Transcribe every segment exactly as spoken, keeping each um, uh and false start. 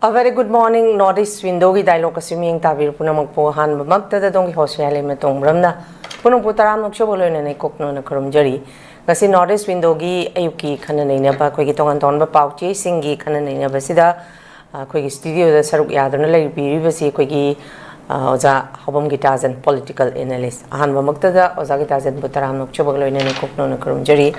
A very good morning, North East Window-ꯒꯤ dialogue ꯑꯁꯤ ꯃꯤꯠꯌꯦꯡ ꯇꯥꯕꯤꯔꯤꯕ ꯄꯨꯝꯅꯃꯛꯄꯨ ꯑꯍꯥꯟꯕꯃꯛꯇꯗ ꯑꯗꯣꯝꯒꯤ host ꯌꯥꯏꯂꯩꯃ ꯇꯣꯡꯕ꯭ꯔꯝꯅ ꯄꯨꯝꯅꯃꯛꯄꯨ ꯇꯔꯥꯝꯅ ꯑꯣꯛꯆꯕ ꯂꯣꯏꯅꯅ ꯏꯀꯣꯛꯅꯅ ꯈꯨꯔꯨꯝꯖꯔꯤ꯫ ꯉꯁꯤ North East Window-ꯒꯤ ꯑꯌꯨꯛꯀꯤ ꯈꯟꯅ ꯅꯩꯅꯕ, ꯑꯩꯈꯣꯏꯒꯤ ꯇꯣꯉꯥꯟ ꯇꯣꯉꯥꯟꯕ ꯄꯥꯎ ꯆꯦꯁꯤꯡꯒꯤ ꯈꯟꯅ ꯅꯩꯅꯕꯁꯤꯗ, ꯑ, ꯑꯩꯈꯣꯏꯒꯤ studio-ꯗ ꯁꯔꯨꯛ ꯌꯥꯗꯨꯅ ꯂꯩꯕꯤꯔꯤꯕꯁꯤ ꯑꯩꯈꯣꯏꯒꯤ, ꯑ, ꯑꯣꯖꯥ ꯍꯥꯎꯕꯝ ꯒꯤꯇꯥꯖꯟ, political analyst꯫ ꯑꯍꯥꯟꯕꯃꯛꯇꯗ ꯑꯣꯖꯥ ꯒꯤꯇꯥꯖꯟꯕꯨ ꯇꯔꯥꯝꯅ ꯑꯣꯛꯆꯕꯒ ꯂꯣꯏꯅꯅ ꯏꯀꯣꯛꯅꯅ ꯈꯨꯔꯨꯝꯖꯔꯤ꯫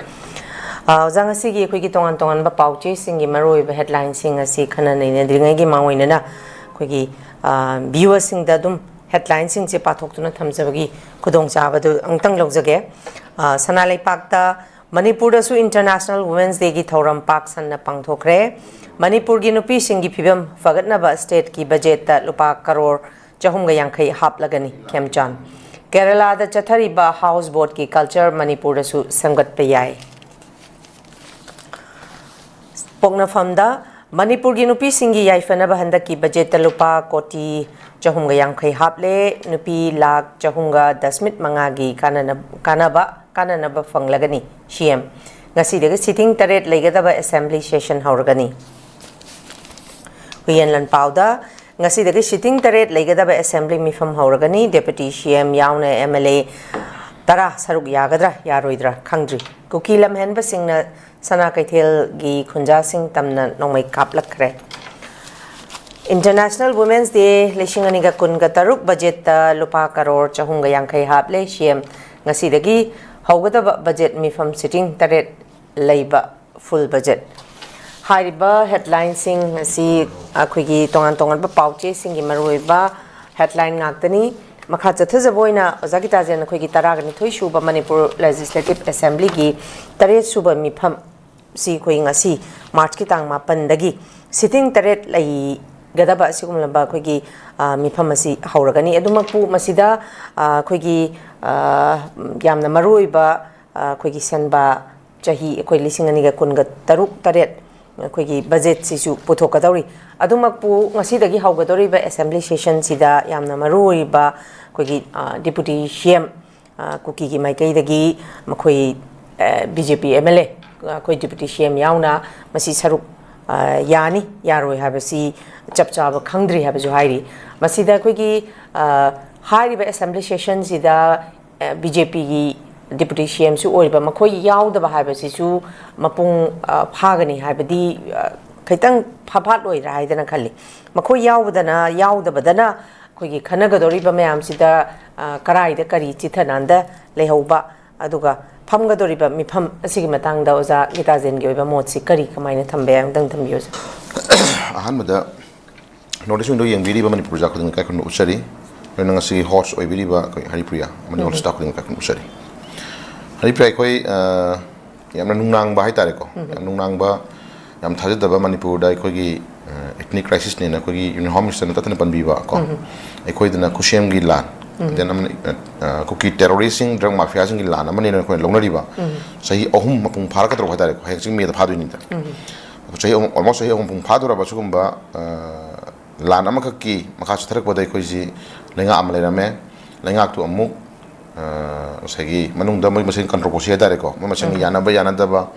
ꯑ, ꯑꯣꯖꯥ, ꯉꯁꯤꯒꯤ ꯑꯩꯈꯣꯏꯒꯤ ꯇꯣꯉꯥꯟ ꯇꯣꯉꯥꯟꯕ ꯄꯥꯎ ꯆꯦꯁꯤꯡꯒꯤ ꯃꯔꯨꯑꯣꯏꯕ headline-ꯁꯤꯡ ꯑꯁꯤ ꯈꯟꯅ ꯅꯩꯅꯗ꯭ꯔꯤꯉꯩꯒꯤ ꯃꯥꯡꯑꯣꯏꯅꯅ ꯑꯩꯈꯣꯏꯒꯤ, ꯑ, viewer-ꯁꯤꯡꯗ ꯑꯗꯨꯝ headline-ꯁꯤꯡꯁꯦ ꯄꯥꯊꯣꯛꯇꯨꯅ ꯊꯝꯖꯕꯒꯤ ꯈꯨꯗꯣꯡꯆꯥꯕꯗꯨ ꯑꯃꯨꯛꯇꯪ ꯂꯧꯖꯒꯦ꯫ ꯑ, ꯁꯅꯥ ꯂꯩꯄꯥꯛꯇ ꯃꯅꯤꯄꯨꯔꯗꯁꯨ International Women's Day-ꯒꯤ ꯊꯧꯔꯝ ꯄꯥꯛ ꯁꯟꯅ ꯄꯥꯡꯊꯣꯛꯈ꯭ꯔꯦ꯫ ꯃꯅꯤꯄꯨꯔꯒꯤ ꯅꯨꯄꯤꯁꯤꯡꯒꯤ ꯐꯤꯕꯝ ꯐꯒꯠꯅꯕ state-ꯀꯤ budget-ꯇ ꯂꯨꯄꯥ ꯀꯔꯣꯔ ꯆꯍꯨꯝꯒ ꯌꯥꯡꯈꯩ ꯍꯥꯞꯂꯒꯅꯤ, ꯈꯦꯝꯆꯥꯟ꯫ ꯀꯦꯔꯂꯥꯗ ꯆꯠꯊꯔꯤꯕ houseboat-ꯀꯤ culture ꯃꯅꯤꯄꯨꯔꯗꯁꯨ ꯁꯦꯝꯒꯠꯄ ꯌꯥꯏ꯫ ꯄꯣꯛꯅꯐꯝꯗ ꯃꯅꯤꯄꯨꯔꯒꯤ ꯅꯨꯄꯤꯁꯤꯡꯒꯤ ꯌꯥꯏꯐꯅꯕ ꯍꯟꯗꯛꯀꯤ budget-ꯇ ꯂꯨꯄꯥ ꯀꯣꯇꯤ ꯆꯍꯨꯝꯒ ꯌꯥꯡꯈꯩ ꯍꯥꯞꯂꯦ꯫ ꯅꯨꯄꯤ ꯂꯥꯈ ꯆꯍꯨꯝꯒ ꯗꯁꯃꯤꯠ ꯃꯉꯥꯒꯤ ꯀꯥꯟꯅꯅ-, ꯀꯥꯟꯅꯕ, ꯀꯥꯟꯅꯅꯕ ꯐꯪꯂꯒꯅꯤ, C M꯫ ꯉꯁꯤꯗꯒꯤ sitting ꯇꯔꯦꯠ ꯂꯩꯒꯗꯕ assembly session ꯍꯧꯔꯒꯅꯤ꯫ ꯍꯨꯏꯌꯦꯟ ꯂꯥꯟꯄꯥꯎꯗ ꯉꯁꯤꯗꯒꯤ sitting ꯇꯔꯦꯠ ꯂꯩꯒꯗꯕ assembly ꯃꯤꯐꯝ ꯍꯧꯔꯒꯅꯤ꯫ Deputy C M ꯌꯥꯎꯅ M L A ꯇꯔꯥ ꯁꯔꯨꯛ ꯌꯥꯒꯗ꯭ꯔꯥ ꯌꯥꯔꯣꯏꯗ꯭ꯔꯥ ꯈꯪꯗ꯭ꯔꯤ꯫ ꯀꯨꯀꯤ ꯂꯝꯍꯦꯟꯕꯁꯤꯡꯅ ꯁꯅꯥ ꯀꯩꯊꯦꯜꯒꯤ ꯈꯨꯟꯖꯥꯁꯤꯡ ꯇꯝꯅ ꯅꯣꯡꯃꯩ ꯀꯥꯞꯂꯛꯈ꯭ꯔꯦ꯫ International Women's Day ꯂꯤꯁꯤꯡ ꯑꯅꯤꯒ ꯀꯨꯟꯒ ꯇꯔꯨꯛ budget-ꯇ ꯂꯨꯄꯥ ꯀꯔꯣꯔ ꯆꯍꯨꯝꯒ ꯌꯥꯡꯈꯩ ꯍꯥꯞꯂꯦ꯫ C M ꯉꯁꯤꯗꯒꯤ ꯍꯧꯒꯗꯕ budget ꯃꯤꯐꯝ sitting ꯇꯔꯦꯠ ꯂꯩꯕ full budget꯫ ꯍꯥꯏꯔꯤꯕ headline-ꯁꯤꯡ ꯑꯁꯤ ꯑꯩꯈꯣꯏꯒꯤ ꯇꯣꯉꯥꯟ ꯇꯣꯉꯥꯟꯕ ꯄꯥꯎ ꯆꯦꯁꯤꯡꯒꯤ ꯃꯔꯨꯑꯣꯏꯕ headline ꯉꯥꯛꯇꯅꯤ꯫ ꯃꯈꯥ ꯆꯠꯊꯖꯕ ꯑꯣꯏꯅ ꯑꯣꯖꯥ ꯒꯤꯇꯥꯖꯦꯟ, ꯑꯩꯈꯣꯏꯒꯤ ꯇꯔꯥꯒ ꯅꯤꯊꯣꯏ ꯁꯨꯕ ꯃꯅꯤꯄꯨꯔ Legislative Assembly-ꯒꯤ ꯇꯔꯦꯠ ꯁꯨꯕ ꯃꯤꯐꯝ ꯁꯤ ꯑꯩꯈꯣꯏ ꯉꯁꯤ March-ꯀꯤ ꯇꯥꯡ ꯃꯥꯄꯟꯗꯒꯤ sitting ꯇꯔꯦꯠ ꯂꯩꯒꯗꯕ ꯑꯁꯤꯒꯨꯝꯂꯕ ꯑꯩꯈꯣꯏꯒꯤ, ꯑ, ꯃꯤꯐꯝ ꯑꯁꯤ ꯍꯧꯔꯒꯅꯤ꯫ ꯑꯗꯨꯃꯛꯄꯨ ꯃꯁꯤꯗ, ꯑ, ꯑꯩꯈꯣꯏꯒꯤ, ꯑ, ꯌꯥꯝꯅ ꯃꯔꯨꯑꯣꯏꯕ, ꯑ, ꯑꯩꯈꯣꯏꯒꯤ ꯁꯦꯟꯕꯥ ꯆꯍꯤ ꯑꯩꯈꯣꯏ ꯂꯤꯁꯤꯡ ꯑꯅꯤꯒ ꯀꯨꯟꯒ ꯇꯔꯨꯛ ꯇꯔꯦꯠ ꯑꯩꯈꯣꯏꯒꯤ budget-ꯁꯤꯁꯨ ꯄꯨꯊꯣꯛꯀꯗꯧꯔꯤ꯫ ꯑꯗꯨꯃꯛꯄꯨ ꯉꯁꯤꯗꯒꯤ ꯍꯧꯒꯗꯧꯔꯤꯕ assembly session-ꯁꯤꯗ ꯌꯥꯝꯅ ꯃꯔꯨꯑꯣꯏꯕ ꯑꯩꯈꯣꯏꯒꯤ, ꯑ, Deputy C M, ꯑ, ꯀꯨꯀꯤꯒꯤ ꯃꯥꯏꯀꯩꯗꯒꯤ ꯃꯈꯣꯏ, ꯑ, B J P M L A, ꯑꯩꯈꯣꯏ Deputy C M ꯌꯥꯎꯅ ꯃꯁꯤ ꯁꯔꯨꯛ, ꯑ, ꯌꯥꯅꯤ ꯌꯥꯔꯣꯏ ꯍꯥꯏꯕꯁꯤ ꯆꯞ ꯆꯥꯕ ꯈꯪꯗ꯭ꯔꯤ ꯍꯥꯏꯕꯁꯨ ꯍꯥꯏꯔꯤ꯫ ꯃꯁꯤꯗ ꯑꯩꯈꯣꯏꯒꯤ, ꯑ, ꯍꯥꯏꯔꯤꯕ assembly sessionꯁꯤꯗ, ꯑ, BJPꯒꯤ deputy CMꯁꯨ ꯑꯣꯏꯔꯤꯕ ꯃꯈꯣꯏ ꯌꯥꯎꯗꯕ ꯍꯥꯏꯕꯁꯤꯁꯨ ꯃꯄꯨꯡ, ꯑ, ꯐꯥꯒꯅꯤ ꯍꯥꯏꯕꯗꯤ, ꯑ, ꯈꯤꯇꯪ ꯐꯐꯥꯠꯂꯣꯏꯗ꯭ꯔꯥ ꯍꯥꯏꯗꯅ ꯈꯜꯂꯤ꯫ ꯃꯈꯣꯏ ꯌꯥꯎꯕꯗꯅ, ꯌꯥꯎꯗꯕꯗꯅ ꯑꯩꯈꯣꯏꯒꯤ ꯈꯟꯅꯒꯗꯧꯔꯤꯕ ꯃꯌꯥꯝꯁꯤꯗ, ꯑ, ꯀꯔꯥꯏꯗ ꯀꯔꯤ ꯆꯤꯊ ꯅꯥꯟꯗ ꯂꯩꯍꯧꯕ, ꯑꯗꯨꯒ ꯐꯝꯒꯗꯧꯔꯤꯕ ꯃꯤꯐꯝ ꯑꯁꯤꯒꯤ ꯃꯇꯥꯡꯗ ꯑꯣꯖꯥ ꯒꯤꯇꯥꯖꯦꯟꯒꯤ ꯑꯣꯏꯕ ꯃꯣꯠꯁꯤ ꯀꯔꯤ, ꯀꯃꯥꯏꯅ ꯊꯝꯕ ꯌꯥꯏ? ꯑꯃꯨꯛꯇꯪ ꯊꯝꯕꯤꯌꯨ, ꯑꯣꯖꯥ꯫ ꯑꯍꯥꯟꯕꯗ North East Window ꯌꯦꯡꯕꯤꯔꯤꯕ ꯃꯅꯤꯄꯨꯔ ꯄ꯭ꯔꯖꯥ ꯈꯨꯗꯤꯡꯃꯛ ꯏꯀꯥꯏ ꯈꯨꯝꯅꯕ ꯎꯠꯆꯔꯤ꯫ ꯂꯣꯏꯅ ꯉꯁꯤꯒꯤ host ꯑꯣꯏꯕꯤꯔꯤꯕ ꯑꯩꯈꯣꯏ ꯍꯔꯤꯄ꯭ꯔꯤꯌꯥ ꯑꯃꯗꯤ all staff ꯈꯨꯗꯤꯡꯃꯛ ꯏꯀꯥꯏ ꯈꯨꯝꯅꯕ ꯎꯠꯆꯔꯤ꯫ ꯍꯔꯤꯄ꯭ꯔꯤꯌꯥ, ꯑꯩꯈꯣꯏ, ꯑ, ꯌꯥꯝꯅ ꯅꯨꯡꯅꯥꯡꯕ ꯍꯥꯏꯇꯥꯔꯦꯀꯣ, ꯌꯥꯝ ꯅꯨꯡꯅꯥꯡꯕ, ꯌꯥꯝ ꯊꯥꯖꯗꯕ ꯃꯅꯤꯄꯨꯔꯗ ꯑꯩꯈꯣꯏꯒꯤ, ꯑ, ethnic crisisꯅꯦꯅ ꯑꯩꯈꯣꯏꯒꯤ Union Home Ministerꯅ ꯇꯠꯇꯅ ꯄꯟꯕꯤꯕ ꯀꯣ, ꯑꯩꯈꯣꯏꯗꯅ ꯈꯨꯠꯁꯦꯝꯒꯤ ꯂꯥꯟ, then ꯑꯃꯅ, ꯑ, ꯑ, ꯀꯨꯀꯤ terroristꯁꯤꯡ, drug mafiaꯁꯤꯡꯒꯤ ꯂꯥꯟ ꯑꯃꯅꯦꯅ ꯑꯩꯈꯣꯏꯅ ꯂꯧꯅꯔꯤꯕ ꯆꯍꯤ ꯑꯍꯨꯝ ꯃꯄꯨꯡ ꯐꯥꯔꯛꯀꯗꯧꯔꯕ ꯍꯥꯏꯇꯥꯔꯦꯀꯣ, ꯍꯌꯦꯡ ꯍꯪꯆꯤꯠ ꯃꯦꯗ ꯐꯥꯗꯣꯏꯅꯤꯗ꯫ ꯆꯍꯤ ꯑꯍꯨꯝ, almost ꯆꯍꯤ ꯑꯍꯨꯝ ꯃꯄꯨꯡ ꯐꯥꯗꯧꯔꯕ ꯁꯤꯒꯨꯝꯕ, ꯑ, ꯂꯥꯟ ꯑꯃꯈꯛꯀꯤ ꯃꯈꯥ ꯆꯠꯊꯔꯛꯄꯗ ꯑꯩꯈꯣꯏꯁꯤ ꯂꯩꯉꯥꯛ ꯑꯃ ꯂꯩꯔꯝꯃꯦ꯫ ꯂꯩꯉꯥꯛꯇꯨ ꯑꯃꯨꯛ, ꯑ, ꯉꯁꯥꯏꯒꯤ ꯃꯅꯨꯡꯗ ꯃꯣꯏ ꯃꯁꯦꯟ controversy ꯍꯥꯏꯇꯥꯔꯦꯀꯣ, ꯃꯣꯏ ꯃꯁꯦꯟꯒꯤ ꯌꯥꯅꯕ ꯌꯥꯅꯗꯕ,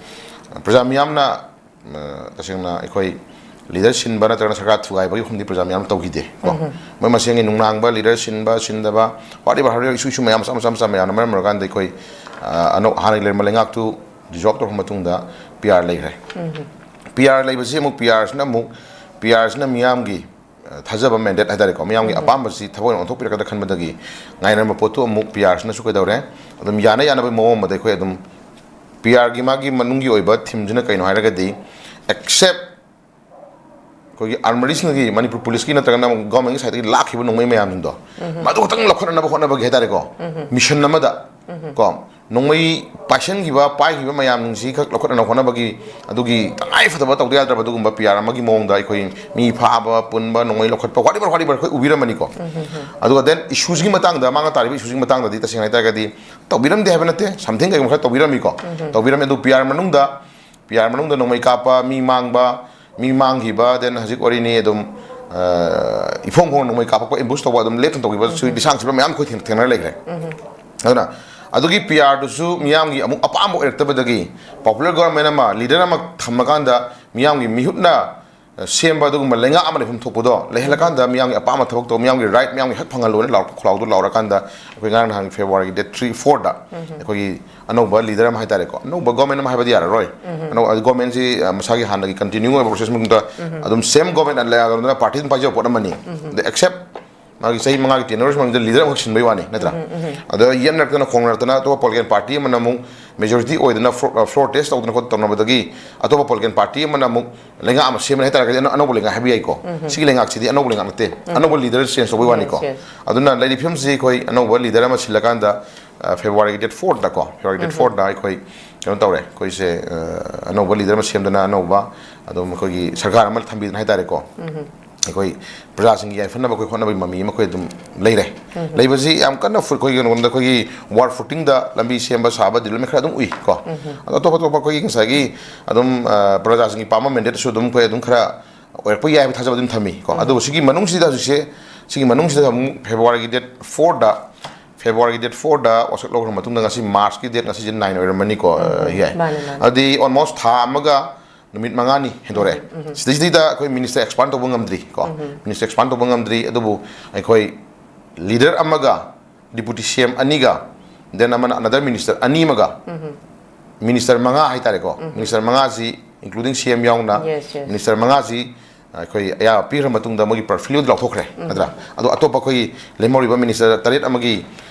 ꯄ꯭ꯔꯖꯥ ꯃꯤꯌꯥꯝꯅ, ꯑ, ꯇꯁꯦꯡꯅ ꯑꯩꯈꯣꯏ leader ꯁꯤꯟꯕ ꯅꯠꯇ꯭ꯔꯒꯅ ꯁꯔꯀꯥꯔ ꯊꯨꯒꯥꯏꯕꯒꯤ ꯋꯥꯐꯝꯗꯤ ꯄ꯭ꯔꯖꯥ ꯃꯤꯌꯥꯝꯅ ꯇꯧꯈꯤꯗꯦ ꯀꯣ꯫ ꯃꯣꯏ ꯃꯁꯦꯟꯒꯤ ꯅꯨꯡꯅꯥꯡꯕ, leader ꯁꯤꯟꯕ ꯁꯤꯟꯗꯕ, whatever, ꯍꯧꯔꯤꯕ issue, issue ꯃꯌꯥꯝ ꯃꯆꯥ ꯃꯆꯥ ꯃꯆꯥ ꯃꯌꯥꯝꯅ ꯃꯔꯝ ꯑꯣꯏꯔꯀꯥꯟꯗ ꯑꯩꯈꯣꯏ, ꯑ, ꯑꯅꯧ-, ꯍꯥꯟꯅꯒꯤ ꯂꯩꯔꯝꯕ ꯂꯩꯉꯥꯛꯇꯨ dissolve ꯇꯧꯔꯕ ꯃꯇꯨꯡꯗ P R ꯂꯩꯈ꯭ꯔꯦ꯫ P R ꯂꯩꯕꯁꯤ ꯑꯃꯨꯛ, P Rꯁꯤꯅ ꯑꯃꯨꯛ, P Rꯁꯤꯅ ꯃꯤꯌꯥꯝꯒꯤ, ꯑ, ꯊꯥꯖꯕ mandate ꯍꯥꯏꯇꯥꯔꯦꯀꯣ, ꯃꯤꯌꯥꯝꯒꯤ ꯑꯄꯥꯝꯕꯁꯤ ꯊꯕꯛ ꯑꯣꯏꯅ ꯑꯣꯟꯊꯣꯛꯄꯤꯔꯛꯀꯗ꯭ꯔꯥ ꯈꯟꯕꯗꯒꯤ ꯉꯥꯏꯅꯔꯝꯕ ꯄꯣꯠꯇꯨ ꯑꯃꯨꯛ P Rꯁꯤꯅꯁꯨ ꯀꯩꯗꯧꯔꯦ, ꯑꯗꯨꯝ ꯌꯥꯅ ꯌꯥꯅꯕ ꯃꯑꯣꯡ ꯑꯃꯗ ꯑꯩꯈꯣꯏ ꯑꯗꯨꯝ P Rꯒꯤ ꯃꯥꯒꯤ ꯃꯅꯨꯡꯒꯤ ꯑꯣꯏꯕ themeꯁꯤꯅ ꯀꯩꯅꯣ ꯍꯥꯏꯔꯒꯗꯤ, except ꯑꯩꯈꯣꯏꯒꯤ armyꯁꯤꯡꯒꯤ, ꯃꯅꯤꯄꯨꯔ policeꯀꯤ ꯅꯠꯇ꯭ꯔꯒꯅ governmentꯀꯤ sideꯇꯒꯤ ꯂꯥꯛꯈꯤꯕ ꯅꯣꯡꯃꯩ ꯃꯌꯥꯝꯁꯤꯡꯗꯣ, ꯃꯗꯨ ꯈꯛꯇꯪ ꯂꯧꯈꯠꯅꯅꯕ ꯍꯣꯠꯅꯕꯒꯤ ꯍꯥꯏꯇꯥꯔꯦꯀꯣ, mission ꯑꯃꯗ ꯀꯣ, ꯅꯣꯡꯃꯩ ꯄꯥꯏꯁꯟꯈꯤꯕ, ꯄꯥꯏꯈꯤꯕ ꯃꯌꯥꯝꯁꯤꯡꯁꯤ ꯈꯛ ꯂꯧꯈꯠꯅꯅꯕ ꯍꯣꯠꯅꯕꯒꯤ, ꯑꯗꯨꯒꯤ ꯇꯉꯥꯏ ꯐꯗꯕ ꯇꯧꯗ ꯌꯥꯗ꯭ꯔꯕ ꯑꯗꯨꯒꯨꯝꯕ P R ꯑꯃꯒꯤ ꯃꯑꯣꯡꯗ ꯑꯩꯈꯣꯏ ꯃꯤ ꯐꯥꯕ, ꯄꯨꯟꯕ, ꯅꯣꯡꯃꯩ ꯂꯧꯈꯠꯄ, whatever, whatever ꯑꯩꯈꯣꯏ ꯎꯕꯤꯔꯝꯃꯅꯤꯀꯣ꯫ ꯑꯗꯨꯒ then issueꯁꯤꯒꯤ ꯃꯇꯥꯡꯗ, ꯃꯥꯅ ꯇꯥꯔꯤꯕ issueꯁꯤꯒꯤ ꯃꯇꯥꯡꯗꯗꯤ ꯇꯁꯦꯡꯅ ꯍꯥꯏꯇꯥꯔꯒꯗꯤ ꯇꯧꯕꯤꯔꯝꯗꯦ ꯍꯥꯏꯕ ꯅꯠꯇꯦ, something ꯀꯩꯒꯨꯝꯕ ꯈꯔ ꯇꯧꯕꯤꯔꯝꯃꯤꯀꯣ꯫ ꯇꯧꯕꯤꯔꯝꯃꯤ꯫ ꯑꯗꯨ P R ꯃꯅꯨꯡꯗ, P R ꯃꯅꯨꯡꯗ ꯅꯣꯡꯃꯩ ꯀꯥꯞꯄ, ꯃꯤ ꯃꯥꯡꯕ, ꯃꯤ ꯃꯥꯡꯈꯤꯕ, then ꯍꯧꯖꯤꯛ ꯋꯥꯔꯤꯅꯤ ꯑꯗꯨꯝ, ꯑ, ꯏꯐꯣꯡ ꯐꯣꯡꯅ ꯅꯣꯡꯃꯩ ꯀꯥꯞꯄꯛꯄ, ambush ꯇꯧꯕ, ꯑꯗꯨꯝ ꯂꯦꯞꯇꯅ ꯇꯧꯈꯤꯕ, ꯁꯨ-, ꯂꯤꯁꯥꯡ ꯁꯤꯠꯄ ꯃꯌꯥꯝ ꯑꯩꯈꯣꯏ ꯊꯦꯡ-, ꯊꯦꯡꯅꯔ ꯂꯩꯈ꯭ꯔꯦ꯫ ꯑꯗꯨꯅ ꯑꯗꯨꯒꯤ P Rꯗꯨꯁꯨ ꯃꯤꯌꯥꯝꯒꯤ ꯑꯃꯨꯛ ꯑꯄꯥꯝꯕ ꯑꯣꯏꯔꯛꯇꯕꯗꯒꯤ popular government ꯑꯃ, leader ꯑꯃ ꯊꯝꯃꯀꯥꯟꯗ ꯃꯤꯌꯥꯝꯒꯤ ꯃꯤꯍꯨꯠꯅ ꯁꯦꯝꯕ ꯑꯗꯨꯒꯨꯝꯕ ꯂꯩꯉꯥꯛ ꯑꯃ ꯂꯩꯐꯝ ꯊꯣꯛꯄꯗꯣ ꯂꯩꯍꯜꯂꯀꯥꯟꯗ, ꯃꯤꯌꯥꯝꯒꯤ ꯑꯄꯥꯝꯕ ꯊꯕꯛ ꯇꯧ, ꯃꯤꯌꯥꯝꯒꯤ ꯔꯥꯏꯠ, ꯃꯤꯌꯥꯝꯒꯤ ꯍꯛ ꯐꯪꯍꯜꯂꯣꯅ ꯂꯥꯎꯔꯛꯄ ꯈꯣꯜꯂꯥꯎꯗꯣ ꯂꯥꯎꯔꯀꯥꯟꯗ, ꯑꯩꯈꯣꯏ ꯉꯔꯥꯡ ꯅꯍꯥꯟꯒꯤ ꯐꯦꯕ꯭ꯔꯨꯋꯥꯔꯤꯒꯤ ꯗꯦꯠ ꯊ꯭ꯔꯤ ꯐꯣꯔꯗ ꯑꯩꯈꯣꯏꯒꯤ ꯑꯅꯧꯕ ꯂꯤꯗꯔ ꯑꯃ ꯍꯥꯏꯇꯥꯔꯦꯀꯣ, ꯑꯅꯧꯕ ꯒꯣꯔꯃꯦꯟ ꯑꯃ ꯍꯥꯏꯕꯗꯤ ꯌꯥꯔꯔꯣꯏ, ꯑꯅꯧꯕ ꯒꯣꯔꯃꯦꯟꯁꯤ, ꯑ, ꯃꯁꯥꯒꯤ ꯍꯥꯟꯅꯒꯤ ꯀꯟꯇꯤꯅ꯭ꯌꯨ ꯑꯣꯏꯕ ꯄ꯭ꯔꯣꯁꯦꯁ ꯃꯅꯨꯡꯗ ꯑꯗꯨꯝ ꯁꯦꯝ ꯒꯣꯔꯃꯦꯟ ꯂꯩꯔꯒ ꯄꯥꯔꯇꯤ ꯑꯗꯨꯝ ꯄꯥꯏꯖꯕ ꯄꯣꯠ ꯑꯃꯅꯤ꯫ ꯑꯗ ꯑꯦꯛꯁꯦꯞ ꯃꯥꯒꯤ ꯆꯍꯤ ꯃꯉꯥꯒꯤ ꯇꯦꯅꯔꯁꯤ ꯃꯅꯨꯡꯗ ꯂꯤꯗꯔ ꯑꯃꯈꯛ ꯁꯤꯟꯕꯩ ꯋꯥꯅꯤ, ꯅꯠꯇ꯭ꯔꯥ? ꯑꯗ ꯌꯦꯠꯅꯔꯛꯇꯅ ꯈꯣꯡꯅꯔꯛꯇꯅ ꯑꯇꯣꯞꯄ ꯄꯣꯂꯤꯇꯤꯀꯦꯜ ꯄꯥꯔꯇꯤ ꯑꯃꯅ ꯑꯃꯨꯛ ꯃꯦꯖꯣꯔꯤꯇꯤ ꯑꯣꯏꯗꯅ ꯐ꯭ꯂꯣ-, ꯐ꯭ꯂꯣꯔ ꯇꯦꯁ ꯇꯧꯗꯅ ꯈꯣꯠꯇꯅ ꯇꯧꯅꯕꯗꯒꯤ, ꯑꯇꯣꯞꯄ ꯄꯣꯂꯤꯇꯤꯀꯦꯜ ꯄꯥꯔꯇꯤ ꯑꯃꯅ ꯑꯃꯨꯛ ꯂꯩꯉꯥꯛ ꯑꯃ ꯁꯦꯝꯃꯦ ꯍꯥꯏꯇꯥꯔꯒꯗꯤ, ꯑꯅ-, ꯑꯅꯧꯕ ꯂꯩꯉꯥꯛ ꯍꯥꯏꯕ ꯌꯥꯏꯀꯣ꯫ ꯁꯤꯒꯤ ꯂꯩꯉꯥꯛꯁꯤꯗꯤ ꯑꯅꯧꯕ ꯂꯩꯉꯥꯛ ꯅꯠꯇꯦ, ꯑꯅꯧꯕ ꯂꯤꯗꯔ ꯆꯦꯟꯖ ꯇꯧꯕꯩ ꯋꯥꯅꯤꯀꯣ꯫ Yes, yes. ꯑꯗꯨꯅ ꯂꯩꯔꯤꯕ ꯐꯤꯕꯝꯁꯤ ꯑꯩꯈꯣꯏ ꯑꯅꯧꯕ ꯂꯤꯗꯔ ꯑꯃ ꯁꯤꯜꯂꯀꯥꯟꯗ, ꯑ, ꯐꯦꯕ꯭ꯔꯨꯋꯥꯔꯤꯒꯤ ꯗꯦꯠ ꯐꯣꯔꯗꯀꯣ, ꯐꯦꯕ꯭ꯔꯨꯋꯥꯔꯤ ꯗꯦꯠ ꯐꯣꯔꯗ ꯑꯩꯈꯣꯏ ꯀꯩꯅꯣ ꯇꯧꯔꯦ, ꯑꯩꯈꯣꯏꯁꯦ, ꯑ, ꯑꯅꯧꯕ ꯂꯤꯗꯔ ꯑꯃ ꯁꯦꯝꯗꯅ, ꯑꯅꯧꯕ ꯑꯗꯨꯝ ꯑꯩꯈꯣꯏꯒꯤ ꯁꯔꯀꯥꯔ ꯑꯃ ꯊꯝꯕꯤꯗꯅ ꯍꯥꯏꯇꯥꯔꯦꯀꯣ, ꯑꯩꯈꯣꯏ ꯄ꯭ꯔꯖꯥꯁꯤꯡꯒꯤ ꯌꯥꯏꯐꯅꯕ ꯑꯩꯈꯣꯏ ꯍꯣꯠꯅꯕꯒꯤ ꯃꯃꯤ ꯑꯃ ꯑꯩꯈꯣꯏ ꯑꯗꯨꯝ ꯂꯩꯔꯦ꯫ ꯂꯩꯕꯁꯤ ꯌꯥꯝ ꯀꯟꯅ ꯐꯨ-, ꯑꯩꯈꯣꯏꯒꯤ ꯀꯩꯅꯣꯗ ꯑꯩꯈꯣꯏꯒꯤ ꯋꯥꯔ ꯐꯨꯇꯤꯡꯗ ꯂꯝꯕꯤ ꯁꯦꯝꯕ ꯁꯥꯕ ꯗꯤꯕ꯭ꯂꯞꯃꯦꯟ ꯈꯔ ꯑꯗꯨꯝ ꯎꯏ ꯀꯣ꯫ ꯑꯗꯣ ꯑꯇꯣꯞ ꯑꯇꯣꯞꯄ ꯑꯩꯈꯣꯏꯒꯤ ꯉꯁꯥꯏꯒꯤ ꯑꯗꯨꯝ, ꯑ, ꯄ꯭ꯔꯖꯥꯁꯤꯡꯒꯤ ꯄꯥꯝꯕ ꯃꯦꯟꯗꯦꯠꯁꯨ ꯑꯗꯨꯝ ꯑꯩꯈꯣꯏ ꯑꯗꯨꯝ ꯈꯔ ꯑꯣꯏꯔꯛꯄ ꯌꯥꯏ ꯍꯥꯏꯕ ꯊꯥꯖꯕ ꯑꯗꯨꯝ ꯊꯝꯃꯤ ꯀꯣ꯫ ꯑꯗꯨꯕꯨ ꯁꯤꯒꯤ ꯃꯅꯨꯡꯁꯤꯗ ꯍꯧꯖꯤꯛꯁꯦ, ꯁꯤꯒꯤ ꯃꯅꯨꯡꯁꯤꯗ ꯑꯃꯨꯛ ꯐꯦꯕ꯭ꯔꯨꯋꯥꯔꯤꯒꯤ ꯗꯦꯠ ꯐꯣꯔꯗ, ꯐꯦꯕ꯭ꯔꯨꯋꯥꯔꯤꯒꯤ ꯗꯦꯠ ꯐꯣꯔꯗ ꯋꯥꯁꯛ ꯂꯧꯈ꯭ꯔ ꯃꯇꯨꯡꯗ ꯉꯁꯤ ꯃꯥꯔꯆꯀꯤ ꯗꯦꯠ, ꯉꯁꯤꯁꯦ ꯅꯥꯏꯟ ꯑꯣꯏꯔꯝꯃꯅꯤꯀꯣ, ꯌꯥꯏ꯫ ꯃꯥꯅꯦ, ꯃꯥꯅꯦ꯫ ꯑꯗꯨꯗꯤ ꯑꯣꯜꯃꯣꯁ ꯊꯥ ꯑꯃꯒ ꯅꯨꯃꯤꯠ ꯃꯉꯥꯅꯤ ꯍꯦꯟꯗꯣꯔꯛꯑꯦ꯫ ꯁꯤꯗꯩꯁꯤꯗꯩꯗ ꯑꯩꯈꯣꯏ ꯃꯤꯅꯤꯁꯇꯔ ꯑꯦꯛꯁꯄꯥꯟ ꯇꯧꯕ ꯉꯝꯗ꯭ꯔꯤ ꯀꯣ꯫ ꯃꯤꯅꯤꯁꯇꯔ ꯑꯦꯛꯁꯄꯥꯟ ꯇꯧꯕ ꯉꯝꯗ꯭ꯔꯤ, ꯑꯗꯨꯕꯨ ꯑꯩꯈꯣꯏ ꯂꯤꯗꯔ ꯑꯃꯒ ꯗꯤꯄꯨꯇꯤ ꯁꯤ ꯑꯦꯝ ꯑꯅꯤꯒ, ꯗꯦꯟ ꯑꯃꯅ ꯑꯅꯗꯔ ꯃꯤꯅꯤꯁꯇꯔ ꯑꯅꯤ ꯑꯃꯒ, ꯃꯤꯅꯤꯁꯇꯔ ꯃꯉꯥ ꯍꯥꯏꯇꯥꯔꯦꯀꯣ꯫ ꯃꯤꯅꯤꯁꯇꯔ ꯃꯉꯥꯁꯤ, ꯏꯟꯀ꯭ꯂꯨꯗꯤꯡ ꯁꯤ ꯑꯦꯝ ꯌꯥꯎꯅ, Yes, yes. ꯃꯤꯅꯤꯁꯇꯔ ꯃꯉꯥꯁꯤ ꯑꯩꯈꯣꯏ ꯑꯌꯥꯕ ꯄꯤꯈ꯭ꯔ ꯃꯇꯨꯡꯗ ꯃꯣꯏꯒꯤ ꯄꯣꯔꯠꯐꯣꯂꯤꯑꯣꯗ ꯂꯧꯊꯣꯛꯈ꯭ꯔꯦ, ꯅꯠꯇ꯭ꯔꯥ? ꯑꯗꯣ ꯑꯇꯣꯞꯄ ꯑꯩꯈꯣꯏꯒꯤ ꯂꯦꯝꯍꯧꯔꯤꯕ ꯃꯤꯅꯤꯁꯇꯔ ꯇꯔꯦꯠ ꯑꯃꯒꯤ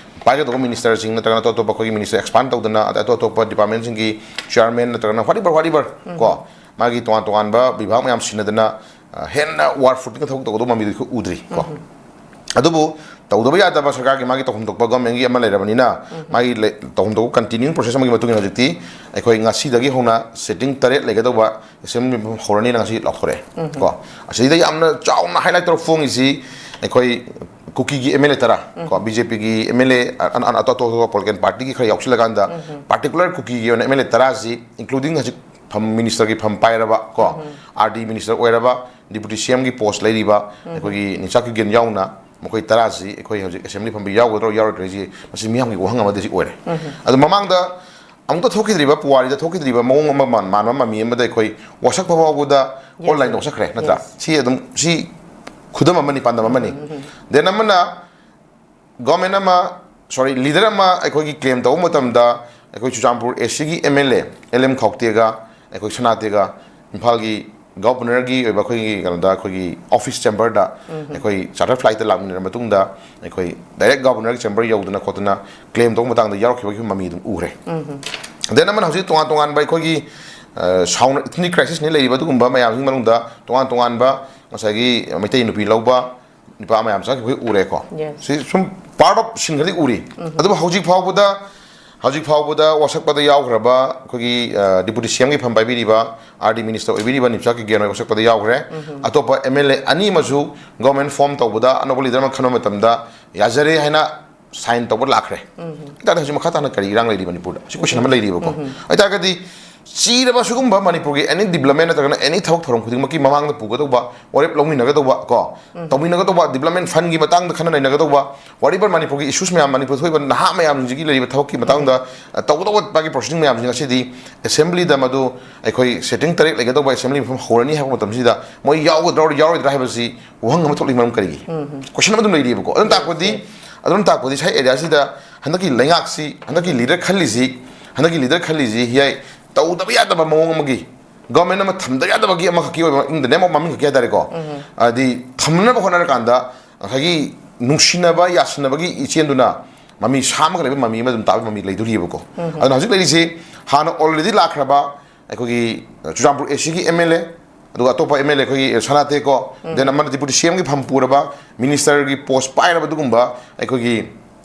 ꯄꯥꯏꯒꯗꯧꯕ ꯃꯤꯅꯤꯁꯇꯔꯁꯤꯡ ꯅꯠꯇ꯭ꯔꯒꯅ ꯑꯇꯣꯞ ꯑꯇꯣꯞꯄ ꯑꯩꯈꯣꯏꯒꯤ ꯃꯤꯅꯤꯁꯇꯔ ꯑꯦꯛꯁꯄꯥꯟ ꯇꯧꯗꯅ, ꯑꯗꯩ ꯑꯇꯣꯞ ꯑꯇꯣꯞꯄ ꯗꯤꯄꯥꯔꯠꯃꯦꯟꯁꯤꯡꯒꯤ ꯆꯤꯌꯥꯔꯃꯦꯟ ꯅꯠꯇ꯭ꯔꯒꯅ whatever, whatever, ꯀꯣ, ꯃꯥꯒꯤ ꯇꯣꯉꯥꯟ ꯇꯣꯉꯥꯟꯕ ꯕꯤꯚꯥꯒ ꯃꯌꯥꯝ ꯁꯤꯟꯅꯗꯅ, ꯑ, ꯍꯦꯟꯅ ꯋꯥꯔ ꯐꯨꯇꯤꯡ ꯊꯕꯛ ꯇꯧꯒꯗꯧꯕ ꯃꯃꯤꯗꯨ ꯑꯩꯈꯣꯏ ꯎꯗ꯭ꯔꯤ ꯀꯣ꯫ ꯑꯗꯨꯕꯨ ꯇꯧꯗꯕ ꯌꯥꯗꯕ ꯁꯔꯀꯥꯔꯒꯤ ꯃꯥꯒꯤ ꯇꯧꯐꯝ ꯊꯣꯛꯄ ꯒꯣꯔꯃꯦꯟꯒꯤ ꯑꯃ ꯂꯩꯔꯕꯅꯤꯅ, ꯃꯥꯒꯤ ꯂꯩ-, ꯇꯧꯐꯝ ꯊꯣꯛꯄ ꯀꯟꯇꯤꯅ꯭ꯌꯨ ꯄ꯭ꯔꯣꯁꯦꯁ ꯑꯃꯒꯤ ꯃꯇꯨꯡ ꯏꯟꯅ ꯍꯧꯖꯤꯛꯇꯤ ꯑꯩꯈꯣꯏ ꯉꯁꯤꯗꯒꯤ ꯍꯧꯅ ꯁꯤꯇꯤꯡ ꯇꯔꯦꯠ ꯂꯩꯒꯗꯧꯕ ꯑꯦꯁꯦꯝꯕ꯭ꯂꯤ ꯍꯧꯔꯅꯤꯅ ꯉꯁꯤ ꯂꯥꯎꯊꯣꯔꯛꯑꯦ ꯀꯣ꯫ ꯑꯁꯤꯗ ꯌꯥꯝꯅ ꯆꯥꯎꯅ ꯍꯥꯏꯂꯥꯏꯠ ꯇꯧꯔ ꯐꯣꯡꯉꯤꯁꯤ ꯑꯩꯈꯣꯏ ꯀꯨꯀꯤꯒꯤ ꯑꯦꯝ ꯑꯦꯜ ꯑꯦ ꯇꯔꯥ ꯀꯣ, ꯕꯤ ꯖꯦ ꯄꯤꯒꯤ ꯑꯦꯝ ꯑꯦꯜ ꯑꯦ, ꯑ-, ꯑ-, ꯑꯇꯣꯞ ꯑꯇꯣꯞꯄ ꯄꯣꯂꯤꯇꯤꯀꯦꯜ ꯄꯥꯔꯇꯤꯒꯤ ꯈꯔ ꯌꯥꯎꯁꯤꯜꯂꯀꯥꯟꯗ, ꯄꯥꯔꯇꯤꯀꯨꯂꯔ ꯀꯨꯀꯤꯒꯤ ꯑꯣꯏꯅ ꯑꯦꯝ ꯑꯦꯜ ꯑꯦ ꯇꯔꯥꯁꯤ, ꯏꯟꯀ꯭ꯂꯨꯗꯤꯡ ꯍꯧꯖꯤꯛ ꯐꯝ, ꯃꯤꯅꯤꯁꯇꯔꯒꯤ ꯐꯝ ꯄꯥꯏꯔꯕ ꯀꯣ, ꯑꯥꯔ ꯗꯤ ꯃꯤꯅꯤꯁꯇꯔ ꯑꯣꯏꯔꯕ, ꯗꯤꯄꯨꯇꯤ ꯁꯤ ꯑꯦꯝꯒꯤ ꯄꯣꯁ ꯂꯩꯔꯤꯕ ꯑꯩꯈꯣꯏꯒꯤ ꯅꯤꯡꯆꯥ ꯀꯤꯒꯦꯟ ꯌꯥꯎꯅ ꯃꯈꯣꯏ ꯇꯔꯥꯁꯤ ꯑꯩꯈꯣꯏ ꯍꯧꯖꯤꯛ ꯑꯦꯁꯦꯝꯕ꯭ꯂꯤ ꯐꯝꯕ ꯌꯥꯎꯒꯗ꯭ꯔꯣ ꯌꯥꯎꯔꯣꯏꯗ꯭ꯔꯣ ꯍꯥꯏꯁꯤ ꯃꯁꯤ ꯃꯤꯌꯥꯝꯒꯤ ꯋꯥꯍꯪ ꯑꯃꯗꯤ ꯍꯧꯖꯤꯛ ꯑꯣꯏꯔꯦ꯫ ꯑꯗꯣ ꯃꯃꯥꯡꯗ ꯑꯃꯨꯛꯇ ꯊꯣꯛꯈꯤꯗ꯭ꯔꯤꯕ, ꯄꯨꯋꯥꯔꯤꯗ ꯊꯣꯛꯈꯤꯗ꯭ꯔꯤꯕ ꯃꯑꯣꯡ ꯑꯃ ꯃꯥꯟ-, ꯃꯥꯟꯕ ꯃꯃꯤ ꯑꯃꯗ ꯑꯩꯈꯣꯏ ꯋꯥꯁꯛꯄ ꯐꯥꯎꯕꯗ Yes, online sir. ꯋꯥꯁꯛꯈ꯭ꯔꯦ, ꯅꯠꯇ꯭ꯔꯥ? Yes. ꯁꯤ ꯑꯗꯨꯝ, ꯁꯤ ꯈꯨꯗꯝ ꯑꯃꯅꯤ, ꯄꯥꯟꯗꯝ ꯑꯃꯅꯤ꯫ Then ꯑꯃꯅ, ꯒꯣꯔꯃꯦꯟ ꯑꯃ, ꯁꯣꯔꯤ, ꯂꯤꯗꯔ ꯑꯃ ꯑꯩꯈꯣꯏꯒꯤ ꯀ꯭ꯂꯦꯝ ꯇꯧꯕ ꯃꯇꯝꯗ, ꯑꯩꯈꯣꯏ ꯆꯨꯔꯆꯥꯟꯄꯨꯔ ꯑꯦꯁ ꯁꯤꯒꯤ M L A L M ꯈꯧꯇꯦꯒ, ꯑꯩꯈꯣꯏ ꯁꯅꯥꯇꯦꯒ, ꯏꯝꯐꯥꯜꯒꯤ ꯒꯚꯔꯅꯔꯒꯤ ꯑꯣꯏꯕ ꯑꯩꯈꯣꯏꯒꯤ ꯀꯩꯅꯣꯗ, ꯑꯩꯈꯣꯏꯒꯤ ꯑꯣꯐꯤꯁ ꯆꯦꯝꯕꯔꯗ ꯑꯩꯈꯣꯏ ꯆꯥꯔꯇꯔ ꯐ꯭ꯂꯥꯏꯠꯇ ꯂꯥꯛꯃꯤꯟꯅꯔ ꯃꯇꯨꯡꯗ, ꯑꯩꯈꯣꯏ ꯗꯥꯏꯔꯦꯛ ꯒꯚꯔꯅꯔꯒꯤ ꯆꯦꯝꯕꯔ ꯌꯧꯗꯅ ꯈꯣꯠꯇꯅ ꯀ꯭ꯂꯦꯝ ꯇꯧꯕ ꯃꯇꯥꯡꯗ ꯌꯥꯎꯔꯛꯈꯤꯕꯒꯤ ꯃꯃꯤ ꯑꯗꯨꯝ ꯎꯔꯦ꯫ Then ꯑꯃꯅ ꯍꯧꯖꯤꯛ ꯇꯣꯉꯥꯟ ꯇꯣꯉꯥꯟꯕ ꯑꯩꯈꯣꯏꯒꯤ, ꯑ, ꯁꯥꯎꯅ ꯏꯊꯅꯤꯛ ꯀ꯭ꯔꯥꯏꯁꯤꯁꯅꯤ ꯂꯩꯔꯤꯕ ꯑꯗꯨꯒꯨꯝꯕ ꯃꯌꯥꯝꯁꯤꯒꯤ ꯃꯅꯨꯡꯗ ꯇꯣꯉꯥꯟ ꯇꯣꯉꯥꯟꯕ ꯉꯁꯥꯏꯒꯤ ꯃꯩꯇꯩ ꯅꯨꯄꯤ ꯂꯧꯕ ꯅꯨꯄꯥ ꯃꯌꯥꯝ ꯆꯪꯈꯤꯕ ꯑꯩꯈꯣꯏ ꯎꯔꯦꯀꯣ꯫ Yes. ꯁꯤ ꯁꯨꯝ ꯄꯥꯔꯠ ꯑꯣꯐ ꯁꯤꯟ ꯈꯔꯗꯤ ꯎꯔꯤ꯫ ꯑꯗꯨꯕꯨ ꯍꯧꯖꯤꯛ ꯐꯥꯎꯕꯗ, ꯍꯧꯖꯤꯛ ꯐꯥꯎꯕꯗ ꯋꯥꯁꯛꯄꯗ ꯌꯥꯎꯈ꯭ꯔꯕ ꯑꯩꯈꯣꯏꯒꯤ, ꯑ, ꯗꯤꯄꯨꯇꯤ ꯁꯤ ꯑꯦꯝꯒꯤ ꯐꯝ ꯄꯥꯏꯕꯤꯔꯤꯕ, ꯑꯥꯔ ꯗꯤ ꯃꯤꯅꯤꯁꯇꯔ ꯑꯣꯏꯕꯤꯔꯤꯕ ꯅꯤꯝꯆꯥ ꯀꯤꯒꯦꯟ ꯍꯣꯏ ꯋꯥꯁꯛꯄꯗ ꯌꯥꯎꯈ꯭ꯔꯦ꯫ ꯑꯇꯣꯞꯄ ꯑꯦꯝ ꯑꯦꯜ ꯑꯦ ꯑꯅꯤ ꯑꯃꯁꯨ ꯒꯣꯔꯃꯦꯟ ꯐꯣꯝ ꯇꯧꯕꯗ ꯑꯅꯧꯕ ꯂꯤꯗꯔ ꯑꯃ ꯈꯟꯕ ꯃꯇꯝꯗ ꯌꯥꯖꯔꯦ ꯍꯥꯏꯅ ꯁꯥꯏꯟ ꯇꯧꯕ ꯂꯥꯛꯈ꯭ꯔꯦ꯫ ꯑꯗꯨ ꯇꯥꯔꯗꯤ ꯍꯧꯖꯤꯛ ꯃꯈꯥ ꯇꯥꯅ ꯀꯔꯤ ꯏꯔꯥꯡ ꯂꯩꯔꯤ ꯃꯅꯤꯄꯨꯔꯗ? ꯁꯤ ꯀꯣꯏꯁꯟ ꯑꯃ ꯂꯩꯔꯤꯕꯀꯣ꯫ ꯑꯗꯨ ꯇꯥꯔꯒꯗꯤ ꯆꯤꯔꯕ ꯁꯤꯒꯨꯝꯕ ꯃꯅꯤꯄꯨꯔꯒꯤ ꯑꯦꯅꯤ ꯗꯤꯕ꯭ꯂꯞꯃꯦꯟ ꯅꯠꯇ꯭ꯔꯒꯅ ꯑꯦꯅꯤ ꯊꯕꯛ ꯊꯧꯔꯝ ꯈꯨꯗꯤꯡꯃꯛꯀꯤ ꯃꯃꯥꯡꯗ ꯄꯨꯒꯗꯧꯕ, ꯋꯥꯔꯦꯞ ꯂꯧꯃꯤꯟꯅꯒꯗꯧꯕ ꯀꯣ, ꯇꯧꯃꯤꯟꯅꯒꯗꯧꯕ, ꯗꯤꯕ꯭ꯂꯞꯃꯦꯟ ꯐꯟꯒꯤ ꯃꯇꯥꯡꯗ ꯈꯟꯅ ꯅꯩꯅꯒꯗꯧꯕ, ꯋꯥꯔꯤꯕ ꯃꯅꯤꯄꯨꯔꯒꯤ ꯏꯁꯨꯁ ꯃꯌꯥꯝ, ꯃꯅꯤꯄꯨꯔꯗ ꯊꯣꯛꯏꯕ ꯅꯍꯥ ꯃꯌꯥꯝꯁꯤꯡꯁꯤꯒꯤ ꯂꯩꯔꯤꯕ ꯊꯕꯛꯀꯤ ꯃꯇꯥꯡꯗ, ꯑ, ꯇꯧꯒꯗꯧꯕ ꯃꯥꯒꯤ ꯄ꯭ꯔꯣꯁꯦꯁꯤꯡ ꯃꯌꯥꯝꯁꯤꯡ ꯑꯁꯤꯗꯤ ꯑꯦꯁꯦꯝꯕ꯭ꯂꯤꯗ ꯃꯗꯨ ꯑꯩꯈꯣꯏ ꯁꯤꯇꯤꯡ ꯇꯔꯦꯠ ꯂꯩꯒꯗꯧꯕ ꯑꯦꯁꯦꯝꯕ꯭ꯂꯤ ꯃꯐꯝ ꯍꯧꯔꯅꯤ ꯍꯥꯏꯕ ꯃꯇꯝꯁꯤꯗ ꯃꯣꯏ ꯌꯥꯎꯒꯗ꯭ꯔꯥ ꯌꯥꯎꯔꯣꯏꯗ꯭ꯔꯥ ꯍꯥꯏꯕꯁꯤ ꯋꯥꯍꯪ ꯑꯃ ꯊꯣꯛꯂꯤ꯫ ꯃꯔꯝ ꯀꯔꯤꯒꯤ? ꯀꯣꯏꯁꯟ ꯑꯃ ꯑꯗꯨꯝ ꯂꯩꯔꯤꯕꯀꯣ꯫ ꯑꯗꯨꯝ ꯇꯥꯛꯄꯗꯤ, ꯑꯗꯨꯝ ꯇꯥꯛꯄꯗꯤ ꯁꯥꯏ ꯑꯦꯔꯤꯌꯥꯁꯤꯗ ꯍꯟꯗꯛꯀꯤ ꯂꯩꯉꯥꯛꯁꯤ, ꯍꯟꯗꯛꯀꯤ ꯂꯤꯗꯔ ꯈꯜꯂꯤꯁꯤ, ꯍꯟꯗꯛꯀꯤ ꯂꯤꯗꯔ ꯈꯜꯂꯤꯁꯤ ꯍꯤꯌꯥꯏ ꯇꯧꯗꯕ ꯌꯥꯗꯕ ꯃꯑꯣꯡ ꯑꯃꯒꯤ, ꯒꯣꯔꯃꯦꯟ ꯑꯃ ꯊꯝꯗꯕ ꯌꯥꯗꯕꯒꯤ ꯑꯃꯈꯛꯀꯤ ꯑꯣꯏꯕ, in the name of ꯃꯃꯤꯡ ꯈꯛꯀꯤ ꯍꯥꯏꯇꯥꯔꯦꯀꯣ꯫ ꯍꯥꯏꯗꯤ ꯊꯝꯅꯕ ꯍꯣꯠꯅꯔꯀꯥꯟꯗ ꯉꯁꯥꯏꯒꯤ ꯅꯨꯡꯁꯤꯅꯕ ꯌꯥꯁꯤꯟꯅꯕꯒꯤ ꯏꯆꯦꯟꯗꯨꯅ ꯃꯃꯤ ꯁꯥꯝꯃꯒ ꯂꯩꯕ ꯃꯃꯤ ꯑꯃ ꯑꯗꯨꯝ ꯇꯥꯕꯒꯤ ꯃꯃꯤ ꯂꯩꯗꯣꯔꯤꯕꯀꯣ꯫ ꯑꯗꯨꯅ ꯍꯧꯖꯤꯛ ꯂꯩꯔꯤꯁꯤ ꯍꯥꯟꯅ already ꯂꯥꯛꯈ꯭ꯔꯕ ꯑꯩꯈꯣꯏꯒꯤ ꯆꯨꯔꯆꯥꯟꯄꯨꯔ ꯑꯦꯁ ꯁꯤꯒꯤ ꯑꯦꯝ ꯑꯦꯜ ꯑꯦ, ꯑꯗꯨꯒ ꯑꯇꯣꯞꯄ ꯑꯦꯝ ꯑꯦꯜ ꯑꯦ ꯑꯩꯈꯣꯏꯒꯤ ꯁꯅꯥꯇꯦꯀꯣ, then ꯑꯃꯅ ꯗꯤꯄꯨꯇꯤ ꯁꯤ ꯑꯦꯝꯒꯤ ꯐꯝ ꯄꯨꯔꯕ, ꯃꯤꯅꯤꯁꯇꯔꯒꯤ ꯄꯣꯁ ꯄꯥꯏꯔꯕ ꯑꯗꯨꯒꯨꯝꯕ ꯑꯩꯈꯣꯏꯒꯤ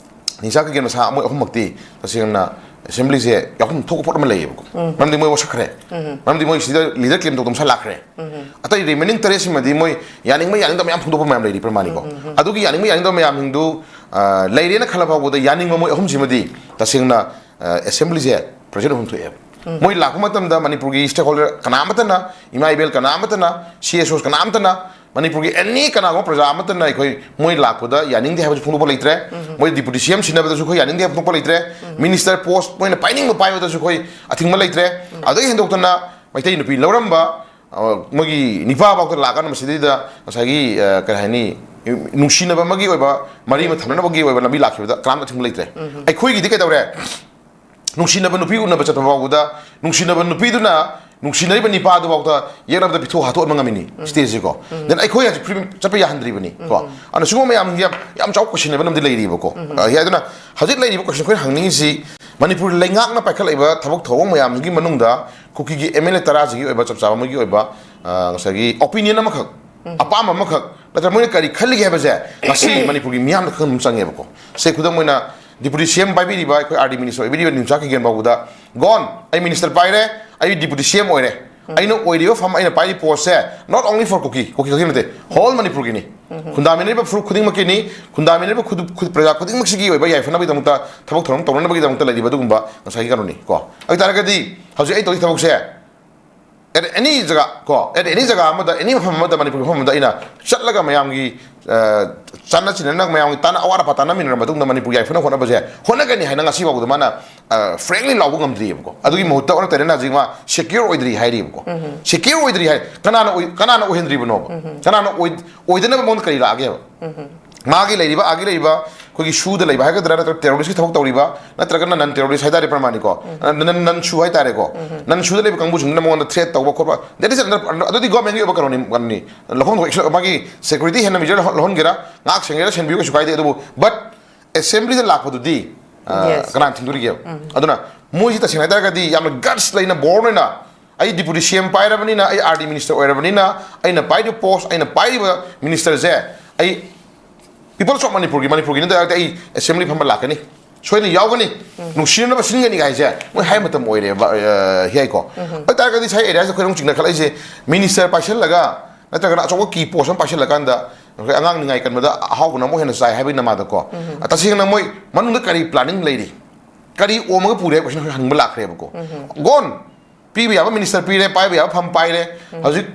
ꯅꯤꯁꯥ ꯀꯩꯀꯦꯟ ꯃꯁꯥ ꯃꯣꯏ ꯑꯍꯨꯝꯃꯛꯇꯤ ꯇꯁꯦꯡꯅ ꯑꯦꯁꯦꯝꯕ꯭ꯂꯤꯁꯦ ꯌꯥꯎꯐꯝ ꯊꯣꯛꯄ ꯄꯣꯠ ꯑꯃ ꯂꯩꯌꯦꯕꯀꯣ꯫ ꯃꯔꯝꯗꯤ ꯃꯣꯏ ꯋꯥꯁꯛꯈ꯭ꯔꯦ꯫ ꯃꯔꯝꯗꯤ ꯃꯣꯏ ꯁꯤꯗ ꯂꯤꯗꯔ ꯀ꯭ꯂꯦꯝ ꯇꯧꯗꯧ ꯃꯁꯥ ꯂꯥꯛꯈ꯭ꯔꯦ꯫ ꯑꯇꯩ ꯔꯤꯃꯦꯅꯤꯡ ꯇꯔꯦꯠꯁꯤꯃꯗꯤ ꯃꯣꯏ ꯌꯥꯅꯤꯡꯕ ꯌꯥꯅꯤꯡꯗꯕ ꯃꯌꯥꯝ ꯐꯣꯡꯗꯣꯛꯄ ꯃꯌꯥꯝ ꯂꯩꯔꯤ ꯄ꯭ꯔꯃꯥꯅꯤꯀꯣ꯫ ꯑꯗꯨꯒꯤ ꯌꯥꯅꯤꯡꯕ ꯌꯥꯅꯤꯡꯗꯕ ꯃꯌꯥꯝꯁꯤꯡꯗꯨ, ꯑ, ꯂꯩꯔꯦꯅ ꯈꯜꯂ ꯐꯥꯎꯕꯗ ꯌꯥꯅꯤꯡꯕ ꯃꯣꯏ ꯑꯍꯨꯝꯁꯤꯃꯗꯤ ꯇꯁꯦꯡꯅ, ꯑ, ꯑꯦꯁꯦꯝꯕ꯭ꯂꯤꯁꯦ ꯄ꯭ꯔꯖꯦꯟ ꯑꯣꯏꯐꯝ ꯊꯣꯛꯑꯦꯕ꯫ ꯃꯣꯏ ꯂꯥꯛꯄ ꯃꯇꯝꯗ ꯃꯅꯤꯄꯨꯔꯒꯤ ꯁ꯭ꯇꯦꯛ ꯍꯣꯜꯗꯔ ꯀꯅꯥ ꯑꯃꯠꯇꯅ, ꯏꯃꯥ ꯏꯕꯦꯜ ꯀꯅꯥ ꯑꯃꯠꯇꯅ, ꯁꯤ ꯑꯦꯁ ꯑꯣꯁ ꯀꯅꯥ ꯑꯃꯠꯇꯅ ꯃꯅꯤꯄꯨꯔꯒꯤ ꯑꯦꯅꯤ ꯀꯅꯥꯒꯨꯝꯕ ꯄ꯭ꯔꯖꯥ ꯑꯃꯠꯇꯅ ꯑꯩꯈꯣꯏ ꯃꯣꯏ ꯂꯥꯛꯄꯗ ꯌꯥꯅꯤꯡꯗꯦ ꯍꯥꯏꯕꯁꯨ ꯐꯣꯡꯗꯣꯛꯄ ꯂꯩꯇ꯭ꯔꯦ꯫ ꯃꯣꯏ ꯗꯤꯄꯨꯇꯤ ꯁꯤ ꯑꯦꯝ ꯁꯤꯟꯅꯕꯗꯁꯨ ꯑꯩꯈꯣꯏ ꯌꯥꯅꯤꯡꯗꯦ ꯍꯥꯏꯕ ꯐꯣꯡꯗꯣꯛꯄ ꯂꯩꯇ꯭ꯔꯦ꯫ ꯃꯤꯅꯤꯁꯇꯔ ꯄꯣꯁ ꯃꯣꯏꯅ ꯄꯥꯏꯅꯤꯡꯕ ꯄꯥꯏꯕꯗꯁꯨ ꯑꯩꯈꯣꯏ ꯑꯊꯤꯡꯕ ꯂꯩꯇ꯭ꯔꯦ꯫ ꯑꯗꯨꯗꯒꯤ ꯍꯦꯟꯗꯣꯛꯇꯅ ꯃꯩꯇꯩ ꯅꯨꯄꯤ ꯂꯧꯔꯝꯕ, ꯑ, ꯃꯣꯏꯒꯤ ꯅꯤꯄꯥ ꯐꯥꯎꯗ ꯂꯥꯛꯀꯥꯟꯗ ꯃꯁꯤꯗꯩꯗ ꯉꯁꯥꯏꯒꯤ, ꯑ, ꯀꯔꯤ ꯍꯥꯏꯅꯤ, ꯅꯨꯡꯁꯤꯅꯕ ꯑꯃꯒꯤ ꯑꯣꯏꯕ, ꯃꯔꯤ ꯑꯃ ꯊꯝꯅꯅꯕꯒꯤ ꯑꯣꯏꯕ ꯂꯝꯕꯤ ꯂꯥꯛꯈꯤꯕꯗ ꯀꯅꯥꯝꯇ ꯑꯊꯤꯡꯕ ꯂꯩꯇ꯭ꯔꯦ꯫ ꯑꯩꯈꯣꯏꯒꯤꯗꯤ ꯀꯩꯗꯧꯔꯦ? ꯅꯨꯡꯁꯤꯅꯕ ꯅꯨꯄꯤ ꯎꯅꯕ ꯆꯠꯄ ꯐꯥꯎꯕꯗ, ꯅꯨꯡꯁꯤꯅꯕ ꯅꯨꯄꯤꯗꯨꯅ ꯅꯨꯡꯁꯤꯅꯔꯤꯕ ꯅꯤꯄꯥꯗꯨ ꯐꯥꯎꯗ ꯌꯦꯛꯅꯕꯗ ꯄꯤꯊꯣꯛ ꯍꯥꯠꯇꯣꯛꯍꯟꯕ ꯉꯝꯃꯤꯅꯤ, ꯁ꯭ꯇꯦꯖꯁꯤꯀꯣ꯫ ꯗꯦꯟ ꯑꯩꯈꯣꯏ ꯍꯧꯖꯤꯛ ꯐ꯭ꯔꯤꯗꯝ ꯆꯠꯄ ꯌꯥꯍꯟꯗ꯭ꯔꯤꯕꯅꯤ ꯀꯣ꯫ ꯑꯗꯨꯅ ꯁꯤꯒꯨꯝꯕ ꯃꯌꯥꯝꯁꯤꯡꯁꯦ ꯌꯥꯝ, ꯌꯥꯝ ꯆꯥꯎꯕ ꯀꯣꯏꯁꯟ ꯑꯃꯗꯤ ꯂꯩꯔꯤꯕꯀꯣ꯫ ꯑ, ꯌꯥꯏ, ꯑꯗꯨꯅ ꯍꯧꯖꯤꯛ ꯂꯩꯔꯤꯕ ꯀꯣꯏꯁꯟ ꯑꯩꯈꯣꯏꯅ ꯍꯪꯅꯤꯡꯉꯤꯁꯤ, ꯃꯅꯤꯄꯨꯔ ꯂꯩꯉꯥꯛꯅ ꯄꯥꯏꯈꯠꯂꯛꯏꯕ ꯊꯕꯛ ꯊꯧꯑꯣꯡ ꯃꯌꯥꯝꯁꯤꯒꯤ ꯃꯅꯨꯡꯗ ꯀꯨꯀꯤꯒꯤ ꯑꯦꯝ ꯑꯦꯜ ꯑꯦ ꯇꯔꯥꯁꯤꯒꯤ ꯑꯣꯏꯕ ꯆꯞ ꯆꯥꯕ ꯑꯃꯒꯤ ꯑꯣꯏꯕ, ꯑ, ꯉꯁꯥꯏꯒꯤ ꯑꯣꯄꯤꯅꯤꯌꯟ ꯑꯃꯈꯛ, ꯑꯄꯥꯝꯕ ꯑꯃꯈꯛ, ꯅꯠꯇ꯭ꯔꯒ ꯃꯣꯏꯅ ꯀꯔꯤ ꯈꯜꯂꯤꯒꯦ ꯍꯥꯏꯕꯁꯦ ꯉꯁꯤ ꯃꯅꯤꯄꯨꯔꯒꯤ ꯃꯤꯌꯥꯝꯗ ꯈꯪꯕ ꯑꯃ ꯆꯪꯉꯦꯕꯀꯣ꯫ ꯁꯦ, ꯈꯨꯗꯝ ꯑꯣꯏꯅ, ꯗꯤꯄꯨꯇꯤ ꯁꯤ ꯑꯦꯝ ꯄꯥꯏꯕꯤꯔꯤꯕ, ꯑꯩꯈꯣꯏ ꯑꯥꯔ ꯗꯤ ꯃꯤꯅꯤꯁꯇꯔ ꯑꯣꯏꯕꯤꯔꯤꯕ ꯅꯤꯝꯆꯥ ꯀꯤꯒꯦꯟ ꯐꯥꯎꯕꯗ, "ꯒꯣꯟ, ꯑꯩ ꯃꯤꯅꯤꯁꯇꯔ ꯄꯥꯏꯔꯦ, ꯑꯩ ꯗꯤꯄꯨꯇꯤ ꯁꯤ ꯑꯦꯝ ꯑꯣꯏꯔꯦ꯫ ꯑꯩꯅ ꯑꯣꯏꯔꯤꯕ ꯐꯝ, ꯑꯩꯅ ꯄꯥꯏꯔꯤꯕ ꯄꯣꯁꯁꯦ not only for ꯀꯨꯀꯤ, ꯀꯨꯀꯤ ꯈꯛꯀꯤ ꯅꯠꯇꯦ, ꯍꯣꯜ ꯃꯅꯤꯄꯨꯔꯒꯤꯅꯤ꯫ ꯈꯨꯟꯗꯥꯃꯤꯟꯅꯔꯤꯕ ꯐꯨꯔꯨꯞ ꯈꯨꯗꯤꯡꯃꯛꯀꯤꯅꯤ, ꯈꯨꯟꯗꯥꯃꯤꯟꯅꯔꯤꯕ ꯈꯨꯗꯨ-, ꯈꯨ-, ꯄ꯭ꯔꯖꯥ ꯈꯨꯗꯤꯡꯃꯛꯁꯤꯒꯤ ꯑꯣꯏꯕ ꯌꯥꯏꯐꯅꯕꯒꯤꯗꯃꯛꯇ ꯊꯕꯛ ꯊꯧꯔꯝ ꯇꯧꯅꯅꯕꯒꯤꯗꯃꯛꯇ ꯂꯩꯔꯤꯕ ꯑꯗꯨꯒꯨꯝꯕ ꯉꯁꯥꯏꯒꯤ ꯀꯩꯅꯣꯅꯤ ꯀꯣ꯫ ꯑꯗꯨ ꯇꯥꯔꯒꯗꯤ ꯍꯧꯖꯤꯛ ꯑꯩ ꯇꯧꯔꯤ ꯊꯕꯛꯁꯦ, at any ꯖꯒꯥ ꯀꯣ, at any ꯖꯒꯥ ꯑꯃꯗ, any ꯃꯐꯝ ꯑꯃꯗ, ꯃꯅꯤꯄꯨꯔꯒꯤ ꯃꯐꯝ ꯑꯃꯗ ꯑꯩꯅ ꯆꯠꯂꯒ ꯃꯌꯥꯝꯒꯤ, ꯑ, ꯆꯥꯟꯅ ꯆꯤꯟꯅꯅ ꯃꯌꯥꯝꯒꯤ ꯇꯥꯟꯅ ꯑꯋꯥꯠ ꯑꯄꯥ ꯇꯥꯟꯅꯃꯤꯟꯅꯔ ꯃꯇꯨꯡꯗ ꯃꯅꯤꯄꯨꯔꯒꯤ ꯌꯥꯏꯐꯅ ꯍꯣꯠꯅꯕꯁꯦ ꯍꯣꯠꯅꯒꯅꯤ ꯍꯥꯏꯅ ꯉꯁꯤ ꯐꯥꯎꯕꯗ ꯃꯥꯅ, ꯑ, frankly ꯂꯥꯎꯕ ꯉꯝꯗ꯭ꯔꯤꯑꯕꯀꯣ꯫ ꯑꯗꯨꯒꯤ ꯃꯍꯨꯠꯇ ꯑꯣꯟꯅ ꯇꯩꯅꯅ ꯍꯧꯖꯤꯛ ꯃꯥ secure ꯑꯣꯏꯗ꯭ꯔꯤ ꯍꯥꯏꯔꯤꯕꯀꯣ꯫ Secure ꯑꯣꯏꯗ꯭ꯔꯤ ꯍꯥꯏ꯫ ꯀꯅꯥꯅ ꯑꯣꯏ-, ꯀꯅꯥꯅ ꯑꯣꯏꯍꯟꯗ꯭ꯔꯤꯕꯅꯣꯕ? ꯀꯅꯥꯅ ꯑꯣꯏ-, ꯑꯣꯏꯗꯅꯕ ꯃꯉꯣꯟꯗ ꯀꯔꯤ ꯂꯥꯛꯑꯒꯦꯕ? ꯃꯥꯒꯤ ꯂꯩꯔꯤꯕ, ꯑꯥꯒꯤ ꯂꯩꯔꯤꯕ ꯑꯩꯈꯣꯏꯒꯤ ꯁꯨꯗ ꯂꯩꯕ ꯍꯥꯏꯒꯗ꯭ꯔꯥ, ꯅꯠꯇ꯭ꯔꯒ ꯇꯦꯔꯣꯔꯤꯁꯀꯤ ꯊꯕꯛ ꯇꯧꯔꯤꯕ, ꯅꯠꯇ꯭ꯔꯒꯅ ꯅꯟ ꯇꯦꯔꯣꯔꯤꯁ ꯍꯥꯏꯇꯥꯔꯦ, ꯄ꯭ꯔꯃꯥꯅꯤꯀꯣ, ꯅꯟ, ꯅꯟ ꯁꯨ ꯍꯥꯏꯇꯥꯔꯦꯀꯣ, ꯅꯟ ꯁꯨꯗ ꯂꯩꯕ ꯀꯥꯡꯕꯨꯁꯤꯡꯗꯨꯅ ꯃꯉꯣꯟꯗ ꯊ꯭ꯔꯦꯠ ꯇꯧꯕ ꯈꯣꯠꯄ, that is under-, ꯑꯗꯨꯗꯤ ꯒꯣꯔꯃꯦꯟꯒꯤ ꯑꯣꯏꯕ ꯀꯩꯅꯣꯅꯤ, ꯀꯩꯅꯣꯅꯤ, ꯂꯧꯐꯝ ꯊꯣꯛꯄ action, ꯃꯥꯒꯤ ꯁꯦꯀ꯭ꯌꯨꯔꯤꯇꯤ ꯍꯦꯟꯅ ꯃꯤꯖꯔ ꯂꯧꯍꯟꯒꯦꯔꯥ, ꯉꯥꯛ ꯁꯦꯟꯒꯦꯔꯥ, ꯁꯦꯟꯕꯤꯌꯨ, ꯀꯩꯁꯨ ꯀꯥꯏꯗꯦ꯫ ꯑꯗꯨꯕꯨ but ꯑꯦꯁꯦꯝꯕ꯭ꯂꯤꯗ ꯂꯥꯛꯄꯗꯨꯗꯤ, ꯑ, Yes. ꯀꯅꯥꯅ ꯊꯤꯡꯗꯣꯔꯤꯒꯦꯕ? ꯑꯗꯨꯅ ꯃꯣꯏꯁꯤ ꯇꯁꯦꯡꯅ ꯍꯥꯏꯇꯥꯔꯒꯗꯤ ꯌꯥꯝꯅ ꯒꯠꯁ ꯂꯩꯅ, ꯕꯣꯜꯗ ꯑꯣꯏꯅ, "ꯑꯩ ꯗꯤꯄꯨꯇꯤ ꯁꯤ ꯑꯦꯝ ꯄꯥꯏꯔꯕꯅꯤꯅ, ꯑꯩ ꯑꯥꯔ ꯗꯤ ꯃꯤꯅꯤꯁꯇꯔ ꯑꯣꯏꯔꯕꯅꯤꯅ, ꯑꯩꯅ ꯄꯥꯏꯔꯤꯕ ꯄꯣꯁ, ꯑꯩꯅ ꯄꯥꯏꯔꯤꯕ ꯃꯤꯅꯤꯁꯇꯔꯁꯦ ꯑꯩ ꯄꯤꯄꯜꯁ ꯑꯣꯐ ꯃꯅꯤꯄꯨꯔꯒꯤ, ꯃꯅꯤꯄꯨꯔꯒꯤ ꯅꯠꯇ ꯇꯥꯔꯒꯗꯤ ꯑꯩ ꯑꯦꯁꯦꯝꯕ꯭ꯂꯤ ꯐꯝꯕ ꯂꯥꯛꯀꯅꯤ, ꯁꯣꯏꯗꯅ ꯌꯥꯎꯒꯅꯤ, ꯅꯨꯡꯁꯤꯅꯅꯕ ꯁꯤꯟꯒꯅꯤ" ꯍꯥꯏꯁꯦ ꯃꯣꯏ ꯍꯥꯏ ꯃꯇꯝ ꯑꯣꯏꯔꯦꯕ, ꯑ, ꯍꯤꯌꯥꯏꯀꯣ꯫ ꯑꯗꯨ ꯇꯥꯔꯒꯗꯤ ꯉꯁꯥꯏ ꯑꯦꯔꯤꯌꯥꯁꯤꯗ ꯑꯩꯈꯣꯏ ꯑꯃꯨꯛ ꯆꯤꯡꯅꯈꯠꯂꯛꯏꯁꯦ, ꯃꯤꯅꯤꯁꯇꯔ ꯄꯥꯏꯁꯜꯂꯒ ꯅꯠꯇ꯭ꯔꯒꯅ ꯑꯆꯧꯕ ꯀꯤ ꯄꯣꯁ ꯑꯃ ꯄꯥꯏꯁꯜꯂꯀꯥꯟꯗ ꯑꯩꯈꯣꯏ ꯑꯉꯥꯡ ꯅꯤꯡꯉꯥꯏ ꯀꯟꯕꯗ ꯑꯍꯥꯎꯕꯅ ꯑꯃꯨꯛ ꯍꯦꯟꯅ ꯆꯥꯏ ꯍꯥꯏꯕꯒꯤ ꯅꯃꯥꯗꯀꯣ꯫ ꯇꯁꯦꯡꯅ ꯃꯣꯏ ꯃꯅꯨꯡꯗ ꯀꯔꯤ ꯄ꯭ꯂꯥꯅꯤꯡ ꯂꯩꯔꯤ, ꯀꯔꯤ ꯑꯣꯝꯃꯒ ꯄꯨꯔꯦ ꯍꯥꯏꯕ ꯀꯣꯏꯁꯟ ꯑꯩꯈꯣꯏ ꯍꯪꯕ ꯂꯥꯛꯈ꯭ꯔꯦꯕꯀꯣ꯫ ꯒꯣꯟ ꯄꯤꯕ ꯌꯥꯕ ꯃꯤꯅꯤꯁꯇꯔ ꯄꯤꯔꯦ, ꯄꯥꯏꯕ ꯌꯥꯕ ꯐꯝ ꯄꯥꯏꯔꯦ, ꯍꯧꯖꯤꯛ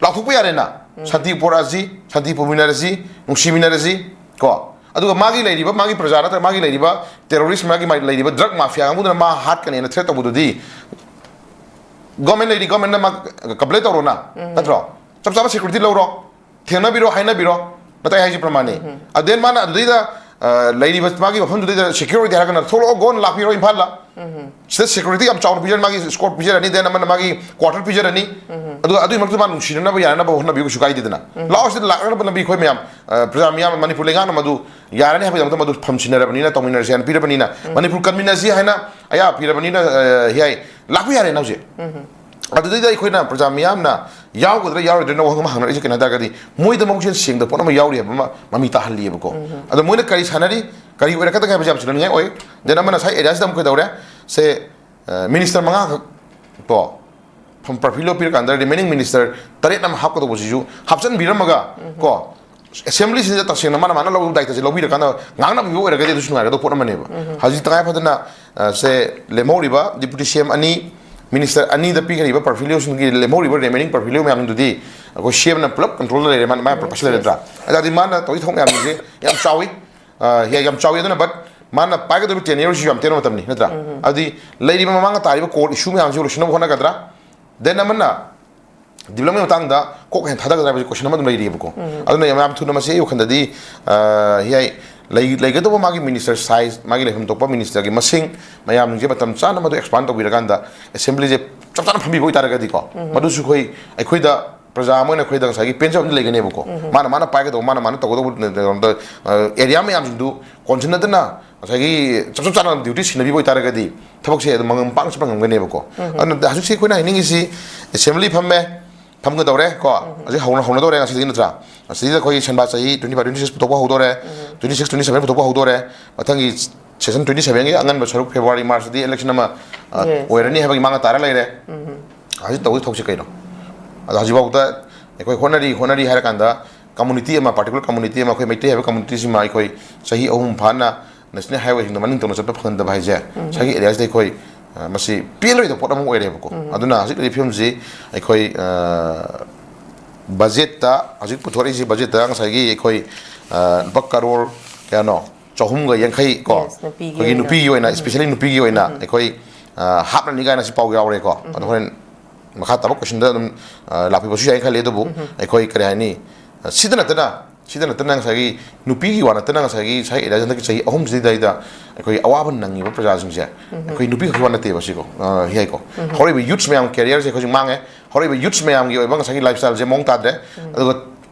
ꯂꯥꯎꯊꯣꯛꯄ ꯌꯥꯔꯦꯅ꯫ ꯁꯥꯟꯇꯤ ꯄꯣꯔꯛꯑꯁꯤ, ꯁꯥꯟꯇꯤ ꯄꯨꯃꯤꯟꯅꯔꯁꯤ, ꯅꯨꯡꯁꯤꯃꯤꯟꯅꯔꯁꯤ꯫ ꯀꯣ, ꯑꯗꯨꯒ ꯃꯥꯒꯤ ꯂꯩꯔꯤꯕ, ꯃꯥꯒꯤ ꯄ꯭ꯔꯖꯥ ꯅꯠꯇ꯭ꯔꯒ ꯃꯥꯒꯤ ꯂꯩꯔꯤꯕ terrorist, ꯃꯥꯒꯤ ꯃꯥꯒꯤ ꯂꯩꯔꯤꯕ drug mafia ꯀꯥꯡꯕꯨꯗꯨꯅ ꯃꯥ ꯍꯥꯠꯀꯅꯦꯅ threat ꯇꯧꯕꯗꯨꯗꯤ, government ꯂꯩꯔꯤ, government ꯅ ꯃꯥ complain ꯇꯧꯔꯣꯅ, ꯅꯠꯇ꯭ꯔꯣ? ꯆꯞ ꯆꯥꯕ security ꯂꯧꯔꯣ, ꯊꯦꯡꯅꯕꯤꯔꯣ, ꯍꯥꯏꯅꯕꯤꯔꯣ, ꯅꯠꯇ꯭ꯔꯥ ꯑꯩ ꯍꯥꯏꯁꯦ ꯄ꯭ꯔꯃꯥꯟꯅꯤ? ꯑꯗꯨꯗꯩ ꯃꯥꯅ ꯑꯗꯨꯗꯩꯗ, ꯑ, ꯂꯩꯔꯤꯕ ꯃꯥꯒꯤ ꯃꯐꯝꯗꯨꯗꯩꯗ secure ꯑꯣꯏꯗꯦ ꯍꯥꯏꯔꯒꯅ ꯊꯣꯛꯂꯛꯑꯣ, ꯒꯣꯟ ꯂꯥꯛꯄꯤꯔꯣ ꯏꯝꯐꯥꯜꯗ꯫ ꯁꯤꯗ security ꯌꯥꯝ ꯆꯥꯎꯅ ꯄꯤꯖꯔꯅꯤ, ꯃꯥꯒꯤ escort ꯄꯤꯖꯔꯅꯤ, then ꯑꯃꯅ ꯃꯥꯒꯤ quarter ꯄꯤꯖꯔꯅꯤ꯫ ꯑꯗꯨꯒ ꯑꯗꯨꯒꯤ ꯃꯔꯛꯇ ꯃꯥ ꯅꯨꯡꯁꯤꯅꯅꯕ ꯌꯥꯅꯅꯕ ꯍꯣꯠꯅꯕꯤꯌꯨ, ꯀꯩꯁꯨ ꯀꯥꯏꯗꯦꯗꯅ꯫ ꯂꯥꯛꯑꯣ, ꯁꯤꯗ ꯂꯥꯛꯅꯕ ꯂꯝꯕꯤ ꯑꯩꯈꯣꯏ ꯃꯌꯥꯝ, ꯑ, ꯄ꯭ꯔꯖꯥ ꯃꯤꯌꯥꯝ, ꯃꯅꯤꯄꯨꯔ ꯂꯩꯉꯥꯛꯅ ꯃꯗꯨ ꯌꯥꯔꯅꯤ ꯍꯥꯏꯕꯒꯤꯗꯃꯛꯇ ꯃꯗꯨ ꯐꯝꯁꯤꯟꯅꯔꯕꯅꯤꯅ, ꯇꯧꯃꯤꯟꯅꯔꯁꯤ ꯍꯥꯏꯅ ꯄꯤꯔꯕꯅꯤꯅ, ꯃꯅꯤꯄꯨꯔ ꯀꯟꯃꯤꯟꯅꯁꯤ ꯍꯥꯏꯅ ꯑꯌꯥꯕ ꯄꯤꯔꯕꯅꯤꯅ, ꯑ, ꯌꯥꯏ, ꯂꯥꯛꯄ ꯌꯥꯔꯦꯅ ꯍꯧꯖꯤꯛ꯫ ꯑꯗꯨꯗꯩꯗ ꯑꯩꯈꯣꯏꯅ ꯄ꯭ꯔꯖꯥ ꯃꯤꯌꯥꯝꯅ ꯌꯥꯎꯒꯗ꯭ꯔꯥ ꯌꯥꯎꯔꯣꯏꯗ꯭ꯔꯅ ꯋꯥꯍꯪ ꯑꯃ ꯍꯪꯅꯔꯛꯏꯁꯦ ꯀꯩꯅꯣ ꯍꯥꯏ ꯇꯥꯔꯒꯗꯤ, ꯃꯣꯏꯗꯃꯛꯁꯦ ꯁꯦꯡꯗꯕ ꯄꯣꯠ ꯑꯃ ꯌꯥꯎꯔꯤ ꯍꯥꯏꯕ ꯑꯃ ꯃꯃꯤ ꯇꯥꯍꯜꯂꯤꯑꯕꯀꯣ꯫ ꯑꯗꯣ ꯃꯣꯏꯅ ꯀꯔꯤ ꯁꯥꯟꯅꯔꯤ, ꯀꯔꯤ ꯑꯣꯏꯔꯛꯀꯗꯒꯦ ꯍꯥꯏꯕꯁꯦ ꯌꯥꯝ ꯆꯤꯡꯅꯅꯤꯡꯉꯥꯏ ꯑꯣꯏ꯫ Then ꯑꯃꯅ ꯉꯁꯥꯏ areaꯁꯤꯗ ꯑꯃꯨꯛ ꯀꯩꯗꯧꯔꯦ? ꯁꯦ, ꯑ, minister ꯃꯉꯥꯈꯛ ꯀꯣ, ꯐꯝ-, portfolio ꯄꯤꯔꯀꯥꯟꯗ remaining minister ꯇꯔꯦꯠ ꯑꯃ ꯍꯥꯞꯀꯗꯧꯕꯁꯤꯁꯨ ꯍꯥꯞꯆꯤꯟꯕꯤꯔꯝꯃꯒ, ꯀꯣ, assemblyꯁꯤꯗ ꯇꯁꯦꯡꯅ ꯃꯥꯅ ꯃꯥꯅ ꯂꯧꯕ ꯗꯥꯏꯇꯁꯦ ꯂꯧꯕꯤꯔꯀꯥꯟꯗ ꯉꯥꯡꯅꯕꯤꯕ ꯑꯣꯏꯔꯒꯗꯤ ꯑꯗꯨꯁꯨ ꯅꯨꯡꯉꯥꯏꯒꯗꯧꯕ ꯄꯣꯠ ꯑꯃꯅꯦꯕ꯫ ꯍꯧꯖꯤꯛ ꯇꯉꯥꯏ ꯐꯗꯅ, ꯑ, ꯁꯦ, ꯂꯦꯝꯍꯧꯔꯤꯕ deputy CM ꯑꯅꯤ, minister ꯑꯅꯤꯗ ꯄꯤꯈ꯭ꯔꯤꯕ portfolioꯁꯤꯡꯒꯤ ꯂꯦꯝꯍꯧꯔꯤꯕ remaining portfolio ꯃꯌꯥꯝꯗꯨꯗꯤ ꯑꯩꯈꯣꯏ CMꯅ ꯄꯨꯂꯞ controlꯗ ꯂꯩꯔꯦ, ꯃꯥꯅ, ꯃꯥꯅ ꯄꯥꯏꯁꯤꯜꯂꯦ ꯅꯠꯇ꯭ꯔꯥ? ꯑꯗꯨꯗꯤ ꯃꯥꯅ ꯇꯧꯔꯤ ꯊꯕꯛ ꯃꯌꯥꯝꯁꯤꯡꯁꯦ ꯌꯥꯝ ꯆꯥꯎꯏ꯫ ꯑ, ꯌꯥ-, ꯌꯥꯝ ꯆꯥꯎꯏ꯫ ꯑꯗꯨꯅ, but ꯃꯥꯅ ꯄꯥꯏꯒꯗꯧꯔꯤꯕ tenureꯁꯤꯁꯨ ꯌꯥꯝ ꯇꯦꯟꯕ ꯃꯇꯝꯅꯤ, ꯅꯠꯇ꯭ꯔꯥ? ꯑꯗꯨꯗꯤ ꯂꯩꯔꯤꯕ ꯃꯃꯥꯡꯗ ꯇꯥꯔꯤꯕ core issue ꯃꯌꯥꯝꯁꯤ ꯂꯣꯏꯁꯤꯟꯅꯕ ꯍꯣꯠꯅꯒꯗ꯭ꯔꯥ? Then ꯑꯃꯅ developmentꯀꯤ ꯃꯇꯥꯡꯗ ꯀꯣꯛ ꯍꯦꯟꯅ ꯊꯥꯗꯒꯗ꯭ꯔꯥ ꯍꯥꯏꯕꯁꯤ question ꯑꯃ ꯑꯗꯨꯝ ꯂꯩꯔꯤꯑꯕꯀꯣ꯫ ꯑꯗꯨꯅ ꯌꯥꯝ, ꯌꯥꯝ ꯊꯨꯅ ꯃꯁꯤ ꯑꯩ ꯋꯥꯈꯜꯗꯗꯤ, ꯑ, ꯌꯥꯏ, ꯂꯩ-, ꯂꯩꯒꯗꯧꯕ ꯃꯥꯒꯤ minister size, ꯃꯥꯒꯤ ꯂꯩꯐꯝ ꯊꯣꯛꯄ ministerꯒꯤ ꯃꯁꯤꯡ ꯃꯌꯥꯝꯁꯦ ꯃꯇꯝ ꯆꯥꯅ ꯃꯗꯨ expand ꯇꯧꯕꯤꯔꯀꯥꯟꯗ assemblyꯁꯦ ꯆꯞ ꯆꯥꯅ ꯐꯝꯕꯤꯕ ꯑꯣꯏꯇꯥꯔꯒꯗꯤꯀꯣ, ꯃꯗꯨꯁꯨ ꯑꯩꯈꯣꯏ, ꯑꯩꯈꯣꯏꯗ ꯄ꯭ꯔꯖꯥ ꯑꯃ ꯑꯣꯏꯅ ꯑꯩꯈꯣꯏꯗ ꯉꯁꯥꯏꯒꯤ ꯄꯦꯟꯖꯕ ꯑꯃꯗꯤ ꯂꯩꯒꯅꯦꯕꯀꯣ꯫ ꯃꯥꯅ, ꯃꯥꯅ ꯄꯥꯏꯒꯗꯧꯕ, ꯃꯥꯅ, ꯃꯥꯅ ꯇꯧꯒꯗꯧꯕ, ꯑ, area ꯃꯌꯥꯝꯁꯤꯡꯗꯨ ꯀꯣꯟꯁꯤꯟꯅꯗꯅ ꯉꯁꯥꯏꯒꯤ ꯆꯞ ꯆꯞ ꯆꯥꯅ duty ꯁꯤꯟꯅꯕꯤꯕ ꯑꯣꯏꯇꯥꯔꯒꯗꯤ ꯊꯕꯛꯁꯦ ꯑꯗꯨꯝ ꯃꯥꯡ ꯄꯥꯛꯅ ꯆꯠꯄ ꯉꯝꯒꯅꯦꯕꯀꯣ꯫ ꯑꯗꯨꯅ ꯍꯧꯖꯤꯛꯁꯦ ꯑꯩꯈꯣꯏꯅ ꯍꯥꯏꯅꯤꯡꯉꯤꯁꯤ, assembly ꯐꯝꯃꯦ, ꯐꯝꯒꯗꯧꯔꯦ ꯀꯣ, ꯍꯧꯖꯤꯛ ꯍꯧꯅ-, ꯍꯧꯅꯗꯧꯔꯦ ꯉꯁꯤꯗꯒꯤ, ꯅꯠꯇ꯭ꯔꯥ? ꯉꯁꯤꯗ ꯑꯩꯈꯣꯏ ꯁꯦꯟꯕꯥ ꯆꯍꯤ twenty five twenty six ꯄꯨꯊꯣꯛꯄ ꯍꯧꯗꯧꯔꯦ, twenty six twenty seven ꯄꯨꯊꯣꯛꯄ ꯍꯧꯗꯧꯔꯦ, ꯃꯊꯪꯒꯤ session twenty sevenꯒꯤ ꯑꯉꯟꯕ ꯁꯔꯨꯛ February Marchꯇꯗꯤ election ꯑꯃ, ꯑ, Yes. ꯑꯣꯏꯔꯅꯤ ꯍꯥꯏꯕꯒꯤ ꯃꯥꯡꯗ ꯇꯥꯔ ꯂꯩꯔꯦ꯫ ꯍꯧꯖꯤꯛ ꯇꯧꯒꯗꯧꯕ ꯊꯕꯛꯁꯦ ꯀꯩꯅꯣ? ꯑꯗꯣ ꯍꯧꯖꯤꯛꯐꯥꯎꯗ ꯑꯩꯈꯣꯏ ꯍꯣꯠꯅꯔꯤ, ꯍꯣꯠꯅꯔꯤ ꯍꯥꯏꯔ ꯀꯥꯟꯗ community ꯑꯃ, particular community ꯑꯃ, ꯑꯩꯈꯣꯏ ꯃꯩꯇꯩ ꯍꯥꯏꯕ communityꯁꯤꯃ ꯑꯩꯈꯣꯏ ꯆꯍꯤ ꯑꯍꯨꯝ ꯐꯥꯅ national highwayꯁꯤꯡꯗ ꯃꯅꯤꯡ ꯇꯝꯅ ꯆꯠꯄ ꯐꯪꯍꯟꯗꯕ ꯍꯥꯏꯁꯦ ꯉꯁꯥꯏꯒꯤ areaꯁꯤꯗ ꯑꯩꯈꯣꯏ, ꯑ, ꯃꯁꯤ ꯄꯦꯜꯂꯣꯏꯗꯕ ꯄꯣꯠ ꯑꯃ ꯑꯣꯏꯔꯦꯕꯀꯣ꯫ ꯑꯗꯨꯅ ꯍꯧꯖꯤꯛ ꯂꯩꯔꯤꯕ ꯐꯤꯕꯝꯁꯤ ꯑꯩꯈꯣꯏ, ꯑ, ꯕꯖꯦꯠꯇ, ꯍꯧꯖꯤꯛ ꯄꯨꯊꯣꯔꯛꯏꯁꯤ ꯕꯖꯦꯠꯇ ꯉꯁꯥꯏꯒꯤ ꯑꯩꯈꯣꯏ, ꯑ, ꯂꯨꯄꯥ ꯀꯔꯣꯔ ꯀꯌꯥꯅꯣ? ꯆꯍꯨꯝꯒ ꯌꯥꯡꯈꯩ ꯀꯣ? Yes, ꯅꯨꯄꯤꯒꯤ ꯑꯩꯈꯣꯏꯒꯤ ꯑꯣꯏꯅ꯫ ꯅꯨꯄꯤꯒꯤ ꯑꯣꯏꯅ, ꯎꯝ꯫ Especially ꯅꯨꯄꯤꯒꯤ ꯑꯣꯏꯅ ꯎꯝ꯫ ꯑꯩꯈꯣꯏ, ꯑ, ꯍꯥꯞꯂꯅꯤ ꯀꯥꯏꯅ ꯁꯤ ꯄꯥꯎ ꯌꯥꯎꯔꯦꯀꯣ꯫ ꯑꯗꯣ ꯎꯝ꯫ ꯍꯣꯔꯦꯟ ꯃꯈꯥ ꯇꯥꯕ question ꯗ ꯑꯗꯨꯝ, ꯑ, ꯂꯥꯛꯄꯤꯕꯁꯨ ꯌꯥꯏ ꯈꯜꯂꯤ꯫ ꯑꯗꯨꯕꯨ ꯎꯝ꯫ ꯑꯩꯈꯣꯏ ꯀꯔꯤ ꯍꯥꯏꯅꯤ? ꯑ, ꯁꯤꯗ ꯅꯠꯇꯅ, ꯁꯤꯗ ꯅꯠꯇꯅ ꯉꯁꯥꯏꯒꯤ ꯅꯨꯄꯤꯒꯤ ꯋꯥ ꯅꯠꯇꯅ ꯉꯁꯥꯏꯒꯤ ꯉꯁꯥꯏ ꯍꯟꯗꯛꯀꯤ ꯆꯍꯤ ꯑꯍꯨꯝꯁꯤꯗꯩꯗ ꯑꯩꯈꯣꯏ ꯑꯋꯥꯕ ꯅꯪꯉꯤꯕ ꯄ꯭ꯔꯖꯥꯁꯤꯡꯁꯦ ꯎꯝ꯫ ꯑꯩꯈꯣꯏ ꯅꯨꯄꯤ ꯈꯛꯀꯤ ꯋꯥ ꯅꯠꯇꯦꯕ ꯁꯤꯀꯣ꯫ ꯑ, ꯍꯤꯌꯥꯏꯀꯣ꯫ ꯎꯝ꯫ ꯍꯧꯔꯛꯏꯕ youths ꯃꯌꯥꯝ career ꯁꯦ ꯑꯩꯈꯣꯏ ꯍꯧꯖꯤꯛ ꯃꯥꯡꯉꯦ꯫ ꯍꯧꯔꯛꯏꯕ youths ꯃꯌꯥꯝꯒꯤ ꯑꯣꯏꯕ ꯉꯁꯥꯏꯒꯤ lifestyle ꯁꯦ ꯃꯑꯣꯡ ꯇꯥꯗ꯭ꯔꯦ꯫ ꯎꯝ꯫ ꯑꯗꯨꯒ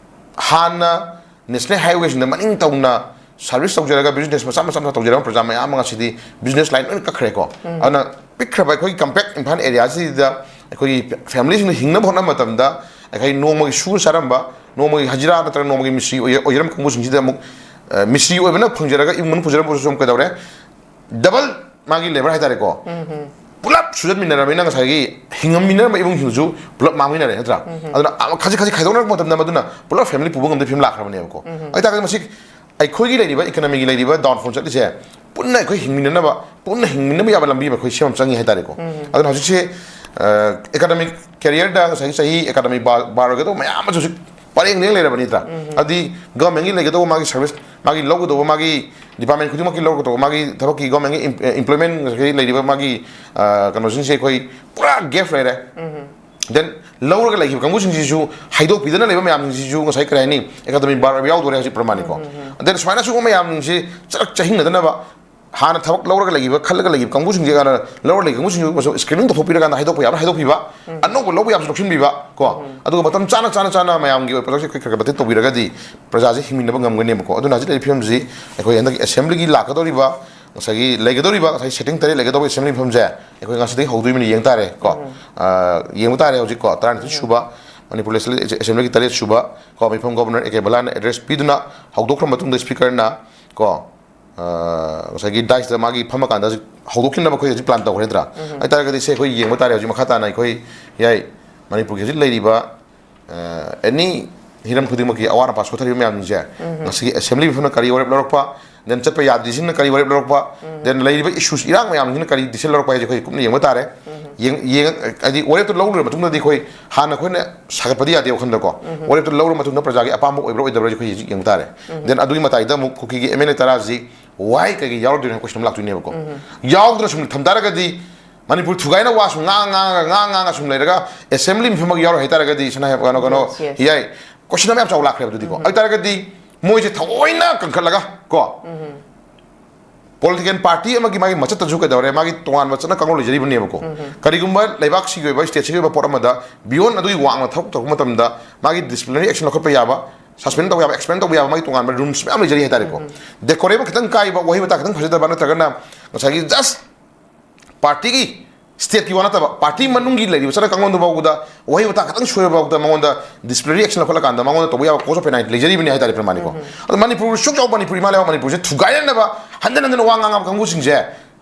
ꯍꯥꯟꯅ national highway ꯁꯤꯡꯗ ꯃꯅꯤꯡ ꯇꯧꯅ service ꯇꯧꯖꯔꯒ business ꯃꯆꯥ ꯃꯆꯥ ꯃꯆꯥ ꯇꯧꯖꯔꯝꯕ ꯄ꯭ꯔꯖꯥ ꯃꯌꯥꯝ ꯑꯃ ꯉꯁꯤꯗꯤ business line ꯂꯣꯏꯅ ꯀꯛꯈ꯭ꯔꯦꯀꯣ꯫ ꯎꯝ꯫ ꯑꯗꯨꯅ ꯄꯤꯛꯈ꯭ꯔꯕ ꯑꯩꯈꯣꯏ compact ꯏꯝꯐꯥꯜ area ꯁꯤꯗ ꯑꯩꯈꯣꯏꯒꯤ family ꯁꯤꯡꯅ ꯍꯤꯡꯅꯕ ꯍꯣꯠꯅꯕ ꯃꯇꯝꯗ ꯑꯩꯈꯣꯏ ꯅꯣꯡꯃꯒꯤ ꯁꯨꯔ ꯆꯥꯔꯝꯕ, ꯅꯣꯡꯃꯒꯤ ꯍꯖꯤꯔꯥ ꯅꯠꯇ꯭ꯔꯒ ꯅꯣꯡꯃꯒꯤ ꯃꯤꯁꯇ꯭ꯔꯤ ꯑꯣꯏ-, ꯑꯣꯏꯖꯔꯝꯕ ꯀꯥꯡꯕꯨꯁꯤꯡꯁꯤꯗ ꯑꯃꯨꯛ, ꯑ, ꯃꯤꯁꯇ꯭ꯔꯤ ꯑꯣꯏꯕꯅ ꯐꯪꯖꯔꯒ ꯏꯃꯨꯡ ꯃꯅꯨꯡ ꯄꯨꯖꯔꯝꯕꯁꯨ ꯑꯃꯨꯛ ꯀꯩꯗꯧꯔꯦ? Double ꯃꯥꯒꯤ labour ꯍꯥꯏꯇꯥꯔꯦꯀꯣ꯫ ꯎꯝ ꯍꯝ꯫ ꯄꯨꯂꯞ ꯁꯨꯖꯟꯃꯤꯟꯅꯔꯕꯅꯤꯅ ꯉꯁꯥꯏꯒꯤ ꯍꯤꯡꯉꯝꯃꯤꯟꯅꯔꯝꯕ ꯏꯃꯨꯡꯁꯤꯡꯗꯨꯁꯨ ꯄꯨꯂꯞ ꯃꯥꯡꯃꯤꯟꯅꯔꯦ ꯅꯠꯇ꯭ꯔꯥ? ꯎꯝ ꯍꯝ꯫ ꯑꯗꯨꯅ ꯑꯃ ꯈꯖꯤꯛ ꯈꯖꯤꯛ ꯈꯥꯏꯗꯣꯛꯅꯔꯛꯄ ꯃꯇꯝꯗ ꯃꯗꯨꯅ ꯄꯨꯂꯞ family ꯄꯨꯕ ꯉꯝꯗꯕ ꯐꯤꯕꯝ ꯂꯥꯛꯈ꯭ꯔꯕꯅꯦꯕꯀꯣ꯫ ꯎꯝ ꯍꯝ꯫ ꯑꯗꯨ ꯑꯣꯏꯇꯥꯔꯒꯗꯤ ꯃꯁꯤ ꯑꯩꯈꯣꯏꯒꯤ ꯂꯩꯔꯤꯕ economy ꯒꯤ ꯂꯩꯔꯤꯕ downfall ꯆꯠꯂꯤꯁꯦ ꯄꯨꯟꯅ ꯑꯩꯈꯣꯏ ꯍꯤꯡꯃꯤꯟꯅꯅꯕ, ꯄꯨꯟꯅ ꯍꯤꯡꯃꯤꯟꯅꯕ ꯌꯥꯕ ꯂꯝꯕꯤ ꯑꯃ ꯑꯩꯈꯣꯏ ꯁꯦꯝꯕ ꯑꯃ ꯆꯪꯉꯤ ꯍꯥꯏꯇꯥꯔꯦꯀꯣ꯫ ꯎꯝ꯫ ꯑꯗꯨꯅ ꯍꯧꯖꯤꯛꯁꯦ, ꯑ, academic career ꯗ ꯉꯁꯥꯏꯒꯤ ꯆꯍꯤ academic bar, bar ꯑꯣꯏꯒꯗꯧꯕ ꯃꯌꯥꯝ ꯑꯃꯁꯨ ꯍꯧꯖꯤꯛ ꯄꯔꯦꯡ ꯂꯦꯡ ꯂꯩꯔꯕ ꯅꯠꯇ꯭ꯔꯥ? ꯎꯝ꯫ ꯑꯗꯨꯗꯤ government ꯀꯤ ꯂꯩꯒꯗꯧꯕ ꯃꯥꯒꯤ service, ꯃꯥꯒꯤ ꯂꯧꯒꯗꯧꯕ ꯃꯥꯒꯤ department ꯈꯨꯗꯤꯡꯃꯛꯀꯤ ꯂꯧꯒꯗꯧꯕ ꯃꯥꯒꯤ ꯊꯕꯛꯀꯤ government ꯀꯤ em-, employment ꯉꯁꯥꯏꯒꯤ ꯂꯩꯔꯤꯕ ꯃꯥꯒꯤ, ꯑ, ꯀꯩꯅꯣꯁꯤꯡꯁꯦ ꯑꯩꯈꯣꯏ ꯄꯨꯔꯥ gap ꯂꯩꯔꯦ꯫ ꯎꯝ꯫ Then ꯂꯧꯔꯒ ꯂꯩꯈꯤꯕ ꯀꯥꯡꯕꯨꯁꯤꯡꯁꯤꯁꯨ ꯍꯥꯏꯗꯣꯛꯄꯤꯗꯅ ꯂꯩꯕ ꯃꯌꯥꯝꯁꯤꯡꯁꯤꯁꯨ ꯉꯁꯥꯏ ꯀꯔꯤ ꯍꯥꯏꯅꯤ, academic bar ꯑꯣꯏꯕ ꯌꯥꯎꯗꯣꯔꯦ ꯍꯧꯖꯤꯛ ꯄ꯭ꯔꯃꯥꯅꯤꯀꯣ꯫ ꯎꯝ, ꯎꯝ, ꯎꯝ꯫ Then ꯁꯨꯃꯥꯏꯅ ꯁꯤꯒꯨꯝꯕ ꯃꯌꯥꯝꯁꯤ ꯆꯔꯛ ꯆꯍꯤꯡꯅꯗꯅꯕ ꯍꯥꯟꯅ ꯊꯕꯛ ꯂꯧꯔꯒ ꯂꯩꯈꯤꯕ, ꯈꯜꯂꯒ ꯂꯩꯈꯤꯕ ꯀꯥꯡꯕꯨꯁꯤꯡꯁꯦ, ꯍꯥꯟꯅ ꯂꯧꯔꯒ ꯂꯩꯈꯤꯕ ꯀꯥꯡꯕꯨꯁꯤꯡꯗꯨ screening ꯇꯧꯊꯣꯛꯄꯤꯔꯀꯥꯟꯗ ꯍꯥꯏꯗꯣꯛꯄ ꯌꯥꯕ ꯍꯥꯏꯗꯣꯛꯄꯤꯕ, ꯎꯝ꯫ ꯑꯅꯧꯕ ꯂꯧꯕ ꯌꯥꯕꯁꯨ ꯂꯧꯁꯤꯟꯕꯤꯕ ꯀꯣ꯫ ꯎꯝ꯫ ꯑꯗꯨꯒ ꯃꯇꯝ ꯆꯥꯅ, ꯆꯥꯅ, ꯆꯥꯅ ꯃꯌꯥꯝꯒꯤ ꯑꯣꯏꯕ ꯄꯣꯠꯁꯛꯁꯦ ꯑꯩꯈꯣꯏ ꯈꯔ ꯈꯔ ꯃꯇꯦꯡ ꯇꯧꯕꯤꯔꯒꯗꯤ ꯄ꯭ꯔꯖꯥꯁꯦ ꯍꯤꯡꯃꯤꯟꯅꯕ ꯉꯝꯒꯅꯦꯕꯀꯣ꯫ ꯑꯗꯨꯅ ꯍꯧꯖꯤꯛ ꯂꯩꯔꯤꯕ ꯐꯤꯕꯝꯁꯤ ꯑꯩꯈꯣꯏ ꯍꯟꯗꯛꯀꯤ assembly ꯒꯤ ꯂꯥꯛꯀꯗꯧꯔꯤꯕ ꯉꯁꯥꯏꯒꯤ ꯂꯩꯒꯗꯧꯔꯤꯕ ꯉꯁꯥꯏ sitting ꯇꯔꯦꯠ ꯂꯩꯒꯗꯧꯕ assembly ꯐꯝꯁꯦ ꯑꯩꯈꯣꯏ ꯉꯁꯤꯗꯒꯤ ꯍꯧꯗꯣꯏꯕꯅꯤ ꯌꯦꯡ ꯇꯥꯔꯦ ꯀꯣ꯫ ꯎꯝ꯫ ꯑ, ꯌꯦꯡꯕ ꯇꯥꯔꯦ ꯍꯧꯖꯤꯛ ꯀꯣ, ꯇꯔꯥꯅꯤꯊꯣꯏ ꯁꯨꯕ ꯃꯅꯤꯄꯨꯔ Legislative Assembly ꯒꯤ ꯇꯔꯦꯠ ꯁꯨꯕ ꯀꯣ, ꯃꯤꯐꯝ Governor ꯑꯦ ꯀꯦ ꯕꯂꯥꯅ address ꯄꯤꯗꯨꯅ ꯍꯧꯗꯣꯛꯈ꯭ꯔ ꯃꯇꯨꯡꯗ speaker ꯅ ꯀꯣ, ꯑ, ꯉꯁꯥꯏꯒꯤ dais ꯇ ꯃꯥꯒꯤ ꯐꯝꯃꯀꯥꯟꯗ ꯍꯧꯖꯤꯛ ꯍꯧꯗꯣꯛꯈꯤꯅꯕ ꯑꯩꯈꯣꯏ ꯍꯧꯖꯤꯛ plan ꯇꯧꯈ꯭ꯔꯦ ꯅꯠꯇ꯭ꯔꯥ? ꯎꯝ꯫ ꯑꯗꯨ ꯇꯥꯔꯒꯗꯤ ꯁꯦ ꯑꯩꯈꯣꯏ ꯌꯦꯡꯕ ꯇꯥꯔꯦ ꯍꯧꯖꯤꯛ ꯃꯈꯥ ꯇꯥꯅ ꯑꯩꯈꯣꯏ ꯌꯥꯏ ꯃꯅꯤꯄꯨꯔꯒꯤ ꯍꯧꯖꯤꯛ ꯂꯩꯔꯤꯕ ꯑ, any ꯍꯤꯔꯝ ꯈꯨꯗꯤꯡꯃꯛꯀꯤ ꯑꯋꯥꯠ ꯑꯄꯥ ꯁꯣꯊꯔꯤꯕ ꯃꯌꯥꯝꯁꯤꯡꯁꯦ, ꯎꯝ꯫ ꯉꯁꯤꯒꯤ assembly ꯃꯤꯐꯝꯅ ꯀꯔꯤ ꯋꯥꯔꯦꯞ ꯂꯧꯔꯛꯄ, then ꯆꯠꯄ ꯌꯥꯗ꯭ꯔꯤꯁꯤꯡꯅ ꯀꯔꯤ ꯋꯥꯔꯦꯞ ꯂꯧꯔꯛꯄ, ꯎꯝ꯫ Then ꯂꯩꯔꯤꯕ issues ꯏꯔꯥꯡ ꯃꯌꯥꯝꯁꯤꯅ ꯀꯔꯤ decision ꯂꯧꯔꯛꯄ ꯍꯥꯏꯁꯦ ꯑꯩꯈꯣꯏ ꯀꯨꯞꯅ ꯌꯦꯡꯕ ꯇꯥꯔꯦ꯫ ꯎꯝ꯫ ꯌꯦꯡ- ꯌꯦꯡ- ꯍꯥꯏꯗꯤ ꯋꯥꯔꯦꯞꯇꯨ ꯂꯧꯔꯨꯔꯕ ꯃꯇꯨꯡꯗꯗꯤ ꯑꯩꯈꯣꯏ ꯍꯥꯟꯅ ꯑꯩꯈꯣꯏꯅ ꯁꯥꯒꯠꯄꯗꯤ ꯌꯥꯗꯦ ꯋꯥꯈꯜꯗꯀꯣ꯫ ꯋꯥꯔꯦꯞꯇꯨ ꯂꯧꯔ ꯃꯇꯨꯡꯗ ꯄ꯭ꯔꯖꯥꯒꯤ ꯑꯄꯥꯝꯕ ꯑꯣꯏꯕ꯭ꯔꯥ ꯑꯣꯏꯗꯕ꯭ꯔꯥ ꯑꯩꯈꯣꯏ ꯍꯧꯖꯤꯛ ꯌꯦꯡꯕ ꯇꯥꯔꯦ꯫ Then ꯑꯗꯨꯒꯤ ꯃꯇꯥꯏꯗ ꯑꯃꯨꯛ ꯀꯨꯀꯤꯒꯤ ꯑꯦꯝ ꯑꯦꯜ ꯑꯦ ꯇꯔꯥꯁꯤ ꯋꯥꯏ ꯀꯩꯒꯤ ꯌꯥꯎꯔꯗꯣꯏꯅꯣ ꯍꯥꯏꯅ ꯀꯣꯏꯁꯟ ꯑꯃ ꯂꯥꯛꯇꯣꯏꯅꯦꯕꯀꯣ꯫ ꯌꯥꯎꯗꯅ ꯁꯨꯝ ꯊꯝ ꯇꯥꯔꯒꯗꯤ ꯃꯅꯤꯄꯨꯔ ꯊꯨꯒꯥꯏꯅ ꯋꯥ ꯁꯨꯝ ꯉꯥꯡ ꯉꯥꯡꯉꯒ ꯉꯥꯡ ꯉꯥꯡꯉꯒ ꯁꯨꯝ ꯂꯩꯔꯒ ꯑꯦꯁꯦꯝꯕ꯭ꯂꯤ ꯃꯤꯐꯝ ꯑꯃ ꯌꯥꯎꯔꯣꯏ ꯍꯥꯏꯇꯥꯔꯒꯗꯤ ꯁꯅꯥ ꯀꯩꯅꯣ ꯀꯩꯅꯣ Yes, yes. ꯌꯥꯏ꯫ ꯀꯣꯏꯁꯟ ꯑꯃ ꯌꯥꯝ ꯆꯥꯎ ꯂꯥꯛꯈ꯭ꯔꯦꯕ ꯑꯗꯨꯗꯤꯀꯣ꯫ ꯑꯗꯨ ꯇꯥꯔꯒꯗꯤ ꯃꯣꯏꯁꯦ ꯊꯑꯣꯏꯅ ꯀꯟꯈꯠꯂꯒ ꯀꯣ ꯄꯣꯂꯤꯇꯤꯀꯦꯜ ꯄꯥꯔꯇꯤ ꯑꯃꯒꯤ ꯃꯥꯒꯤ ꯃꯆꯠꯇꯁꯨ ꯀꯩꯗꯧꯔꯦ, ꯃꯥꯒꯤ ꯇꯣꯉꯥꯟꯕ ꯆꯠꯅ ꯀꯥꯡꯂꯣꯟ ꯂꯩꯖꯔꯤꯕꯅꯦꯕꯀꯣ꯫ ꯀꯔꯤꯒꯨꯝꯕ ꯂꯩꯕꯥꯛꯁꯤꯒꯤ ꯑꯣꯏꯕ ꯁ꯭ꯇꯦꯠꯁꯤꯒꯤ ꯑꯣꯏꯕ ꯄꯣꯠ ꯑꯃꯗ ꯕꯤꯌꯣꯟ ꯑꯗꯨꯒꯤ ꯋꯥꯡꯅ ꯊꯕꯛ ꯇꯧꯔꯛꯄ ꯃꯇꯝꯗ ꯃꯥꯒꯤ ꯗꯤꯁꯤꯄ꯭ꯂꯤꯅꯔꯤ ꯑꯦꯛꯁꯟ ꯂꯧꯈꯠꯄ ꯌꯥꯕ, ꯁꯁꯄꯦꯟ ꯇꯧꯕ ꯌꯥꯕ, ꯑꯦꯛꯁꯄꯦꯜ ꯇꯧꯕ ꯌꯥꯕ ꯃꯥꯒꯤ ꯇꯣꯉꯥꯟꯕ ꯔꯨꯜꯁ ꯃꯌꯥꯝ ꯂꯩꯖꯔꯤ ꯍꯥꯏꯇꯥꯔꯦꯀꯣ꯫ ꯗꯦꯀꯣꯔꯦꯝ ꯈꯤꯇꯪ ꯀꯥꯏꯕ, ꯋꯥꯍꯩ ꯋꯥꯇꯥ ꯈꯤꯇꯪ ꯐꯖꯗꯕ, ꯅꯠꯇ꯭ꯔꯒꯅ ꯉꯁꯥꯏꯒꯤ ꯖꯁ ꯄꯥꯔꯇꯤꯒꯤ ꯁ꯭ꯇꯦꯠꯀꯤ ꯋꯥ ꯅꯠꯇꯕ ꯄꯥꯔꯇꯤ ꯃꯅꯨꯡꯒꯤ ꯂꯩꯔꯤꯕ ꯆꯠꯅ ꯀꯥꯡꯂꯣꯟꯗꯨ ꯐꯥꯎꯕꯗ ꯋꯥꯍꯩ ꯋꯥꯇꯥ ꯈꯤꯇꯪ ꯁꯣꯏꯕ ꯐꯥꯎꯗ ꯃꯉꯣꯟꯗ ꯗꯤꯁꯤꯄ꯭ꯂꯤꯅꯔꯤ ꯑꯦꯛꯁꯟ ꯂꯧꯈꯠꯂꯀꯥꯟꯗ ꯃꯉꯣꯟꯗ ꯇꯧꯕ ꯌꯥꯕ ꯀꯣꯔꯁ ꯑꯣꯐ ꯄꯦꯅꯥꯜꯇꯤ ꯂꯩꯖꯔꯤꯕꯅꯤ ꯍꯥꯏꯇꯥꯔꯦ ꯄ꯭ꯔꯃꯥꯅꯤꯀꯣ꯫ ꯑꯗꯣ ꯃꯅꯤꯄꯨꯔ ꯁꯨꯛ ꯆꯥꯎꯕ ꯃꯅꯤꯄꯨꯔ ꯏꯃꯥ ꯂꯩꯕꯥꯛ ꯃꯅꯤꯄꯨꯔꯁꯦ ꯊꯨꯒꯥꯏꯅꯅꯕ ꯍꯟꯖꯟ ꯍꯟꯖꯟꯅ ꯋꯥ ꯉꯥꯡꯉꯕ ꯀꯥꯡꯕꯨꯁꯤꯡꯁꯦ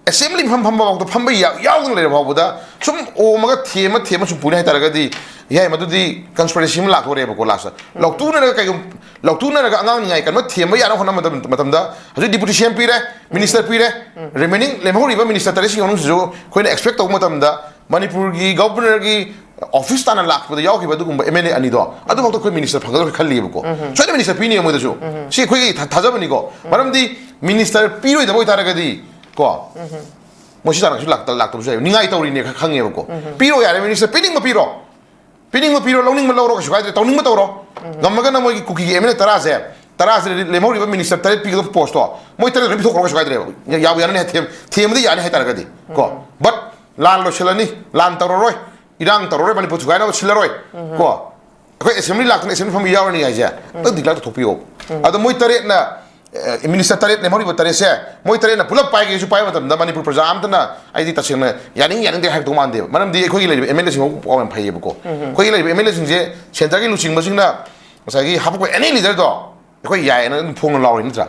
ꯑꯦꯁꯦꯝꯕ꯭ꯂꯤ ꯃꯤꯐꯝ ꯐꯝꯕ ꯐꯥꯎꯗ ꯐꯝꯕ ꯌꯥ- ꯌꯥꯎꯗꯅ ꯂꯩꯔꯕ ꯐꯥꯎꯕꯗ ꯁꯨꯝ ꯑꯣꯝꯃꯒ ꯊꯦꯝꯃ ꯊꯦꯝꯃ ꯁꯨꯝ ꯄꯨꯅꯤ ꯍꯥꯏꯇꯥꯔꯒꯗꯤ ꯌꯥꯏ, ꯃꯗꯨꯗꯤ ꯀꯟꯁꯄꯤꯔꯦꯁꯤ ꯑꯃ ꯂꯥꯛꯇꯣꯔꯦꯕꯀꯣ ꯂꯥꯁꯇ꯫ ꯂꯧꯇꯨꯅꯔꯒ ꯀꯩꯒꯨꯝ ꯂꯧꯇꯨꯅꯔꯒ ꯑꯉꯥꯡ ꯅꯤꯡꯉꯥꯏ ꯀꯟꯕ ꯊꯦꯝꯕ ꯌꯥꯅꯕ ꯍꯣꯠꯅꯕ ꯃꯇꯝ- ꯃꯇꯝꯗ ꯍꯧꯖꯤꯛ ꯗꯤꯄꯨꯇꯤ ꯁꯤ ꯑꯦꯝ ꯄꯤꯔꯦ, ꯃꯤꯅꯤꯁꯇꯔ ꯄꯤꯔꯦ, ꯔꯤꯃꯦꯅꯤꯡ ꯂꯦꯝꯍꯧꯔꯤꯕ ꯃꯤꯅꯤꯁꯇꯔ ꯇꯔꯦꯠꯁꯤꯒꯤ ꯃꯅꯨꯡꯁꯤꯁꯨ ꯑꯩꯈꯣꯏꯅ ꯑꯦꯛꯁꯄꯦꯛ ꯇꯧꯕ ꯃꯇꯝꯗ ꯃꯅꯤꯄꯨꯔꯒꯤ ꯒꯕꯔꯅꯔꯒꯤ ꯑꯣꯐꯤꯁ ꯇꯥꯟꯅ ꯂꯥꯛꯄꯗ ꯌꯥꯎꯈꯤꯕ ꯑꯗꯨꯒꯨꯝꯕ ꯑꯦꯝ ꯑꯦꯜ ꯑꯦ ꯑꯅꯤꯗꯣ ꯑꯗꯨꯐꯥꯎꯗ ꯑꯩꯈꯣꯏ ꯃꯤꯅꯤꯁꯇꯔ ꯐꯪꯒꯗ꯭ꯔꯥ ꯈꯜꯂꯤꯕꯀꯣ꯫ ꯁꯣꯏꯗꯅ ꯃꯤꯅꯤꯁꯇꯔ ꯄꯤꯅꯤ ꯃꯣꯏꯗꯁꯨ꯫ ꯁꯤ ꯑꯩꯈꯣꯏꯒꯤ ꯊꯥ- ꯊꯥꯖꯕꯅꯤꯀꯣ꯫ ꯃꯔꯝꯗꯤ ꯃꯤꯅꯤꯁꯇꯔ ꯄꯤꯔꯣꯏꯗꯕ ꯑꯣꯏꯇꯥꯔꯒꯗꯤ ꯀꯣ ꯃꯣꯏ ꯁꯤ ꯇꯥꯟꯅ ꯀꯩꯁꯨ ꯂꯥꯛꯇ- ꯂꯥꯛꯇꯕꯁꯨ ꯌꯥꯏ, ꯅꯤꯡꯉꯥꯏ ꯇꯧꯔꯤꯅꯦ ꯈ- ꯈꯪꯉꯦꯕꯀꯣ꯫ ꯄꯤꯔꯣ ꯌꯥꯔꯦ, ꯃꯤꯅꯤꯁꯇꯔ ꯄꯤꯅꯤꯡꯕ ꯄꯤꯔꯣ, ꯄꯤꯅꯤꯡꯕ ꯄꯤꯔꯣ, ꯂꯧꯅꯤꯡꯕ ꯂꯧꯔꯣ, ꯀꯩꯁꯨ ꯀꯥꯏꯗ꯭ꯔꯦ, ꯇꯧꯅꯤꯡꯕ ꯇꯧꯔꯣ꯫ ꯉꯝꯃꯒꯅ ꯃꯣꯏꯒꯤ ꯀꯨꯀꯤꯒꯤ ꯑꯦꯝ ꯑꯦꯜ ꯑꯦ ꯇꯔꯥꯁꯦ, ꯇꯔꯥꯁꯦ ꯂꯦꯝꯍꯧꯔꯤꯕ ꯃꯤꯅꯤꯁꯇꯔ ꯇꯔꯦꯠ ꯄꯤꯒꯗꯕ ꯄꯣꯁꯇꯣ ꯃꯣꯏ ꯇꯔꯦꯠ ꯂꯣꯏ ꯄꯤꯊꯣꯛꯈ꯭ꯔꯣ, ꯀꯩꯁꯨ ꯀꯥꯏꯗ꯭ꯔꯦꯕ꯫ ꯌꯥ- ꯌꯥꯕꯨ ꯌꯥꯅꯅꯤ ꯍꯥꯏ, ꯊꯦꯝ- ꯊꯦꯝꯕꯗꯤ ꯌꯥꯅꯤ ꯍꯥꯏꯇꯥꯔꯒꯗꯤ ꯀꯣ꯫ ꯕꯠ ꯂꯥꯟ ꯂꯣꯏꯁꯤꯜꯂꯅꯤ, ꯂꯥꯟ ꯇꯧꯔꯔꯣꯏ, ꯏꯔꯥꯡ ꯇꯧꯔꯔꯣꯏ, ꯃꯅꯤꯄꯨꯔ ꯊꯨꯒꯥꯏꯅꯕ ꯁꯤꯜꯂꯔꯣꯏ ꯀꯣ꯫ ꯑꯩꯈꯣꯏ ꯑꯦꯁꯦꯝꯕ꯭ꯂꯤ ꯂꯥꯛꯇꯅ ꯑꯦꯁꯦꯝꯕ꯭ꯂꯤ ꯐꯝꯕ ꯌꯥꯎꯔꯅꯤ ꯍꯥꯏꯁꯦ ꯑꯝꯇ ꯗꯤꯀ꯭ꯂꯦꯌꯔ ꯇꯧꯊꯣꯛꯄꯤꯌꯣ꯫ ꯑꯗꯣ ꯃꯣꯏ ꯇꯔꯦꯠꯅ, ꯑꯦ, ꯃꯤꯅꯤꯁꯇꯔ ꯇꯔꯦꯠ ꯂꯦꯝꯍꯧꯔꯤꯕ ꯇꯔꯦꯠꯁꯦ ꯃꯣꯏ ꯇꯔꯦꯠꯅ ꯄꯨꯂꯞ ꯄꯥꯏꯒꯦꯁꯨ ꯄꯥꯏꯕ ꯃꯇꯝꯗ ꯃꯅꯤꯄꯨꯔ ꯄ꯭ꯔꯖꯥ ꯑꯝꯇꯅ ꯑꯩꯗꯤ ꯇꯁꯦꯡꯅ ꯌꯥꯅꯤꯡ ꯌꯥꯅꯤꯡꯗꯦ ꯍꯥꯏꯕꯗꯧ ꯃꯥꯟꯗꯦꯕ꯫ ꯃꯔꯝꯗꯤ ꯑꯩꯈꯣꯏꯒꯤ ꯂꯩꯔꯤꯕ ꯑꯦꯝ ꯑꯦꯜ ꯑꯦꯁꯤꯡ ꯄꯥꯎ ꯌꯥꯝ ꯐꯩꯌꯦꯕꯀꯣ꯫ ꯑꯩꯈꯣꯏꯒꯤ ꯂꯩꯔꯤꯕ ꯑꯦꯝ ꯑꯦꯜ ꯑꯦꯁꯤꯡꯁꯦ ꯁꯦꯟꯇꯔꯒꯤ ꯂꯨꯆꯤꯡꯕꯁꯤꯡꯅ ꯉꯁꯥꯏꯒꯤ ꯍꯥꯄꯛꯄ ꯑꯦꯅꯤ ꯂꯤꯗꯔꯗꯣ ꯑꯩꯈꯣꯏ ꯌꯥꯏꯌꯦꯅ ꯑꯗꯨꯝ ꯐꯣꯡꯅ ꯂꯥꯎꯔꯤ ꯅꯠꯇ꯭ꯔꯥ?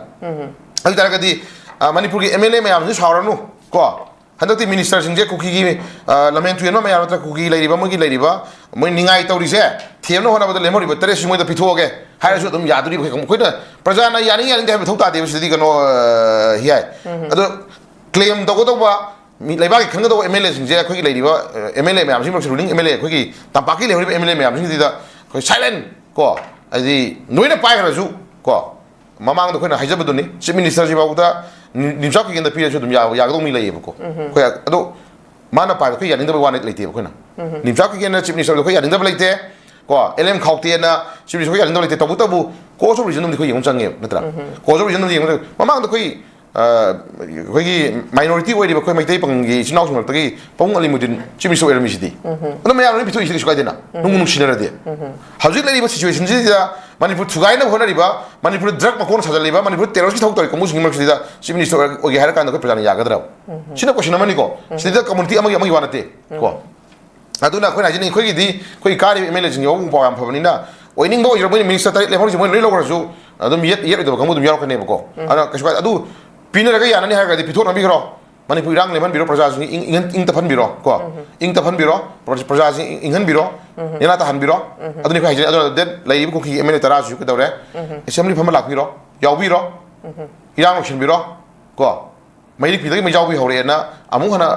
ꯑꯗꯨ ꯇꯥꯔꯒꯗꯤ, ꯑ, ꯃꯅꯤꯄꯨꯔꯒꯤ ꯑꯦꯝ ꯑꯦꯜ ꯑꯦ ꯃꯌꯥꯝꯁꯨ ꯁꯥꯎꯔꯅꯨ ꯀꯣ꯫ ꯍꯟꯗꯛꯇꯤ ꯃꯤꯅꯤꯁꯇꯔꯁꯤꯡꯁꯦ ꯀꯨꯀꯤꯒꯤ, ꯑ, ꯂꯝꯍꯦꯟ ꯇꯨꯍꯦꯟꯕ ꯃꯌꯥꯝ ꯅꯠꯇ꯭ꯔꯒ ꯀꯨꯀꯤ ꯂꯩꯔꯤꯕ ꯃꯣꯏꯒꯤ ꯂꯩꯔꯤꯕ ꯃꯣꯏ ꯅꯤꯡꯉꯥꯏ ꯇꯧꯔꯤꯁꯦ ꯊꯦꯝꯅ ꯍꯣꯠꯅꯕꯗ ꯂꯦꯝꯍꯧꯔꯤꯕ ꯇꯔꯦꯠꯁꯤ ꯃꯣꯏꯗ ꯄꯤꯊꯣꯛꯑꯒꯦ ꯍꯥꯏꯔꯁꯨ ꯑꯗꯨꯝ ꯌꯥꯗꯣꯔꯤꯕ꯫ ꯑꯩꯈꯣꯏꯅ ꯄ꯭ꯔꯖꯥꯅ ꯌꯥꯅꯤꯡ ꯌꯥꯅꯤꯡꯗꯦ ꯍꯥꯏꯕ ꯃꯊꯧ ꯇꯥꯗꯦꯕ꯫ ꯁꯤꯗꯗꯤ ꯀꯩꯅꯣ, ꯑ, ꯍꯤꯌꯥꯏ꯫ ꯑꯗꯣ ꯀ꯭ꯂꯦꯝ ꯇꯧꯒꯗꯧꯕ ꯃꯤ ꯂꯩꯕꯥꯛꯀꯤ ꯈꯟꯒꯗꯧꯕ ꯑꯦꯝ ꯑꯦꯜ ꯑꯦꯁꯤꯡꯁꯦ, ꯑꯩꯈꯣꯏꯒꯤ ꯂꯩꯔꯤꯕ ꯑꯦꯝ ꯑꯦꯜ ꯑꯦ ꯃꯌꯥꯝꯁꯤꯡ ꯃꯔꯛꯁꯤ, ꯔꯨꯂꯤꯡ ꯑꯦꯝ ꯑꯦꯜ ꯑꯦ, ꯑꯩꯈꯣꯏꯒꯤ ꯇꯝꯄꯥꯛꯀꯤ ꯂꯩꯍꯧꯔꯤꯕ ꯑꯦꯝ ꯑꯦꯜ ꯑꯦ ꯃꯌꯥꯝꯁꯤꯡꯁꯤꯗ ꯑꯩꯈꯣꯏ ꯁꯥꯏꯂꯦꯟ ꯀꯣ, ꯍꯥꯏꯗꯤ ꯂꯣꯏꯅ ꯄꯥꯏꯈ꯭ꯔꯁꯨ ꯀꯣ, ꯃꯃꯥꯡꯗ ꯑꯩꯈꯣꯏꯅ ꯍꯥꯏꯖꯕꯗꯨꯅꯤ, ꯆꯤꯐ ꯃꯤꯅꯤꯁꯇꯔꯁꯤꯐꯥꯎꯗ ꯅꯤꯝꯆꯥꯛ ꯀꯤꯒꯦꯟꯗ ꯄꯤꯔꯁꯨ ꯑꯗꯨꯝ ꯌꯥ-, ꯌꯥꯒꯗꯧꯕ ꯃꯤ ꯂꯩꯌꯦꯕꯀꯣ꯫ ꯑꯩꯈꯣꯏ ꯑꯗꯣ ꯃꯥꯅ ꯄꯥꯏꯕ ꯑꯩꯈꯣꯏ ꯌꯥꯅꯤꯡꯗꯕ ꯋꯥ ꯂꯩꯇꯦꯕ꯫ ꯑꯩꯈꯣꯏꯅ ꯅꯤꯝꯆꯥꯛ ꯀꯤꯒꯦꯟꯅ ꯆꯤꯐ ꯃꯤꯅꯤꯁꯇꯔꯗꯣ ꯑꯩꯈꯣꯏ ꯌꯥꯅꯤꯡꯗꯕ ꯂꯩꯇꯦ ꯀꯣ, ꯑꯦꯜ ꯑꯦꯝ ꯈꯥꯎꯇꯦꯅ ꯆꯤꯐ ꯃꯤꯅꯤꯁꯇꯔ ꯑꯩꯈꯣꯏ ꯌꯥꯅꯤꯡꯗꯕ ꯂꯩꯇꯦ꯫ ꯇꯧꯕꯇꯕꯨ ꯀꯣꯔꯁ ꯑꯣꯐ ꯔꯤꯖꯟ ꯑꯃꯗꯤ ꯑꯩꯈꯣꯏ ꯌꯦꯡꯕ ꯆꯪꯉꯦꯕ, ꯅꯠꯇ꯭ꯔꯥ? ꯀꯣꯔꯁ ꯑꯣꯐ ꯔꯤꯖꯟ ꯑꯃꯗꯤ ꯌꯦꯡꯕ ꯆꯪꯉꯦ꯫ ꯃꯃꯥꯡꯗ ꯑꯩꯈꯣꯏ ꯑ, ꯑꯩꯈꯣꯏꯒꯤ ꯃꯥꯏꯅꯣꯔꯤꯇꯤ ꯑꯣꯏꯔꯤꯕ ꯑꯩꯈꯣꯏ ꯃꯩꯇꯩ ꯄꯪꯒꯤ ꯏꯆꯤꯟ ꯏꯅꯥꯎꯁꯤꯡ ꯃꯔꯛꯇꯒꯤ ꯄꯥꯕꯨꯡ ꯑꯂꯤꯃꯨꯗꯤꯟ ꯆꯤꯐ ꯃꯤꯅꯤꯁꯇꯔ ꯑꯣꯏꯔꯝꯃꯤꯁꯤꯗꯤ꯫ ꯑꯗꯣ ꯃꯌꯥꯝ ꯂꯣꯏꯅ ꯄꯤꯊꯣꯛꯏꯁꯤꯗꯤ ꯀꯩꯁꯨ ꯀꯥꯏꯗꯦꯅ, ꯅꯨꯡꯕꯨ ꯅꯨꯡꯁꯤꯅꯔꯗꯤ꯫ ꯍꯧꯖꯤꯛ ꯂꯩꯔꯤꯕ ꯁꯤꯆꯨꯋꯦꯁꯟꯁꯤꯗ ꯃꯅꯤꯄꯨꯔ ꯊꯨꯒꯥꯏꯅꯕ ꯍꯣꯠꯅꯔꯤꯕ, ꯃꯅꯤꯄꯨꯔ ꯗ꯭ꯔꯒ ꯃꯀꯣꯟ ꯁꯥꯖꯜꯂꯤꯕ, ꯃꯅꯤꯄꯨꯔ ꯇꯦꯔꯣꯔꯤꯁꯀꯤ ꯊꯕꯛ ꯇꯧꯔꯤ ꯀꯥꯡꯕꯨꯁꯤꯡꯒꯤ ꯃꯔꯛꯁꯤꯗ ꯆꯤꯐ ꯃꯤꯅꯤꯁꯇꯔ ꯑꯣꯏꯒꯦ ꯍꯥꯏꯔ ꯀꯥꯟꯗ ꯑꯩꯈꯣꯏ ꯄ꯭ꯔꯖꯥꯅ ꯌꯥꯒꯗ꯭ꯔꯕ? ꯁꯤꯅ ꯀꯣꯏꯁꯟ ꯑꯃꯅꯤꯀꯣ꯫ ꯁꯤꯗ ꯀꯝꯃꯨꯅꯤꯇꯤ ꯑꯃꯒꯤ ꯑꯃꯒꯤ ꯋꯥ ꯅꯠꯇꯦ ꯀꯣ꯫ ꯑꯗꯨꯅ ꯑꯩꯈꯣꯏꯅ ꯍꯥꯏꯖꯅꯤꯡꯉꯤ, ꯑꯩꯈꯣꯏꯒꯤꯗꯤ ꯑꯩꯈꯣꯏ ꯀꯥꯔꯤꯕ ꯑꯦꯝ ꯑꯦꯜ ꯑꯦꯁꯤꯡꯒꯤ ꯃꯕꯨꯛ ꯃꯄꯥꯎ ꯌꯥꯝ ꯐꯕꯅꯤꯅ, ꯑꯣꯏꯅꯤꯡꯕ ꯑꯣꯏꯖꯔꯕꯅꯤꯅ, ꯃꯤꯅꯤꯁꯇꯔ ꯇꯔꯦꯠ ꯂꯦꯝꯍꯧꯔꯤꯁꯦ ꯃꯣꯏ ꯂꯣꯏ ꯂꯧꯈ꯭ꯔꯁꯨ ꯑꯗꯨꯝ ꯌꯦꯠ, ꯌꯦꯠꯂꯣꯏꯗꯕ ꯀꯥꯡꯕꯨ ꯑꯗꯨꯝ ꯌꯥꯎꯔꯛꯀꯅꯦꯕꯀꯣ꯫ ꯑꯗꯨꯅ ꯀꯩꯁꯨ ꯀꯥꯏꯗꯦ꯫ ꯑꯗꯨ ꯄꯤꯅꯔꯒ ꯌꯥꯅꯅꯤ ꯍꯥꯏꯔꯒꯗꯤ ꯄꯤꯊꯣꯛꯅꯕꯤꯈ꯭ꯔꯣ꯫ ꯃꯅꯤꯄꯨꯔ ꯏꯔꯥꯡ ꯂꯦꯝꯍꯟꯕꯤꯔꯣ, ꯄ꯭ꯔꯖꯥꯁꯤꯡ ꯏꯪ-, ꯏꯪꯍꯟ-, ꯏꯪ ꯇꯞꯍꯟꯕꯤꯔꯣ ꯀꯣ꯫ ꯏꯪ ꯇꯞꯍꯟꯕꯤꯔꯣ, ꯄ꯭ꯔ-, ꯄ꯭ꯔꯖꯥꯁꯤꯡ ꯏꯪ-, ꯏꯪꯍꯟꯕꯤꯔꯣ, ꯅꯦꯅꯥ ꯇꯥꯍꯟꯕꯤꯔꯣ꯫ ꯑꯗꯨꯅꯤ ꯑꯩꯈꯣꯏ ꯍꯥꯏꯖꯔꯤ꯫ ꯑꯗꯨꯅ ꯗꯦꯠ ꯂꯩꯔꯤꯕ ꯀꯨꯀꯤꯒꯤ ꯑꯦꯝ ꯑꯦꯜ ꯑꯦ ꯇꯔꯥꯁꯤꯁꯨ ꯀꯩꯗꯧꯔꯦ? ꯑꯦꯁꯦꯝꯕ꯭ꯂꯤ ꯐꯝꯕ ꯂꯥꯛꯄꯤꯔꯣ, ꯌꯥꯎꯕꯤꯔꯣ, ꯏꯔꯥꯡ ꯂꯣꯏꯁꯤꯟꯕꯤꯔꯣ ꯀꯣ꯫ ꯃꯩꯔꯤꯛ ꯐꯤꯗꯒꯤ ꯃꯩꯖꯥꯎꯕꯤ ꯍꯧꯔꯛꯑꯦꯅ ꯑꯃꯨꯛ ꯍꯟꯅ,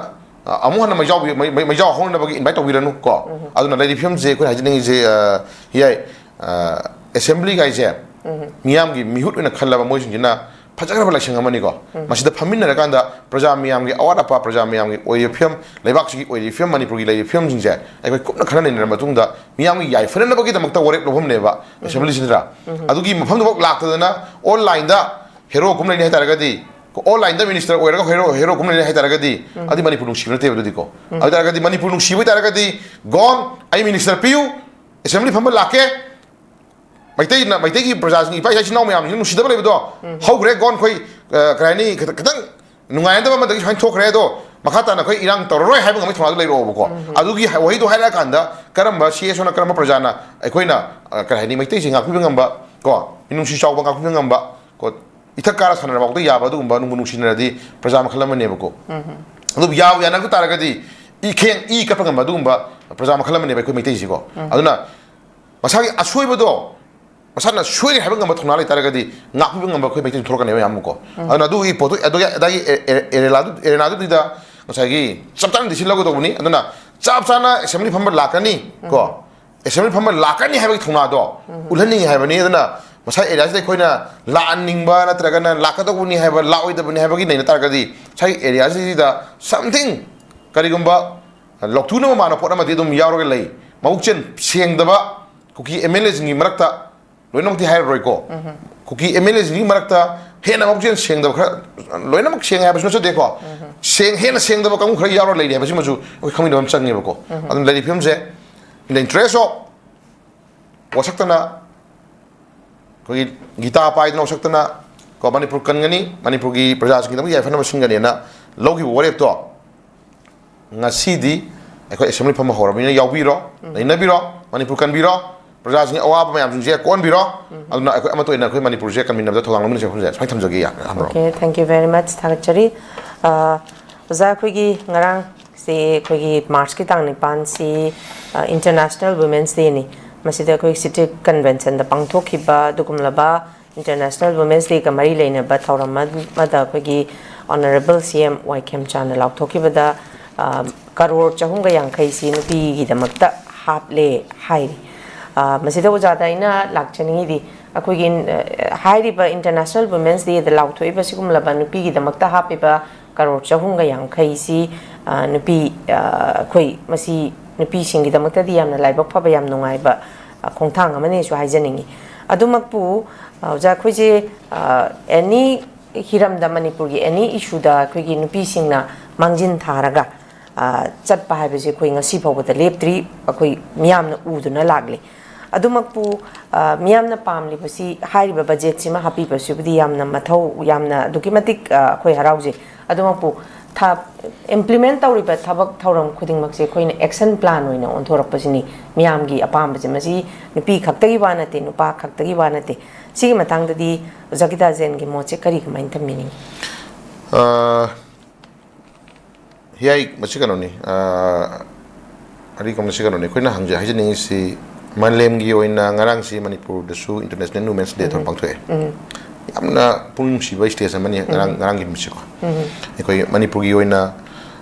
ꯑ, ꯑꯃꯨꯛ ꯍꯟꯅ ꯃꯩꯖꯥꯎꯕꯤ, ꯃꯩ-, ꯃꯩ-, ꯃꯩꯖꯥꯎ ꯍꯧꯅꯅꯕꯒꯤ ꯏꯟꯚꯥꯏꯠ ꯇꯧꯕꯤꯔꯅꯨ ꯀꯣ꯫ ꯑꯗꯨꯅ ꯂꯩꯔꯤꯕ ꯐꯤꯕꯝꯁꯦ ꯑꯩꯈꯣꯏꯅ ꯍꯥꯏꯖꯅꯤꯡꯉꯤꯁꯦ, ꯑ, ꯌꯥꯏ, ꯑ, ꯑꯦꯁꯦꯝꯕ꯭ꯂꯤ ꯀꯥꯏꯁꯦ ꯃꯤꯌꯥꯝꯒꯤ ꯃꯤꯍꯨꯠ ꯑꯣꯏꯅ ꯈꯜꯂꯕ ꯃꯣꯏꯁꯤꯡꯁꯤꯅ ꯐꯖꯈ꯭ꯔꯕ ꯂꯥꯏꯁꯪ ꯑꯃꯅꯤꯀꯣ꯫ ꯃꯁꯤꯗ ꯐꯝꯃꯤꯟꯅꯔꯀꯥꯟꯗ ꯄ꯭ꯔꯖꯥ ꯃꯤꯌꯥꯝꯒꯤ ꯑꯋꯥꯠ ꯑꯄꯥ, ꯄ꯭ꯔꯖꯥ ꯃꯤꯌꯥꯝꯒꯤ ꯑꯣꯏꯔꯤꯕ ꯐꯤꯕꯝ, ꯂꯩꯕꯥꯛꯁꯤꯒꯤ ꯑꯣꯏꯔꯤꯕ ꯐꯤꯕꯝ, ꯃꯅꯤꯄꯨꯔꯒꯤ ꯂꯩꯔꯤꯕ ꯐꯤꯕꯝꯁꯤꯡꯁꯦ ꯑꯩꯈꯣꯏ ꯀꯨꯞꯅ ꯈꯟꯅ ꯅꯩꯅꯔ ꯃꯇꯨꯡꯗ ꯃꯤꯌꯥꯝꯒꯤ ꯌꯥꯏꯐꯅꯅꯕꯒꯤꯗꯃꯛꯇ ꯋꯥꯔꯦꯞ ꯂꯧꯐꯝꯅꯦꯕ ꯑꯦꯁꯦꯝꯕ꯭ꯂꯤꯁꯤꯗ꯫ ꯑꯗꯨꯒꯤ ꯃꯐꯝꯗꯨꯐꯥꯎ ꯂꯥꯛꯇꯗꯅ ꯑꯣꯟꯂꯥꯏꯟꯗ ꯍꯦꯔꯣ ꯀꯨꯝ ꯂꯩꯅꯤ ꯍꯥꯏꯇꯥꯔꯒꯗꯤ, ꯑꯣꯟꯂꯥꯏꯟꯗ ꯃꯤꯅꯤꯁꯇꯔ ꯑꯣꯏꯔꯒ ꯍꯦꯔꯣ, ꯍꯦꯔꯣ ꯀꯨꯝ ꯂꯩꯅꯤ ꯍꯥꯏꯇꯥꯔꯒꯗꯤ, ꯑꯗꯨꯗꯤ ꯃꯅꯤꯄꯨꯔ ꯅꯨꯡꯁꯤꯕ ꯅꯠꯇꯦꯕ ꯑꯗꯨꯗꯤꯀꯣ꯫ ꯑꯗꯨ ꯑꯣꯏꯇꯥꯔꯒꯗꯤ ꯃꯅꯤꯄꯨꯔ ꯅꯨꯡꯁꯤꯕ ꯑꯣꯏꯇꯥꯔꯒꯗꯤ, "ꯒꯣꯟ, ꯑꯩ ꯃꯤꯅꯤꯁꯇꯔ ꯄꯤꯌꯨ, ꯑꯦꯁꯦꯝꯕ꯭ꯂꯤ ꯐꯝꯕ ꯂꯥꯛꯀꯦ, ꯃꯩꯇꯩꯅ, ꯃꯩꯇꯩꯒꯤ ꯄ꯭ꯔꯖꯥꯁꯤꯡ, ꯏꯄꯥ ꯏꯆꯥ ꯏꯆꯤꯟ ꯏꯅꯥꯎ ꯃꯌꯥꯝꯁꯤꯅ ꯅꯨꯡꯁꯤꯗꯕ ꯂꯩꯕꯗꯣ ꯍꯧꯈ꯭ꯔꯦ, ꯒꯣꯟ, ꯑꯩꯈꯣꯏ, ꯑ, ꯀꯔꯤ ꯍꯥꯏꯅꯤ, ꯈꯤꯇꯪ, ꯈꯤꯇꯪ ꯅꯨꯡꯉꯥꯏꯅꯗꯕ ꯑꯃꯗꯒꯤ ꯁꯨꯃꯥꯏꯅ ꯊꯣꯛꯈ꯭ꯔꯦ, ꯑꯗꯣ ꯃꯈꯥ ꯇꯥꯅ ꯑꯩꯈꯣꯏ ꯏꯔꯥꯡ ꯇꯧꯔꯔꯣꯏ" ꯍꯥꯏꯕ ꯉꯝꯕꯒꯤ ꯊꯧꯅꯥꯗꯨ ꯂꯩꯔꯛꯑꯣꯕꯀꯣ꯫ ꯑꯗꯨꯒꯤ ꯍꯥꯏ-, ꯋꯥꯍꯩꯗꯣ ꯍꯥꯏꯔꯛꯑꯀꯥꯟꯗ ꯀꯔꯝꯕ ꯁꯤ ꯑꯦꯁ ꯑꯣꯅ ꯀꯔꯝꯕ ꯄ꯭ꯔꯖꯥꯅ ꯑꯩꯈꯣꯏꯅ, ꯑ, ꯀꯔꯤ ꯍꯥꯏꯅꯤ, ꯃꯩꯇꯩꯁꯤꯡ ꯉꯥꯛꯄꯤꯕ ꯉꯝꯕ ꯀꯣ, ꯃꯤꯅꯨꯡꯁꯤ ꯆꯥꯎꯕ ꯉꯥꯛꯄꯤꯕ ꯉꯝꯕ ꯀꯣ, ꯏꯊꯛ ꯀꯥꯔ ꯁꯥꯟꯅꯔꯐꯥꯎꯗ ꯌꯥꯕ ꯑꯗꯨꯒꯨꯝꯕ ꯅꯨꯡꯕꯨ ꯅꯨꯡꯁꯤꯅꯔꯗꯤ ꯄ꯭ꯔꯖꯥ ꯃꯈꯜ ꯑꯃꯅꯦꯕꯀꯣ꯫ ꯑꯗꯨꯕꯨ ꯌꯥꯎ ꯌꯥꯅꯔꯛꯄ ꯇꯥꯔꯒꯗꯤ ꯏꯈꯦꯡ ꯏ ꯀꯠꯄ ꯉꯝꯕ ꯑꯗꯨꯒꯨꯝꯕ ꯄ꯭ꯔꯖꯥ ꯃꯈꯜ ꯑꯃꯅꯦꯕ ꯑꯩꯈꯣꯏ ꯃꯩꯇꯩꯁꯤꯀꯣ꯫ ꯑꯗꯨꯅ ꯃꯁꯥꯒꯤ ꯑꯁꯣꯏꯕꯗꯣ ꯃꯁꯥꯅ ꯁꯣꯏꯔꯦ ꯍꯥꯏꯕ ꯉꯝꯕ ꯊꯧꯅꯥ ꯂꯩꯇꯥꯔꯒꯗꯤ ꯉꯥꯛꯄꯤꯕ ꯉꯝꯕ ꯑꯩꯈꯣꯏ ꯃꯩꯇꯩ ꯊꯣꯛꯂꯛꯀꯅꯦꯕ ꯌꯥꯝꯅꯀꯣ꯫ ꯑꯗꯨꯅ ꯑꯗꯨꯒꯤ ꯄꯣꯠꯇꯨ, ꯑꯗꯨꯒꯤ, ꯑꯗꯨꯒꯤ ꯑꯦ-, ꯑꯦ-, ꯑꯦꯔꯦꯂꯥꯗꯨ-, ꯑꯦꯔꯦꯅꯥꯗꯨꯗ ꯉꯁꯥꯏꯒꯤ ꯆꯞ ꯆꯥꯅ decision ꯂꯧꯒꯗꯧꯕꯅꯤ꯫ ꯑꯗꯨꯅ ꯆꯞ ꯆꯥꯅ assembly ꯐꯝꯕ ꯂꯥꯛꯀꯅꯤ ꯀꯣ, assembly ꯐꯝꯕ ꯂꯥꯛꯀꯅꯤ ꯍꯥꯏꯕꯒꯤ ꯊꯧꯅꯥꯗꯣ ꯎꯠꯍꯟꯅꯤꯡꯉꯤ ꯍꯥꯏꯕꯅꯤ꯫ ꯑꯗꯨꯅ ꯉꯁꯥꯏ area ꯁꯤꯗ ꯑꯩꯈꯣꯏꯅ ꯂꯥꯛꯍꯟꯅꯤꯡꯕ ꯅꯠꯇ꯭ꯔꯒꯅ ꯂꯥꯛꯀꯗꯧꯕꯅꯤ ꯍꯥꯏꯕ, ꯂꯥꯛꯑꯣꯏꯗꯕꯅꯤ ꯍꯥꯏꯕꯒꯤ ꯂꯩꯅ ꯇꯥꯔꯒꯗꯤ, ꯉꯁꯥꯏ area ꯁꯤꯗ something, ꯀꯔꯤꯒꯨꯝꯕ ꯂꯧꯊꯣꯛꯅꯕ ꯃꯥꯟꯕ ꯄꯣꯠ ꯑꯃꯗꯤ ꯑꯗꯨꯝ ꯌꯥꯎꯔꯒ ꯂꯩ꯫ ꯃꯕꯨꯛꯆꯦꯜ ꯁꯦꯡꯗꯕ ꯀꯨꯀꯤ MLA ꯁꯤꯡꯒꯤ ꯃꯔꯛꯇ, ꯂꯣꯏꯅꯃꯛꯇꯤ ꯍꯥꯏꯔꯔꯣꯏꯀꯣ, ꯀꯨꯀꯤ MLA ꯁꯤꯡꯒꯤ ꯃꯔꯛꯇ ꯍꯦꯟꯅ ꯃꯕꯨꯛꯆꯦꯜ ꯁꯦꯡꯗꯕ ꯈꯔ, ꯂꯣꯏꯅꯃꯛ ꯁꯦꯡꯉꯦ ꯍꯥꯏꯕꯁꯨ ꯅꯠꯆꯗꯦꯀꯣ, ꯁꯦꯡ-, ꯍꯦꯟꯅ ꯁꯦꯡꯗꯕ ꯀꯥꯡꯕꯨ ꯈꯔ ꯌꯥꯎꯔ ꯂꯩꯔꯤ ꯍꯥꯏꯕꯁꯤꯃꯁꯨ ꯑꯩꯈꯣꯏ ꯈꯪꯃꯤꯟꯅꯕ ꯑꯃ ꯆꯪꯉꯦꯕꯀꯣ꯫ ꯑꯗꯨꯅ ꯂꯩꯔꯤꯕ ꯐꯤꯕꯝꯁꯦ, in the interest of ꯋꯥꯁꯛꯇꯅ, ꯑꯩꯈꯣꯏꯒꯤ ꯒꯤꯇꯥ ꯄꯥꯏꯗꯅ ꯋꯥꯁꯛꯇꯅ ꯀꯣ, ꯃꯅꯤꯄꯨꯔ ꯀꯟꯒꯅꯤ, ꯃꯅꯤꯄꯨꯔꯒꯤ ꯄ꯭ꯔꯖꯥꯁꯤꯡꯒꯤꯗꯃꯛ ꯌꯥꯏꯐꯅꯕ ꯁꯤꯟꯒꯅꯤꯅ ꯂꯧꯈꯤꯕ ꯋꯥꯔꯦꯞꯇꯣ ꯉꯁꯤꯗꯤ ꯑꯩꯈꯣꯏ assembly ꯐꯝꯕ ꯍꯧꯔꯕꯅꯤꯅ ꯌꯥꯎꯕꯤꯔꯣ, ꯅꯩꯅꯕꯤꯔꯣ, ꯃꯅꯤꯄꯨꯔ ꯀꯟꯕꯤꯔꯣ, ꯄ꯭ꯔꯖꯥꯁꯤꯡꯒꯤ ꯑꯋꯥꯕ ꯃꯌꯥꯝꯁꯤꯡꯁꯦ ꯀꯣꯛꯍꯟꯕꯤꯔꯣ꯫ ꯑꯗꯨꯅ ꯑꯩꯈꯣꯏ ꯑꯃꯠꯇ ꯑꯣꯏꯅ ꯑꯩꯈꯣꯏ ꯃꯅꯤꯄꯨꯔꯁꯦ ꯀꯟꯃꯤꯟꯅꯕꯗ ꯊꯧꯗꯥꯡ ꯂꯧꯃꯤꯟꯅꯁꯦ ꯋꯥꯐꯝꯁꯦ ꯁꯨꯃꯥꯏꯅ ꯊꯝꯖꯒꯦ꯫ ꯌꯥ-, ꯌꯥꯝꯕ꯭ꯔꯣ? Okay, thank you very much, ꯊꯥꯒꯠꯆꯔꯤ꯫ ꯑ, ꯑꯣꯖꯥ, ꯑꯩꯈꯣꯏꯒꯤ ꯉꯔꯥꯡꯁꯦ ꯑꯩꯈꯣꯏꯒꯤ March ꯀꯤ ꯇꯥꯡ ꯅꯤꯄꯥꯟꯁꯤ, ꯑ, International Women's Day ꯅꯤ꯫ ꯃꯁꯤꯗ ꯑꯩꯈꯣꯏ city convention ꯗ ꯄꯥꯡꯊꯣꯛꯈꯤꯕ ꯑꯗꯨꯒꯨꯝꯂꯕ International Women's Day ꯒ ꯃꯔꯤ ꯂꯩꯅꯕ ꯊꯧꯔꯝ ꯑꯃꯗ ꯑꯩꯈꯣꯏꯒꯤ Honourable C M Y ꯈꯦꯝꯆꯥꯟꯅ ꯂꯥꯎꯊꯣꯛꯈꯤꯕꯗ, ꯑ, ꯀꯔꯣꯔ ꯆꯍꯨꯝꯒ ꯌꯥꯡꯈꯩꯁꯤ ꯅꯨꯄꯤꯒꯤꯗꯃꯛꯇ ꯍꯥꯞꯂꯦ ꯍꯥꯏꯔꯤ꯫ ꯑ, ꯃꯁꯤꯗ ꯑꯣꯖꯥꯗ ꯑꯩꯅ ꯂꯥꯛꯆꯅꯤꯡꯉꯤꯗꯤ, ꯑꯩꯈꯣꯏꯒꯤ, ꯑ, ꯍꯥꯏꯔꯤꯕ International Women's Day ꯗ ꯂꯥꯎꯊꯣꯛꯏꯕ ꯁꯤꯒꯨꯝꯂꯕ ꯅꯨꯄꯤꯒꯤꯗꯃꯛꯇ ꯍꯥꯞꯄꯤꯕ ꯀꯔꯣꯔ ꯆꯍꯨꯝꯒ ꯌꯥꯡꯈꯩꯁꯤ, ꯑ, ꯅꯨꯄꯤ, ꯑ, ꯑꯩꯈꯣꯏ ꯃꯁꯤ ꯅꯨꯄꯤꯁꯤꯡꯒꯤꯗꯃꯛꯇꯗꯤ ꯌꯥꯝꯅ ꯂꯥꯏꯕꯛ ꯐꯕ, ꯌꯥꯝ ꯅꯨꯡꯉꯥꯏꯕ, ꯑ, ꯈꯣꯡꯊꯥꯡ ꯑꯃꯅꯤꯁꯨ ꯍꯥꯏꯖꯅꯤꯡꯉꯤ꯫ ꯑꯗꯨꯃꯛꯄꯨ, ꯑ, ꯑꯣꯖꯥ, ꯑꯩꯈꯣꯏꯁꯦ, ꯑ, any ꯍꯤꯔꯝꯗ, ꯃꯅꯤꯄꯨꯔꯒꯤ any issue ꯗ ꯑꯩꯈꯣꯏꯒꯤ ꯅꯨꯄꯤꯁꯤꯡꯅ ꯃꯥꯡꯖꯤꯟ ꯊꯥꯔꯒ, ꯑ, ꯆꯠꯄ ꯍꯥꯏꯕꯁꯦ ꯑꯩꯈꯣꯏ ꯉꯁꯤ ꯐꯥꯎꯕꯗ ꯂꯦꯞꯇ꯭ꯔꯤ, ꯑꯩꯈꯣꯏ ꯃꯤꯌꯥꯝꯅ ꯎꯗꯨꯅ ꯂꯥꯛꯂꯤ꯫ ꯑꯗꯨꯃꯛꯄꯨ, ꯑ, ꯃꯤꯌꯥꯝꯅ ꯄꯥꯝꯂꯤꯕꯁꯤ, ꯍꯥꯏꯔꯤꯕ ꯕꯖꯦꯠꯁꯤꯃ ꯍꯥꯞꯄꯤꯕꯁꯤꯕꯨꯗꯤ ꯌꯥꯝꯅ ꯃꯊꯧ, ꯌꯥꯝꯅ ꯑꯗꯨꯛꯀꯤ ꯃꯇꯤꯛ, ꯑ, ꯑꯩꯈꯣꯏ ꯍꯔꯥꯎꯖꯩ꯫ ꯑꯗꯨꯃꯛꯄꯨ ꯊ-, implement ꯇꯧꯔꯤꯕ ꯊꯕꯛ ꯊꯧꯔꯝ ꯈꯨꯗꯤꯡꯃꯛꯁꯦ ꯑꯩꯈꯣꯏꯅ action plan ꯑꯣꯏꯅ ꯑꯣꯟꯊꯣꯔꯛꯄꯁꯤꯅꯤ ꯃꯤꯌꯥꯝꯒꯤ ꯑꯄꯥꯝꯕꯁꯦ꯫ ꯃꯁꯤ ꯅꯨꯄꯤ ꯈꯛꯇꯒꯤ ꯋꯥ ꯅꯠꯇꯦ, ꯅꯨꯄꯥ ꯈꯛꯇꯒꯤ ꯋꯥ ꯅꯠꯇꯦ꯫ ꯁꯤꯒꯤ ꯃꯇꯥꯡꯗꯗꯤ ꯑꯣꯖꯥ ꯒꯤꯇꯥ ꯖꯦꯟꯒꯤ ꯃꯣꯠꯁꯦ ꯀꯔꯤ, ꯀꯃꯥꯏꯅ ꯊꯝꯕꯤꯅꯤꯡꯉꯤ? ꯑ, ꯍꯤꯌꯥꯏ, ꯃꯁꯤ ꯀꯩꯅꯣꯅꯤ, ꯑ, ꯑꯔꯤꯀꯝꯅ ꯁꯤ ꯀꯩꯅꯣꯅꯤ, ꯑꯩꯈꯣꯏꯅ ꯍꯪꯖ-, ꯍꯥꯏꯖꯅꯤꯡꯉꯤꯁꯤ, ꯃꯥꯂꯦꯝꯒꯤ ꯑꯣꯏꯅ ꯉꯔꯥꯡꯁꯤ ꯃꯅꯤꯄꯨꯔꯗꯁꯨ International Women's Day ꯊꯧꯔꯝ ꯄꯥꯡꯊꯣꯛꯑꯦ꯫ ꯌꯥꯝꯅ ꯄꯨꯛꯅꯤꯡ ꯅꯨꯡꯁꯤꯕ ꯏꯁꯇꯦꯖ ꯑꯃꯅꯤ ꯉꯔꯥꯡ, ꯉꯔꯥꯡꯒꯤ ꯅꯨꯃꯤꯠꯁꯤꯀꯣ꯫ ꯑꯩꯈꯣꯏ ꯃꯅꯤꯄꯨꯔꯒꯤ ꯑꯣꯏꯅ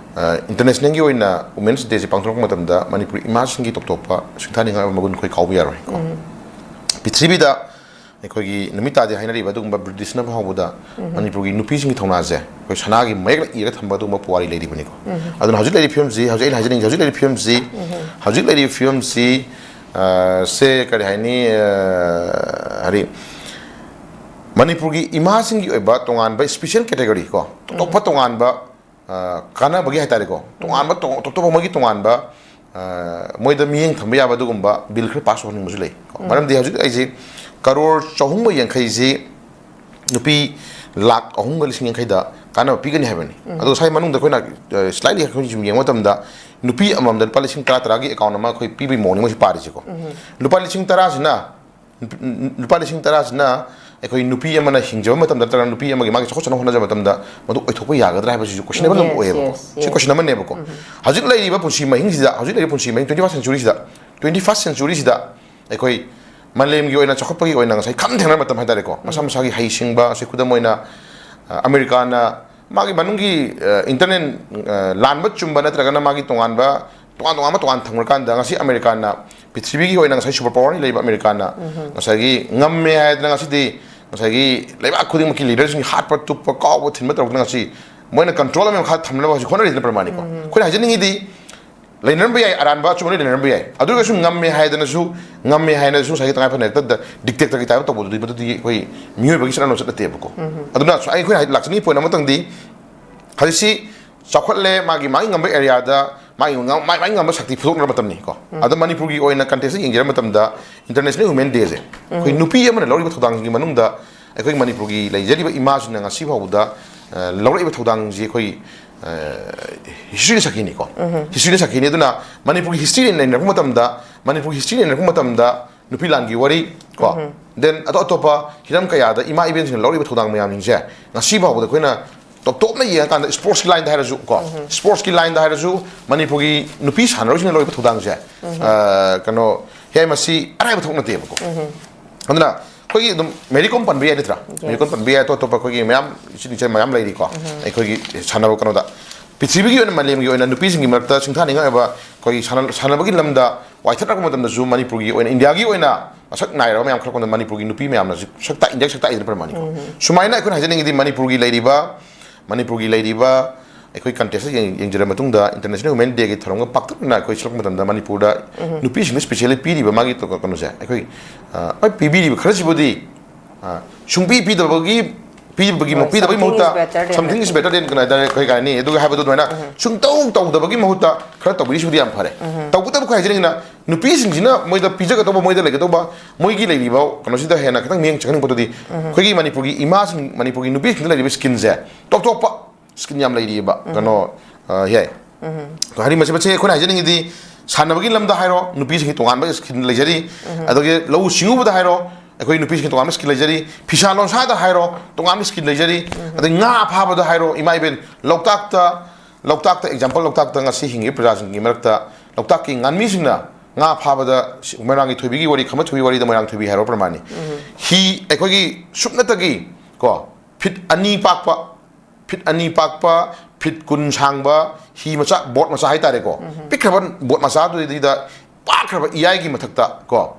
ꯏꯟꯇꯔꯅꯦꯁꯅꯦꯜꯒꯤ ꯑꯣꯏꯅ ꯋꯨꯃꯦꯟꯁ ꯗꯦꯁꯦ ꯄꯥꯡꯊꯣꯔꯛꯄ ꯃꯇꯝꯗ ꯃꯅꯤꯄꯨꯔꯤ ꯏꯃꯥꯁꯤꯡꯒꯤ ꯇꯣꯞ ꯇꯣꯞꯄ ꯁꯤꯡꯊꯥꯅꯤꯡꯉꯥꯏ ꯑꯣꯏꯕ ꯃꯒꯨꯟ ꯑꯩꯈꯣꯏ ꯀꯥꯎꯕ ꯌꯥꯔꯣꯏ ꯀꯣ꯫ ꯄ꯭ꯔꯤꯊꯤꯕꯤꯗ ꯑꯩꯈꯣꯏꯒꯤ ꯅꯨꯃꯤꯠ ꯇꯥꯗꯦ ꯍꯥꯏꯅꯔꯤꯕ ꯑꯗꯨꯒꯨꯝꯕ ꯕ꯭ꯔꯤꯇꯤꯁꯅ ꯐꯥꯎꯕꯗ ꯃꯅꯤꯄꯨꯔꯒꯤ ꯅꯨꯄꯤꯁꯤꯡꯒꯤ ꯊꯧꯅꯥꯁꯦ ꯑꯩꯈꯣꯏ ꯁꯅꯥꯒꯤ ꯃꯌꯦꯛꯅ ꯏꯔꯒ ꯊꯝꯕ ꯑꯗꯨꯒꯨꯝꯕ ꯄꯨꯋꯥꯔꯤ ꯂꯩꯔꯤꯕꯅꯤꯀꯣ꯫ ꯑꯗꯨꯅ ꯍꯧꯖꯤꯛ ꯂꯩꯔꯤꯕ ꯐꯤꯕꯝꯁꯤ, ꯍꯧꯖꯤꯛ ꯑꯩꯅ ꯍꯥꯏꯖꯅꯤꯡꯉꯤꯁꯦ, ꯍꯧꯖꯤꯛ ꯂꯩꯔꯤꯕ ꯐꯤꯕꯝꯁꯤ, ꯍꯧꯖꯤꯛ ꯂꯩꯔꯤꯕ ꯐꯤꯕꯝꯁꯤ, ꯑ, ꯁꯦ ꯀꯔꯤ ꯍꯥꯏꯅꯤ, ꯑ, ꯍꯥꯏꯗꯤ ꯃꯅꯤꯄꯨꯔꯒꯤ ꯏꯃꯥꯁꯤꯡꯒꯤ ꯑꯣꯏꯕ ꯇꯣꯉꯥꯟꯕ ꯁ꯭ꯄꯤꯁꯦꯜ ꯀꯦꯇꯦꯒꯣꯔꯤ ꯀꯣ, ꯑꯇꯣꯞꯄ ꯇꯣꯉꯥꯟꯕ, ꯑ, ꯀꯥꯟꯅꯕꯒꯤ ꯍꯥꯏꯇꯥꯔꯦꯀꯣ, ꯇꯣꯉꯥꯟꯕ ꯇꯣ-, ꯇꯣꯞ ꯇꯣꯞꯄ ꯑꯃꯒꯤ ꯇꯣꯉꯥꯟꯕ, ꯑ, ꯃꯣꯏꯗ ꯃꯤꯠꯌꯦꯡ ꯊꯝꯕ ꯌꯥꯕ ꯑꯗꯨꯒꯨꯝꯕ ꯕꯤꯜ ꯈꯔ ꯄꯥꯁ ꯇꯧꯍꯟꯅꯤꯡꯕꯁꯨ ꯂꯩ ꯀꯣ꯫ ꯃꯔꯝꯗꯤ ꯍꯧꯖꯤꯛ ꯑꯩꯁꯦ ꯀꯔꯣꯔ ꯆꯍꯨꯝꯒ ꯌꯥꯡꯈꯩꯁꯤ ꯅꯨꯄꯤ ꯂꯥꯛ ꯑꯍꯨꯝꯒ ꯂꯤꯁꯤꯡ ꯌꯥꯡꯈꯩꯗ ꯀꯥꯟꯅꯕ ꯄꯤꯒꯅꯤ ꯍꯥꯏꯕꯅꯤ꯫ ꯑꯗꯣ ꯉꯁꯥꯏ ꯃꯅꯨꯡꯗ ꯑꯩꯈꯣꯏꯅ, ꯑ, ꯁ꯭ꯂꯥꯏꯠꯂꯤ ꯑꯩꯈꯣꯏ ꯁꯨꯝ ꯌꯦꯡꯕ ꯃꯇꯝꯗ ꯅꯨꯄꯤ ꯑꯃꯃꯝꯗ ꯂꯨꯄꯥ ꯂꯤꯁꯤꯡ ꯇꯔꯥ ꯇꯔꯥꯒꯤ ꯑꯦꯀꯥꯎꯟ ꯑꯃ ꯑꯩꯈꯣꯏ ꯄꯤꯕꯒꯤ ꯃꯑꯣꯡꯅꯤ ꯃꯣꯏꯁꯤ ꯄꯥꯔꯤꯁꯤꯀꯣ꯫ ꯂꯨꯄꯥ ꯂꯤꯁꯤꯡ ꯇꯔꯥꯁꯤꯅ, ꯂꯨꯄꯥ ꯂꯤꯁꯤꯡ ꯇꯔꯥꯁꯤꯅ ꯑꯩꯈꯣꯏ ꯅꯨꯄꯤ ꯑꯃꯅ ꯍꯤꯡꯖꯕ ꯃꯇꯝꯗ ꯅꯠꯇ꯭ꯔꯒ ꯅꯨꯄꯤ ꯑꯃꯒꯤ ꯃꯥꯒꯤ ꯆꯥꯎꯈꯠ ꯆꯥꯎꯅꯕ ꯍꯣꯠꯅꯖꯕ ꯃꯇꯝꯗ ꯃꯗꯨ ꯑꯣꯏꯊꯣꯛꯄ ꯌꯥꯒꯗ꯭ꯔꯥ ꯍꯥꯏꯕꯁꯤꯁꯨ ꯀꯣꯏꯁꯟꯅꯦꯕꯜ ꯑꯗꯨꯝ Yes, ꯑꯣꯏꯌꯦꯕꯀꯣ꯫ Yes, ꯁꯤ yes. ꯀꯣꯏꯁꯟ ꯑꯃꯅꯦꯕꯀꯣ꯫ ꯍꯧꯖꯤꯛ ꯂꯩꯔꯤꯕ ꯄꯨꯟꯁꯤ ꯃꯍꯤꯡꯁꯤꯗ, ꯍꯧꯖꯤꯛ ꯂꯩꯔꯤꯕ ꯄꯨꯟꯁꯤ ꯃꯍꯤꯡ twenty first centuryꯁꯤꯗ, twenty first centuryꯁꯤꯗ ꯑꯩꯈꯣꯏ ꯃꯥꯂꯦꯝꯒꯤ ꯑꯣꯏꯅ ꯆꯥꯎꯈꯠꯄꯒꯤ ꯑꯣꯏꯅ ꯉꯁꯥꯏ ꯈꯝ ꯊꯦꯡꯅꯕ ꯃꯇꯝ ꯍꯥꯏꯇꯥꯔꯦꯀꯣ꯫ ꯃꯁꯥ ꯃꯁꯥꯒꯤ ꯍꯩꯁꯤꯡꯕ, ꯉꯁꯥꯏ ꯈꯨꯗꯝ ꯑꯣꯏꯅ, ꯑ, ꯑꯃꯦꯔꯤꯀꯥꯅ ꯃꯥꯒꯤ ꯃꯅꯨꯡꯒꯤ, ꯑ, ꯏꯟꯇꯔꯅꯦꯜ, ꯑ, ꯂꯥꯟꯕ ꯆꯨꯝꯕ ꯅꯠꯇ꯭ꯔꯒꯅ ꯃꯥꯒꯤ ꯇꯣꯉꯥꯟꯕ, ꯇꯣꯉꯥꯟ ꯇꯣꯉꯥꯟꯕ ꯇꯣꯉꯥꯟ ꯊꯝꯈ꯭ꯔꯀꯥꯟꯗ ꯉꯁꯤ ꯑꯃꯦꯔꯤꯀꯥꯅ ꯄ꯭ꯔꯤꯊꯤꯕꯤꯒꯤ ꯑꯣꯏꯅ ꯉꯁꯥꯏ ꯁꯨꯄꯔ ꯄꯥꯋꯔꯅꯤ ꯂꯩꯕ ꯑꯃꯦꯔꯤꯀꯥꯅ ꯉꯁꯥꯏꯒꯤ ꯉꯝꯃꯦ ꯍꯥꯏꯗꯅ ꯉꯁꯤꯗꯤ ꯉꯁꯥꯏꯒꯤ ꯂꯩꯕꯥꯛ ꯈꯨꯗꯤꯡꯃꯛꯀꯤ ꯂꯤꯗꯔꯁꯤꯡ ꯍꯥꯠꯄ, ꯇꯨꯞꯄ, ꯀꯥꯎꯕ, ꯊꯤꯟꯕ ꯇꯧꯔꯛꯇꯅ ꯉꯁꯤ ꯃꯣꯏꯅ ꯀꯟꯇ꯭ꯔꯣꯜ ꯑꯃꯒꯤ ꯃꯈꯥ ꯊꯝꯅꯕ ꯍꯧꯖꯤꯛ ꯍꯣꯠꯅꯔꯤꯁꯤꯅ ꯄ꯭ꯔꯃꯥꯅꯤꯀꯣ꯫ ꯑꯩꯈꯣꯏꯅ ꯍꯥꯏꯖꯅꯤꯡꯉꯤꯗꯤ ꯂꯩꯅꯔꯝꯕ ꯌꯥꯏ, ꯑꯔꯥꯟꯕ ꯑꯆꯨꯝꯕ ꯂꯣꯏ ꯂꯩꯅꯔꯝꯕ ꯌꯥꯏ꯫ ꯑꯗꯨ ꯑꯣꯏꯔꯒꯁꯨ ꯉꯝꯃꯦ ꯍꯥꯏꯗꯅꯁꯨ, ꯉꯝꯃꯦ ꯍꯥꯏꯅꯁꯨ ꯉꯁꯥꯏꯒꯤ ꯇꯉꯥꯏ ꯐꯗꯅ ꯍꯦꯛꯇ ꯗꯤꯛꯇꯦꯛꯇꯔꯒꯤ ꯇꯥꯏꯞꯇ ꯇꯧꯕꯗꯨꯗꯤ ꯃꯗꯨꯗꯤ ꯑꯩꯈꯣꯏ ꯃꯤꯑꯣꯏꯕꯒꯤ ꯆꯠꯅ ꯂꯣꯟꯆꯠ ꯅꯠꯇꯦꯕꯀꯣ꯫ ꯑꯗꯨꯅ ꯁꯨ-, ꯑꯩꯈꯣꯏꯅ ꯍꯥꯏ-, ꯂꯥꯛꯆꯅꯤꯡꯉꯤ ꯄꯣꯏꯟ ꯑꯃꯇꯪꯗꯤ ꯍꯧꯖꯤꯛꯁꯤ ꯆꯥꯎꯈꯠꯂꯦ, ꯃꯥꯒꯤ, ꯃꯥꯒꯤ ꯉꯝꯕ ꯑꯦꯔꯤꯌꯥꯗ ꯃꯥꯒꯤ ꯉꯝ-, ꯃꯥꯒꯤ, ꯃꯥꯒꯤ ꯉꯝꯕ ꯁꯛꯇꯤ ꯐꯨꯗꯣꯛꯅꯕ ꯃꯇꯝꯅꯤ ꯀꯣ꯫ ꯑꯗꯣ ꯃꯅꯤꯄꯨꯔꯒꯤ ꯑꯣꯏꯅ ꯀꯟꯇꯦꯛꯁꯇ ꯌꯦꯡꯖꯔꯕ ꯃꯇꯝꯗ ꯏꯟꯇꯔꯅꯦꯁꯅꯦꯜ ꯋꯨꯃꯦꯟ ꯗꯦꯁꯦ ꯑꯩꯈꯣꯏ ꯅꯨꯄꯤ ꯑꯃꯅ ꯂꯧꯔꯤꯕ ꯊꯧꯗꯥꯡꯁꯤꯡꯒꯤ ꯃꯅꯨꯡꯗ ꯑꯩꯈꯣꯏ ꯃꯅꯤꯄꯨꯔꯒꯤ ꯂꯩꯖꯔꯤꯕ ꯏꯃꯥꯁꯤꯡꯅ ꯉꯁꯤ ꯐꯥꯎꯕꯗ, ꯑ, ꯂꯧꯔꯛꯏꯕ ꯊꯧꯗꯥꯡꯁꯤ ꯑꯩꯈꯣꯏ, ꯑ, ꯍꯤꯁꯇ꯭ꯔꯤꯅ ꯁꯥꯈꯤꯅꯤꯀꯣ꯫ ꯍꯤꯁꯇ꯭ꯔꯤꯅ ꯁꯥꯈꯤꯅꯤ꯫ ꯑꯗꯨꯅ ꯃꯅꯤꯄꯨꯔꯒꯤ ꯍꯤꯁꯇ꯭ꯔꯤ ꯅꯩꯅꯔꯛꯄ ꯃꯇꯝꯗ, ꯃꯅꯤꯄꯨꯔꯒꯤ ꯍꯤꯁꯇ꯭ꯔꯤ ꯅꯩꯅꯔꯛꯄ ꯃꯇꯝꯗ ꯅꯨꯄꯤ ꯂꯥꯟꯒꯤ ꯋꯥꯔꯤ ꯀꯣ, then ꯑꯇꯣꯞ ꯑꯇꯣꯞꯄ ꯍꯤꯔꯝ ꯀꯌꯥꯗ ꯏꯃꯥ ꯏꯕꯦꯟꯁꯤꯡꯅ ꯂꯧꯔꯤꯕ ꯊꯧꯗꯥꯡ ꯃꯌꯥꯝꯁꯤꯡꯁꯦ ꯉꯁꯤ ꯐꯥꯎꯕꯗ ꯑꯩꯈꯣꯏꯅ ꯇꯣꯞ ꯇꯣꯞꯅ ꯌꯦꯡꯉꯀꯥꯟꯗ ꯁ꯭ꯄꯣꯔꯠꯁꯀꯤ ꯂꯥꯏꯟꯗ ꯍꯥꯏꯔꯁꯨ ꯀꯣ, ꯁ꯭ꯄꯣꯔꯠꯁꯀꯤ ꯂꯥꯏꯟꯗ ꯍꯥꯏꯔꯁꯨ ꯃꯅꯤꯄꯨꯔꯒꯤ ꯅꯨꯄꯤ ꯁꯥꯟꯅꯔꯣꯏꯁꯤꯡꯅ ꯂꯧꯔꯤꯕ ꯊꯧꯗꯥꯡꯁꯦ, ꯑ, ꯀꯩꯅꯣ, ꯍꯦ, ꯃꯁꯤ ꯑꯔꯥꯏꯕ ꯊꯕꯛ ꯅꯠꯇꯦꯕꯀꯣ꯫ ꯑꯗꯨꯅ ꯑꯩꯈꯣꯏꯒꯤ ꯑꯗꯨꯝ ꯃꯦꯔꯤ ꯀꯣꯝ ꯄꯟꯕ ꯌꯥꯏ ꯅꯠꯇ꯭ꯔꯥ? ꯃꯦꯔꯤ ꯀꯣꯝ ꯄꯟꯕ ꯌꯥꯏ, ꯑꯇꯣꯞ ꯑꯇꯣꯞꯄ ꯑꯩꯈꯣꯏꯒꯤ ꯃꯌꯥꯝ ꯏꯆꯤꯟ ꯏꯆꯦ ꯃꯌꯥꯝ ꯂꯩꯔꯤꯀꯣ꯫ ꯑꯩꯈꯣꯏꯒꯤ ꯁꯥꯟꯅꯕ ꯀꯩꯅꯣꯗ ꯄ꯭ꯔꯤꯊꯤꯕꯤꯒꯤ ꯑꯣꯏꯅ, ꯃꯥꯂꯦꯝꯒꯤ ꯑꯣꯏꯅ ꯅꯨꯄꯤꯁꯤꯡꯒꯤ ꯃꯔꯛꯇ ꯁꯤꯡꯊꯥꯅꯤꯡꯉꯥꯏ ꯑꯣꯏꯕ ꯑꯩꯈꯣꯏꯒꯤ ꯁꯥꯟꯅ-, ꯁꯥꯟꯅꯕꯒꯤ ꯂꯝꯗ ꯋꯥꯏꯊꯠꯅꯔꯛꯄ ꯃꯇꯝꯗꯁꯨ ꯃꯅꯤꯄꯨꯔꯒꯤ ꯑꯣꯏꯅ, ꯏꯟꯗꯤꯌꯥꯒꯤ ꯑꯣꯏꯅ ꯃꯁꯛ ꯅꯥꯏꯔꯕ ꯃꯌꯥꯝ ꯈꯔ ꯀꯣꯟꯗ ꯃꯅꯤꯄꯨꯔꯒꯤ ꯅꯨꯄꯤ ꯃꯌꯥꯝꯅ ꯍꯧꯖꯤꯛ ꯁꯛ ꯇꯥꯛ-, ꯏꯟꯗꯤꯌꯥꯒꯤ ꯁꯛ ꯇꯥꯛꯏꯗꯅ ꯄ꯭ꯔꯃꯥꯅꯤꯀꯣ꯫ ꯁꯨꯃꯥꯏꯅ ꯑꯩꯈꯣꯏꯅ ꯍꯥꯏꯖꯅꯤꯡꯉꯤꯗꯤ ꯃꯅꯤꯄꯨꯔꯒꯤ ꯂꯩꯔꯤꯕ, ꯃꯅꯤꯄꯨꯔꯒꯤ ꯂꯩꯔꯤꯕ ꯑꯩꯈꯣꯏ ꯀꯟꯇꯦꯛꯁꯇ ꯌꯦꯡ-, ꯌꯦꯡꯖꯔꯕ ꯃꯇꯨꯡꯗ, ꯏꯟꯇꯔꯅꯦꯁꯅꯦꯜ ꯋꯨꯃꯦꯟ ꯗꯦꯒꯤ ꯊꯧꯔꯝꯒ ꯄꯥꯛꯇꯛꯅꯅ ꯑꯩꯈꯣꯏ ꯁꯤꯜꯂꯛꯄ ꯃꯇꯝꯗ ꯃꯅꯤꯄꯨꯔꯗ ꯅꯨꯄꯤꯁꯤꯡꯗ ꯁ꯭ꯄꯦꯁꯤꯌꯦꯜꯂꯤ ꯄꯤꯔꯤꯕ ꯃꯥꯒꯤ ꯀꯩꯅꯣꯁꯦ, ꯑꯩꯈꯣꯏ, ꯑ, ꯍꯣꯏ, ꯄꯤꯕꯤꯔꯤꯕ ꯈꯔꯁꯤꯕꯨꯗꯤ, ꯑ, ꯁꯨꯡꯄꯤ ꯄꯤꯗꯕꯒꯤ, ꯄꯤꯕꯒꯤ, ꯍꯣꯏ, ꯄꯤꯗꯕꯒꯤ something is ꯃꯍꯨꯠꯇ better than something is nothing. Better than ꯀꯩꯅꯣ ꯍꯥꯏꯇꯥꯔꯦ, ꯑꯩꯈꯣꯏ ꯀꯩ ꯍꯥꯏꯅꯤ, ꯑꯗꯨꯒ ꯍꯥꯏꯕꯗꯣ ꯑꯗꯨꯃꯥꯏꯅ ꯁꯨꯡꯇꯧ ꯇꯧꯗꯕꯒꯤ ꯃꯍꯨꯠꯇ ꯈꯔ ꯇꯧꯕꯤꯔꯤꯁꯤꯕꯨꯗꯤ ꯌꯥꯝ ꯐꯔꯦ꯫ ꯇꯧꯕꯇꯕꯨ ꯑꯩꯈꯣꯏ ꯍꯥꯏꯖꯅꯤꯡꯉꯤꯅ, ꯅꯨꯄꯤꯁꯤꯡꯁꯤꯅ ꯃꯣꯏꯗ ꯄꯤꯖꯒꯗꯧꯕ, ꯃꯣꯏꯗ ꯂꯩꯒꯗꯧꯕ, ꯃꯣꯏꯒꯤ ꯂꯩꯔꯤꯕ ꯀꯩꯅꯣꯁꯤꯗ ꯍꯦꯟꯅ ꯈꯤꯇꯪ ꯃꯤꯠꯌꯦꯡ ꯆꯪꯍꯟꯅꯤꯡꯕꯗꯨꯗꯤ ꯑꯩꯈꯣꯏꯒꯤ ꯃꯅꯤꯄꯨꯔꯒꯤ ꯏꯃꯥꯁꯤꯡ, ꯃꯅꯤꯄꯨꯔꯒꯤ ꯅꯨꯄꯤꯁꯤꯡꯗ ꯂꯩꯔꯤꯕ ꯁ꯭ꯀꯤꯟꯁꯦ ꯇꯣꯞ ꯇꯣꯞꯄ ꯁ꯭ꯀꯤꯟ ꯌꯥꯝ ꯂꯩꯔꯤꯑꯕ, ꯀꯩꯅꯣ, ꯑ, ꯌꯥꯏ꯫ ꯍꯥꯏꯗꯤ ꯃꯁꯤ, ꯃꯁꯤ ꯑꯩꯈꯣꯏꯅ ꯍꯥꯏꯖꯅꯤꯡꯉꯤꯗꯤ, ꯁꯥꯟꯅꯕꯒꯤ ꯂꯝꯗ ꯍꯥꯏꯔꯣ, ꯅꯨꯄꯤꯁꯤꯡꯒꯤ ꯇꯣꯉꯥꯟꯕ ꯁ꯭ꯀꯤꯟ ꯂꯩꯖꯔꯤ꯫ ꯑꯗꯒꯤ ꯂꯧꯎ ꯁꯤꯡꯎꯕꯗ ꯍꯥꯏꯔꯣ, ꯑꯩꯈꯣꯏ ꯅꯨꯄꯤꯁꯤꯡꯒꯤ ꯇꯣꯉꯥꯟꯕ ꯁ꯭ꯀꯤꯜ ꯂꯩꯖꯔꯤ꯫ ꯐꯤꯁꯥ ꯂꯣꯟꯁꯥꯗ ꯍꯥꯏꯔꯣ, ꯇꯣꯉꯥꯟꯕ ꯁ꯭ꯀꯤꯜ ꯂꯩꯖꯔꯤ꯫ ꯑꯗꯩ ꯉꯥ ꯐꯥꯕꯗ ꯍꯥꯏꯔꯣ, ꯏꯃꯥ ꯏꯕꯦꯟ, ꯂꯣꯛꯇꯥꯛꯇ, ꯂꯣꯛꯇꯥꯛꯇ, ꯑꯦꯛꯖꯥꯝꯄꯜ, ꯂꯣꯛꯇꯥꯛꯇ ꯉꯁꯤ ꯍꯤꯡꯉꯤꯕ ꯄ꯭ꯔꯖꯥꯁꯤꯡꯒꯤ ꯃꯔꯛꯇ ꯂꯣꯛꯇꯥꯛꯀꯤ ꯉꯥꯟꯃꯤꯁꯤꯡꯅ ꯉꯥ ꯐꯥꯕꯗ ꯁꯤ-, ꯃꯣꯏꯔꯥꯡꯒꯤ ꯊꯣꯏꯕꯤꯒꯤ ꯋꯥꯔꯤ, ꯈꯝꯕ ꯊꯣꯏꯕꯤ ꯋꯥꯔꯤꯗ ꯃꯣꯏꯔꯥꯡ ꯊꯣꯏꯕꯤ ꯍꯥꯏꯔꯣ ꯄ꯭ꯔꯃꯥꯅꯤ꯫ ꯍꯤ ꯑꯩꯈꯣꯏꯒꯤ ꯁꯨꯞꯅꯇꯒꯤ ꯀꯣ ꯐꯤꯠ ꯑꯅꯤ ꯄꯥꯛꯄ, ꯐꯤꯠ ꯑꯅꯤ ꯄꯥꯛꯄ, ꯐꯤꯠ ꯀꯨꯟ ꯁꯥꯡꯕ ꯍꯤ ꯃꯆꯥ, ꯕꯣꯠ ꯃꯆꯥ ꯍꯥꯏꯇꯥꯔꯦꯀꯣ꯫ ꯄꯤꯛꯈ꯭ꯔꯕ ꯕꯣꯠ ꯃꯆꯥꯗꯨꯗꯩꯗꯨꯗ ꯄꯥꯛꯈ꯭ꯔꯕ ꯏꯌꯥꯏꯒꯤ ꯃꯊꯛꯇ ꯀꯣ,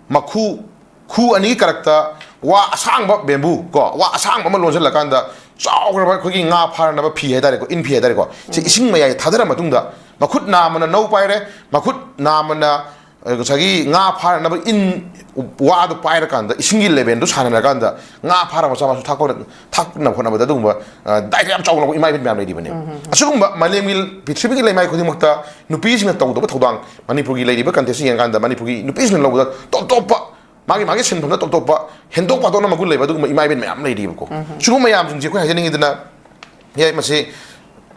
ꯃꯈꯨ, ꯈꯨ ꯑꯅꯤꯒꯤ ꯀꯔꯛꯇ ꯋꯥ ꯑꯁꯥꯡꯕ, ꯕꯦꯝꯕꯨ ꯀꯣ, ꯋꯥ ꯑꯁꯥꯡꯕ ꯑꯃ ꯂꯣꯟꯁꯤꯜꯂꯀꯥꯟꯗ ꯆꯥꯎꯈ꯭ꯔꯕ ꯑꯩꯈꯣꯏꯒꯤ ꯉꯥ ꯐꯥꯅꯅꯕ ꯐꯤ ꯍꯥꯏꯇꯥꯔꯦꯀꯣ, ꯏꯟ ꯐꯤ ꯍꯥꯏꯇꯥꯔꯦꯀꯣ, ꯁꯤ ꯏꯁꯤꯡ ꯃꯌꯥꯏꯗ ꯊꯥꯗꯔ ꯃꯇꯨꯡꯗ ꯃꯈꯨꯠ ꯅꯥꯝꯃꯅ ꯅꯧ ꯄꯥꯏꯔꯦ, ꯃꯈꯨꯠ ꯅꯥꯝꯃꯅ, ꯑ, ꯉꯁꯥꯏꯒꯤ ꯉꯥ ꯐꯥꯅꯅꯕ ꯏꯟ, ꯋꯥꯗꯨ ꯄꯥꯏꯔꯀꯥꯟꯗ ꯏꯁꯤꯡꯒꯤ ꯂꯦꯚꯦꯜꯗꯨ ꯁꯥꯟꯅꯔꯀꯥꯟꯗ ꯉꯥ ꯐꯥꯔꯕ ꯃꯆꯥ ꯃꯁꯨ ꯊꯥꯛꯄ, ꯊꯥꯛꯅꯕ ꯍꯣꯠꯅꯕꯗ ꯑꯗꯨꯒꯨꯝꯕ, ꯑ, ꯗꯥꯏꯔ ꯌꯥꯝ ꯆꯥꯎꯅ ꯂꯧꯕ ꯏꯃꯥ ꯏꯕꯦꯟ ꯃꯌꯥꯝ ꯂꯩꯔꯤꯕꯅꯦꯕ꯫ ꯑꯁꯤꯒꯨꯝꯕ ꯃꯥꯂꯦꯝꯒꯤ, ꯄ꯭ꯔꯤꯊꯤꯕꯤꯒꯤ ꯂꯩꯃꯥꯏ ꯈꯨꯗꯤꯡꯃꯛꯇ ꯅꯨꯄꯤꯁꯤꯡꯅ ꯇꯧꯗꯕ ꯊꯧꯗꯥꯡ ꯃꯅꯤꯄꯨꯔꯒꯤ ꯂꯩꯔꯤꯕ ꯀꯟꯇꯦꯛꯁꯁꯤ ꯌꯦꯡꯉꯀꯥꯟꯗ ꯃꯅꯤꯄꯨꯔꯒꯤ ꯅꯨꯄꯤꯁꯤꯡꯅ ꯂꯧꯕꯗ ꯇꯣꯞ ꯇꯣꯞꯄ, ꯃꯥꯒꯤ ꯃꯥꯒꯤ ꯁꯤꯟꯐꯝꯗ ꯇꯣꯞ ꯇꯣꯞꯄ ꯍꯦꯟꯗꯣꯛ ꯄꯥꯊꯣꯛꯅ ꯃꯒꯨꯟ ꯂꯩꯕ ꯑꯗꯨꯒꯨꯝꯕ ꯏꯃꯥ ꯏꯕꯦꯟ ꯃꯌꯥꯝ ꯂꯩꯔꯤꯕꯀꯣ꯫ ꯁꯤꯒꯨꯝꯕ ꯃꯌꯥꯝꯁꯤꯡꯁꯦ ꯑꯩꯈꯣꯏ ꯍꯥꯏꯖꯅꯤꯡꯉꯤꯗꯅ, ꯌꯥꯏ, ꯃꯁꯤ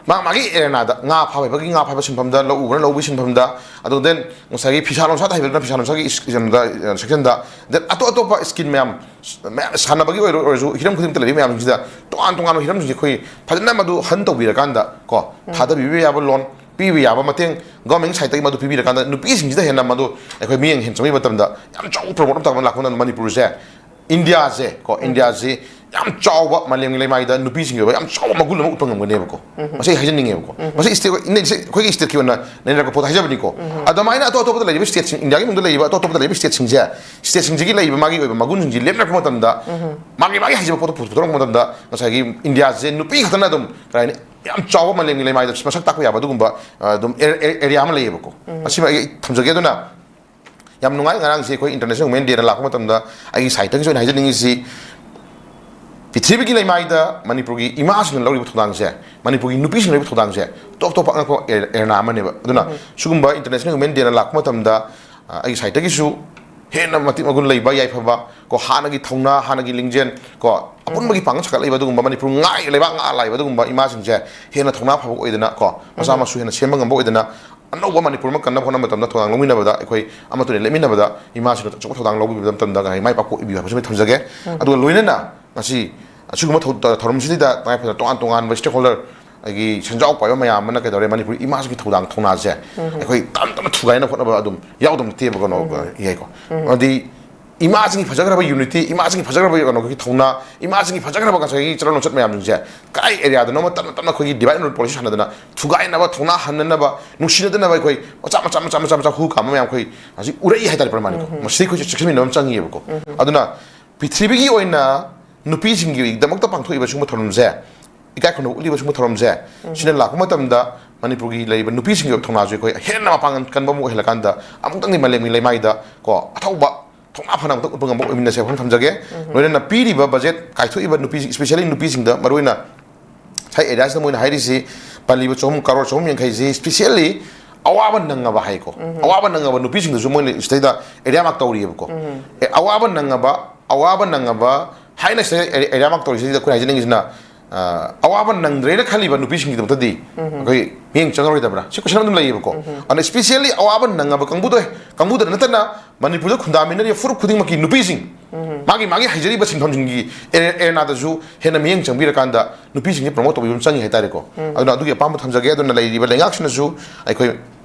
ꯃꯥ ꯃꯥꯒꯤ ꯑꯦꯔꯦꯅꯥꯗ, ꯉꯥ ꯐꯥꯕ ꯍꯩꯕꯒꯤ ꯉꯥ ꯐꯥꯕ ꯁꯤꯟꯐꯝꯗ, ꯂꯧ ꯎꯕꯅ ꯂꯧ ꯎꯕꯒꯤ ꯁꯤꯟꯐꯝꯗ, ꯑꯗꯨ then ꯉꯁꯥꯏꯒꯤ ꯐꯤꯁꯥ ꯂꯣꯟꯁꯥꯗ ꯍꯩꯕꯅ ꯐꯤꯁꯥ ꯂꯣꯟꯁꯥꯒꯤ ꯏꯁ-, ꯀꯩꯅꯣꯗ, ꯑ, ꯁꯦꯛꯁꯟꯗ, then ꯑꯇꯣꯞ ꯑꯇꯣꯞꯄ ꯁ꯭ꯀꯤꯜ ꯃꯌꯥꯝ, ꯃꯌꯥꯝ ꯁꯥꯟꯅꯕꯒꯤ ꯑꯣꯏꯔꯣ-, ꯑꯣꯏꯔꯁꯨ ꯍꯤꯔꯝ ꯈꯨꯗꯤꯡꯃꯛꯇ ꯂꯩꯔꯤꯕ ꯃꯌꯥꯝꯁꯤꯡꯁꯤꯗ ꯇꯣꯉꯥꯟ ꯇꯣꯉꯥꯟꯕ ꯍꯤꯔꯝꯁꯤꯡꯁꯦ ꯑꯩꯈꯣꯏ ꯐꯖꯅ ꯃꯗꯨ ꯍꯟ ꯇꯧꯕꯤꯔꯀꯥꯟꯗ ꯀꯣ, ꯊꯥꯗꯕꯤꯕ ꯌꯥꯕ ꯂꯣꯟ, ꯄꯤꯕ ꯌꯥꯕ ꯃꯇꯦꯡ ꯒꯣꯔꯃꯦꯟꯒꯤ ꯁꯥꯏꯠꯇꯒꯤ ꯃꯗꯨ ꯄꯤꯕꯤꯔꯀꯥꯟꯗ ꯅꯨꯄꯤꯁꯤꯡꯁꯤꯗ ꯍꯦꯟꯅ ꯃꯗꯨ ꯑꯩꯈꯣꯏ ꯃꯤꯠꯌꯦꯡ ꯍꯦꯟꯅ ꯆꯪꯕꯒꯤ ꯃꯇꯝꯗ ꯌꯥꯝ ꯆꯥꯎꯕ ꯄ꯭ꯔꯣꯃꯣꯠ ꯑꯃ ꯇꯧꯕ ꯂꯥꯛꯄ ꯃꯇꯝꯗ ꯃꯅꯤꯄꯨꯔꯁꯦ, ꯏꯟꯗꯤꯌꯥꯁꯦ ꯀꯣ, ꯏꯟꯗꯤꯌꯥꯁꯤ ꯌꯥꯝ ꯆꯥꯎꯕ, ꯃꯥꯂꯦꯝꯒꯤ ꯂꯩꯃꯥꯏꯗ ꯅꯨꯄꯤꯁꯤꯡꯒꯤ ꯑꯣꯏꯕ ꯌꯥꯝ ꯆꯥꯎꯕ ꯃꯒꯨꯟ ꯑꯃ ꯎꯠꯄ ꯉꯝꯒꯅꯦꯕꯀꯣ꯫ ꯃꯁꯤ ꯑꯩ ꯍꯥꯏꯖꯅꯤꯡꯉꯦꯕꯀꯣ꯫ ꯃꯁꯤ state, ꯏꯟꯗꯤꯌꯥ, ꯑꯩꯈꯣꯏꯒꯤ stateꯀꯤ ꯑꯣꯏꯅ ꯅꯩꯅꯔꯛꯄ ꯄꯣꯠꯇ ꯍꯥꯏꯖꯕꯅꯤꯀꯣ꯫ ꯑꯗꯨꯃꯥꯏꯅ ꯑꯇꯣꯞ ꯑꯇꯣꯞꯄꯗ ꯂꯩꯔꯤꯕ stateꯁꯤꯡ, ꯏꯟꯗꯤꯌꯥꯒꯤ ꯃꯅꯨꯡꯗ ꯂꯩꯔꯤꯕ ꯑꯇꯣꯞ ꯑꯇꯣꯞꯄꯗ ꯂꯩꯔꯤꯕ stateꯁꯤꯡꯁꯦ, stateꯁꯤꯡꯁꯤꯒꯤ ꯂꯩꯔꯤꯕ ꯃꯥꯒꯤ ꯑꯣꯏꯕ ꯃꯒꯨꯟꯁꯤꯡꯁꯤ ꯂꯦꯞꯅꯔꯛꯄ ꯃꯇꯝꯗ, ꯃꯥꯒꯤ ꯃꯥꯒꯤ ꯍꯩꯖꯕ ꯄꯣꯠꯇꯣ ꯄꯨꯊꯣꯔꯛꯄ ꯃꯇꯝꯗ, ꯉꯁꯥꯏꯒꯤ ꯏꯟꯗꯤꯌꯥꯁꯦ ꯅꯨꯄꯤ ꯈꯛꯇꯅ ꯑꯗꯨꯝ, ꯀꯩ ꯍꯥꯏꯅꯤ, ꯌꯥꯝ ꯆꯥꯎꯕ ꯃꯥꯂꯦꯝꯒꯤ ꯂꯩꯃꯥꯏꯗ ꯃꯁꯛ ꯇꯥꯛꯄ ꯌꯥꯕ ꯑꯗꯨꯒꯨꯝꯕ, ꯑ, ꯑꯗꯨꯝ ꯑꯦ-, ꯑꯦ-, area ꯑꯃ ꯂꯩꯌꯦꯕꯀꯣ꯫ ꯃꯁꯤꯃ ꯑꯩ ꯊꯝꯖꯒꯦ꯫ ꯑꯗꯨꯅ ꯌꯥꯝ ꯅꯨꯡꯉꯥꯏ, ꯉꯔꯥꯡꯁꯦ ꯑꯩꯈꯣꯏ International Women Dayꯅ ꯂꯥꯛꯄ ꯃꯇꯝꯗ ꯑꯩꯒꯤ sideꯇꯒꯤꯁꯨ ꯑꯩꯅ ꯍꯥꯏꯖꯅꯤꯡꯉꯤꯁꯤ, ꯄ꯭ꯔꯤꯊꯤꯕꯤꯒꯤ ꯂꯩꯃꯥꯏꯗ ꯃꯅꯤꯄꯨꯔꯒꯤ ꯏꯃꯥꯁꯤꯡꯅ ꯂꯧꯔꯤꯕ ꯊꯧꯗꯥꯡꯁꯦ, ꯃꯅꯤꯄꯨꯔꯒꯤ ꯅꯨꯄꯤꯁꯤꯡꯅ ꯂꯧꯔꯤꯕ ꯊꯧꯗꯥꯡꯁꯦ ꯇꯣꯞ ꯇꯣꯞꯄ ꯑꯉꯛꯄ ꯑꯦ-, ꯑꯦꯔꯦꯅꯥ ꯑꯃꯅꯦꯕ꯫ ꯑꯗꯨꯅ ꯁꯤꯒꯨꯝꯕ International Women Dayꯅ ꯂꯥꯛꯄ ꯃꯇꯝꯗ, ꯑ, ꯑꯩꯒꯤ sideꯇꯒꯤꯁꯨ ꯍꯦꯟꯅ ꯃꯇꯤꯛ ꯃꯒꯨꯟ ꯂꯩꯕ, ꯌꯥꯏꯐꯕ ꯀꯣ, ꯍꯥꯟꯅꯒꯤ ꯊꯧꯅꯥ, ꯍꯥꯟꯅꯒꯤ ꯂꯤꯡꯖꯦꯜ ꯀꯣ, ꯑꯄꯨꯟꯕꯒꯤ ꯄꯥꯡꯒꯜ ꯁꯥꯒꯠꯂꯛꯏꯕ ꯑꯗꯨꯒꯨꯝꯕ ꯃꯅꯤꯄꯨꯔ ꯉꯥꯛ, ꯂꯩꯕꯥꯛ ꯉꯥꯛ ꯂꯥꯛꯏꯕ ꯑꯗꯨꯒꯨꯝꯕ ꯏꯃꯥꯁꯤꯡꯁꯦ ꯍꯦꯟꯅ ꯊꯧꯅꯥ ꯐꯕ ꯑꯣꯏꯗꯅ ꯀꯣ, ꯃꯆꯥ ꯃꯁꯨ ꯍꯦꯟꯅ ꯁꯦꯝꯕ ꯉꯝꯕ ꯑꯣꯏꯗꯅ, ꯑꯅꯧꯕ ꯃꯅꯤꯄꯨꯔ ꯑꯃ ꯀꯟꯅꯕ ꯍꯣꯠꯅꯕ ꯃꯇꯝꯗ ꯊꯧꯗꯥꯡ ꯂꯧꯃꯤꯟꯅꯕꯗ ꯑꯩꯈꯣꯏ ꯑꯃꯠꯇ ꯑꯣꯏꯅ ꯂꯦꯞꯃꯤꯟꯅꯕꯗ ꯏꯃꯥꯁꯤꯡꯅ ꯑꯆꯧꯕ ꯊꯧꯗꯥꯡ ꯂꯧꯕꯤꯕ ꯃꯇꯝꯗ ꯉꯁꯥꯏ ꯃꯥꯏ ꯄꯥꯛꯄ ꯑꯣꯏꯕꯤꯌꯨ ꯍꯥꯏꯕꯁꯤꯃ ꯊꯝꯖꯒꯦ꯫ ꯑꯗꯨꯒ ꯂꯣꯏꯅꯅ ꯉꯁꯤ ꯑꯁꯤꯒꯨꯝꯕ ꯊꯧ-, ꯊꯧꯔꯝꯁꯤꯗ ꯇꯉꯥꯏ ꯐꯗꯅ ꯇꯣꯉꯥꯟ ꯇꯣꯉꯥꯟꯕ stakeholder, ꯑꯩꯒꯤ ꯁꯦꯟꯖꯥꯎ ꯄꯥꯏꯕ ꯃꯌꯥꯝ ꯑꯃꯅ ꯀꯩꯗꯧꯔꯦ, ꯃꯅꯤꯄꯨꯔ ꯏꯃꯥꯁꯤꯡꯒꯤ ꯊꯧꯗꯥꯡ ꯊꯧꯅꯥꯁꯦ ꯑꯩꯈꯣꯏ ꯇꯞ ꯇꯞꯅ ꯊꯨꯒꯥꯏꯅ ꯍꯣꯠꯅꯕ ꯑꯗꯨꯝ ꯌꯥꯎꯗꯕ ꯅꯠꯇꯦꯕꯀꯣ, ꯌꯥꯏꯀꯣ꯫ ꯑꯃꯗꯤ ꯏꯃꯥꯁꯤꯡꯒꯤ ꯐꯖꯈ꯭ꯔꯕ unity, ꯏꯃꯥꯁꯤꯡꯒꯤ ꯐꯖꯈ꯭ꯔꯕ ꯀꯩꯅꯣꯒꯤ ꯊꯧꯅꯥ, ꯏꯃꯥꯁꯤꯡꯒꯤ ꯐꯖꯈ꯭ꯔꯕ ꯉꯁꯥꯏꯒꯤ ꯆꯠꯅ ꯂꯣꯟꯆꯠ ꯃꯌꯥꯝꯁꯤꯡꯁꯦ ꯀꯗꯥꯏ areaꯗꯅꯣꯃ ꯇꯞꯅ ꯇꯞꯅ ꯑꯩꯈꯣꯏꯒꯤ divide and rule policy ꯁꯥꯟꯅꯗꯅ ꯊꯨꯒꯥꯏꯅꯕ, ꯊꯧꯅꯥ ꯍꯟꯅꯅꯕ, ꯅꯨꯡꯁꯤꯅꯗꯅꯕ ꯑꯩꯈꯣꯏ ꯃꯆꯥ ꯃꯆꯥ ꯃꯆꯥ ꯃꯆꯥ ꯃꯆꯥ ꯍꯨ ꯀꯥꯝꯕ ꯃꯌꯥꯝ ꯑꯩꯈꯣꯏ ꯍꯧꯖꯤꯛ ꯎꯔꯛꯏ ꯍꯥꯏꯇꯥꯔꯦ ꯄ꯭ꯔꯃꯥꯟꯅꯤꯀꯣ꯫ ꯃꯁꯤꯗꯩ ꯑꯩꯈꯣꯏꯁꯦ ꯆꯦꯛꯁꯤꯟꯃꯤꯟꯅꯕ ꯑꯃ ꯆꯪꯉꯤꯕꯀꯣ꯫ ꯑꯗꯨꯅ ꯄ꯭ꯔꯤꯊꯤꯕꯤꯒꯤ ꯑꯣꯏꯅ ꯅꯨꯄꯤꯁꯤꯡꯒꯤꯗꯃꯛꯇ ꯄꯥꯡꯊꯣꯛꯏꯕ ꯁꯤꯒꯨꯝꯕ ꯊꯧꯔꯝꯁꯦ, ꯏꯀꯥꯏ ꯈꯨꯝꯅꯕ ꯎꯠꯂꯤꯕ ꯁꯤꯒꯨꯝꯕ ꯊꯧꯔꯝꯁꯦ, ꯁꯤꯅ ꯂꯥꯛꯄ ꯃꯇꯝꯗ ꯃꯅꯤꯄꯨꯔꯒꯤ ꯂꯩꯔꯤꯕ ꯅꯨꯄꯤꯁꯤꯡꯒꯤ ꯑꯣꯏꯕ ꯊꯧꯅꯥꯁꯦ ꯑꯩꯈꯣꯏ ꯍꯦꯟꯅ ꯃꯄꯥꯡꯒꯜ ꯀꯟꯕ ꯑꯃ ꯑꯣꯏꯍꯜꯂꯀꯥꯟꯗ ꯑꯃꯨꯛꯇꯪꯗꯤ ꯃꯥꯂꯦꯝꯒꯤ ꯂꯩꯃꯥꯏꯗ ꯀꯣ ꯑꯊꯧꯕ ꯊꯧꯅꯥ ꯐꯅ ꯑꯃꯨꯛꯇꯪ ꯎꯠꯄ ꯉꯝꯕ ꯑꯣꯏꯃꯤꯟꯅꯁꯦ ꯋꯥꯐꯝ ꯊꯝꯖꯒꯦ꯫ ꯂꯣꯏꯅꯅ ꯄꯤꯔꯤꯕ budget ꯀꯥꯏꯊꯣꯛꯏꯕ ꯅꯨꯄꯤ, especially ꯅꯨꯄꯤꯁꯤꯡꯗ ꯃꯔꯨꯑꯣꯏꯅ ꯉꯁꯥꯏ areaꯁꯤꯗ ꯃꯣꯏꯅ ꯍꯥꯏꯔꯤꯁꯤ ꯄꯜꯂꯤꯕ ꯆꯍꯨꯝ, ꯀꯔꯣꯔ ꯆꯍꯨꯝ ꯌꯥꯡꯈꯩꯁꯤ specially ꯑꯋꯥꯕ ꯅꯪꯉꯕ ꯍꯥꯏꯀꯣ꯫ ꯑꯋꯥꯕ ꯅꯪꯉꯕ ꯅꯨꯄꯤꯁꯤꯡꯗꯁꯨ ꯃꯣꯏꯅ ꯁꯤꯗꯩꯗ area mark ꯇꯧꯔꯤꯑꯕꯀꯣ꯫ ꯑꯦ, ꯑꯋꯥꯕ ꯅꯪꯉꯕ, ꯑꯋꯥꯕ ꯅꯪꯉꯕ ꯍꯥꯏꯅ ꯁꯤꯗ area, area mark ꯇꯧꯔꯤꯁꯤꯗ ꯑꯩꯈꯣꯏꯅ ꯍꯥꯏꯖꯅꯤꯡꯉꯤꯁꯤꯅ, ꯑ, ꯑꯋꯥꯕ ꯅꯪꯗ꯭ꯔꯦꯅ ꯈꯜꯂꯤꯕ ꯅꯨꯄꯤꯁꯤꯡꯒꯤꯗꯃꯛꯇꯗꯤ ꯑꯩꯈꯣꯏ ꯃꯤꯠꯌꯦꯡ ꯆꯪꯉꯔꯣꯏꯗꯕ꯭ꯔꯥ? ꯁꯤ question ꯑꯗꯨꯝ ꯂꯩꯌꯦꯕꯀꯣ꯫ ꯑꯗꯨꯅ specially ꯑꯋꯥꯕ ꯅꯪꯉꯕ ꯀꯥꯡꯕꯨꯗ, ꯀꯥꯡꯕꯨꯗ ꯅꯠꯇꯅ ꯃꯅꯤꯄꯨꯔꯗ ꯈꯨꯟꯗꯥꯃꯤꯟꯅꯔꯤꯕ ꯐꯨꯔꯨꯞ ꯈꯨꯗꯤꯡꯃꯛꯀꯤ ꯅꯨꯄꯤꯁꯤꯡ, ꯃꯥꯒꯤ, ꯃꯥꯒꯤ ꯍꯩꯖꯔꯤꯕ ꯁꯤꯟꯐꯝꯁꯤꯡꯒꯤ ꯑꯦ-, arenaꯗꯁꯨ ꯍꯦꯟꯅ ꯃꯤꯠꯌꯦꯡ ꯆꯪꯕꯤꯔꯀꯥꯟꯗ ꯅꯨꯄꯤꯁꯤꯡꯁꯦ promote ꯇꯧꯕꯤꯕ ꯑꯃ ꯆꯪꯉꯤ ꯍꯥꯏꯇꯥꯔꯦꯀꯣ꯫ ꯑꯗꯨꯅ ꯑꯗꯨꯒꯤ ꯑꯄꯥꯝꯕ ꯊꯝꯖꯒꯦ꯫ ꯑꯗꯨꯅ ꯂꯩꯔꯤꯕ ꯂꯩꯉꯥꯛꯁꯤꯅꯁꯨ ꯑꯩꯈꯣꯏ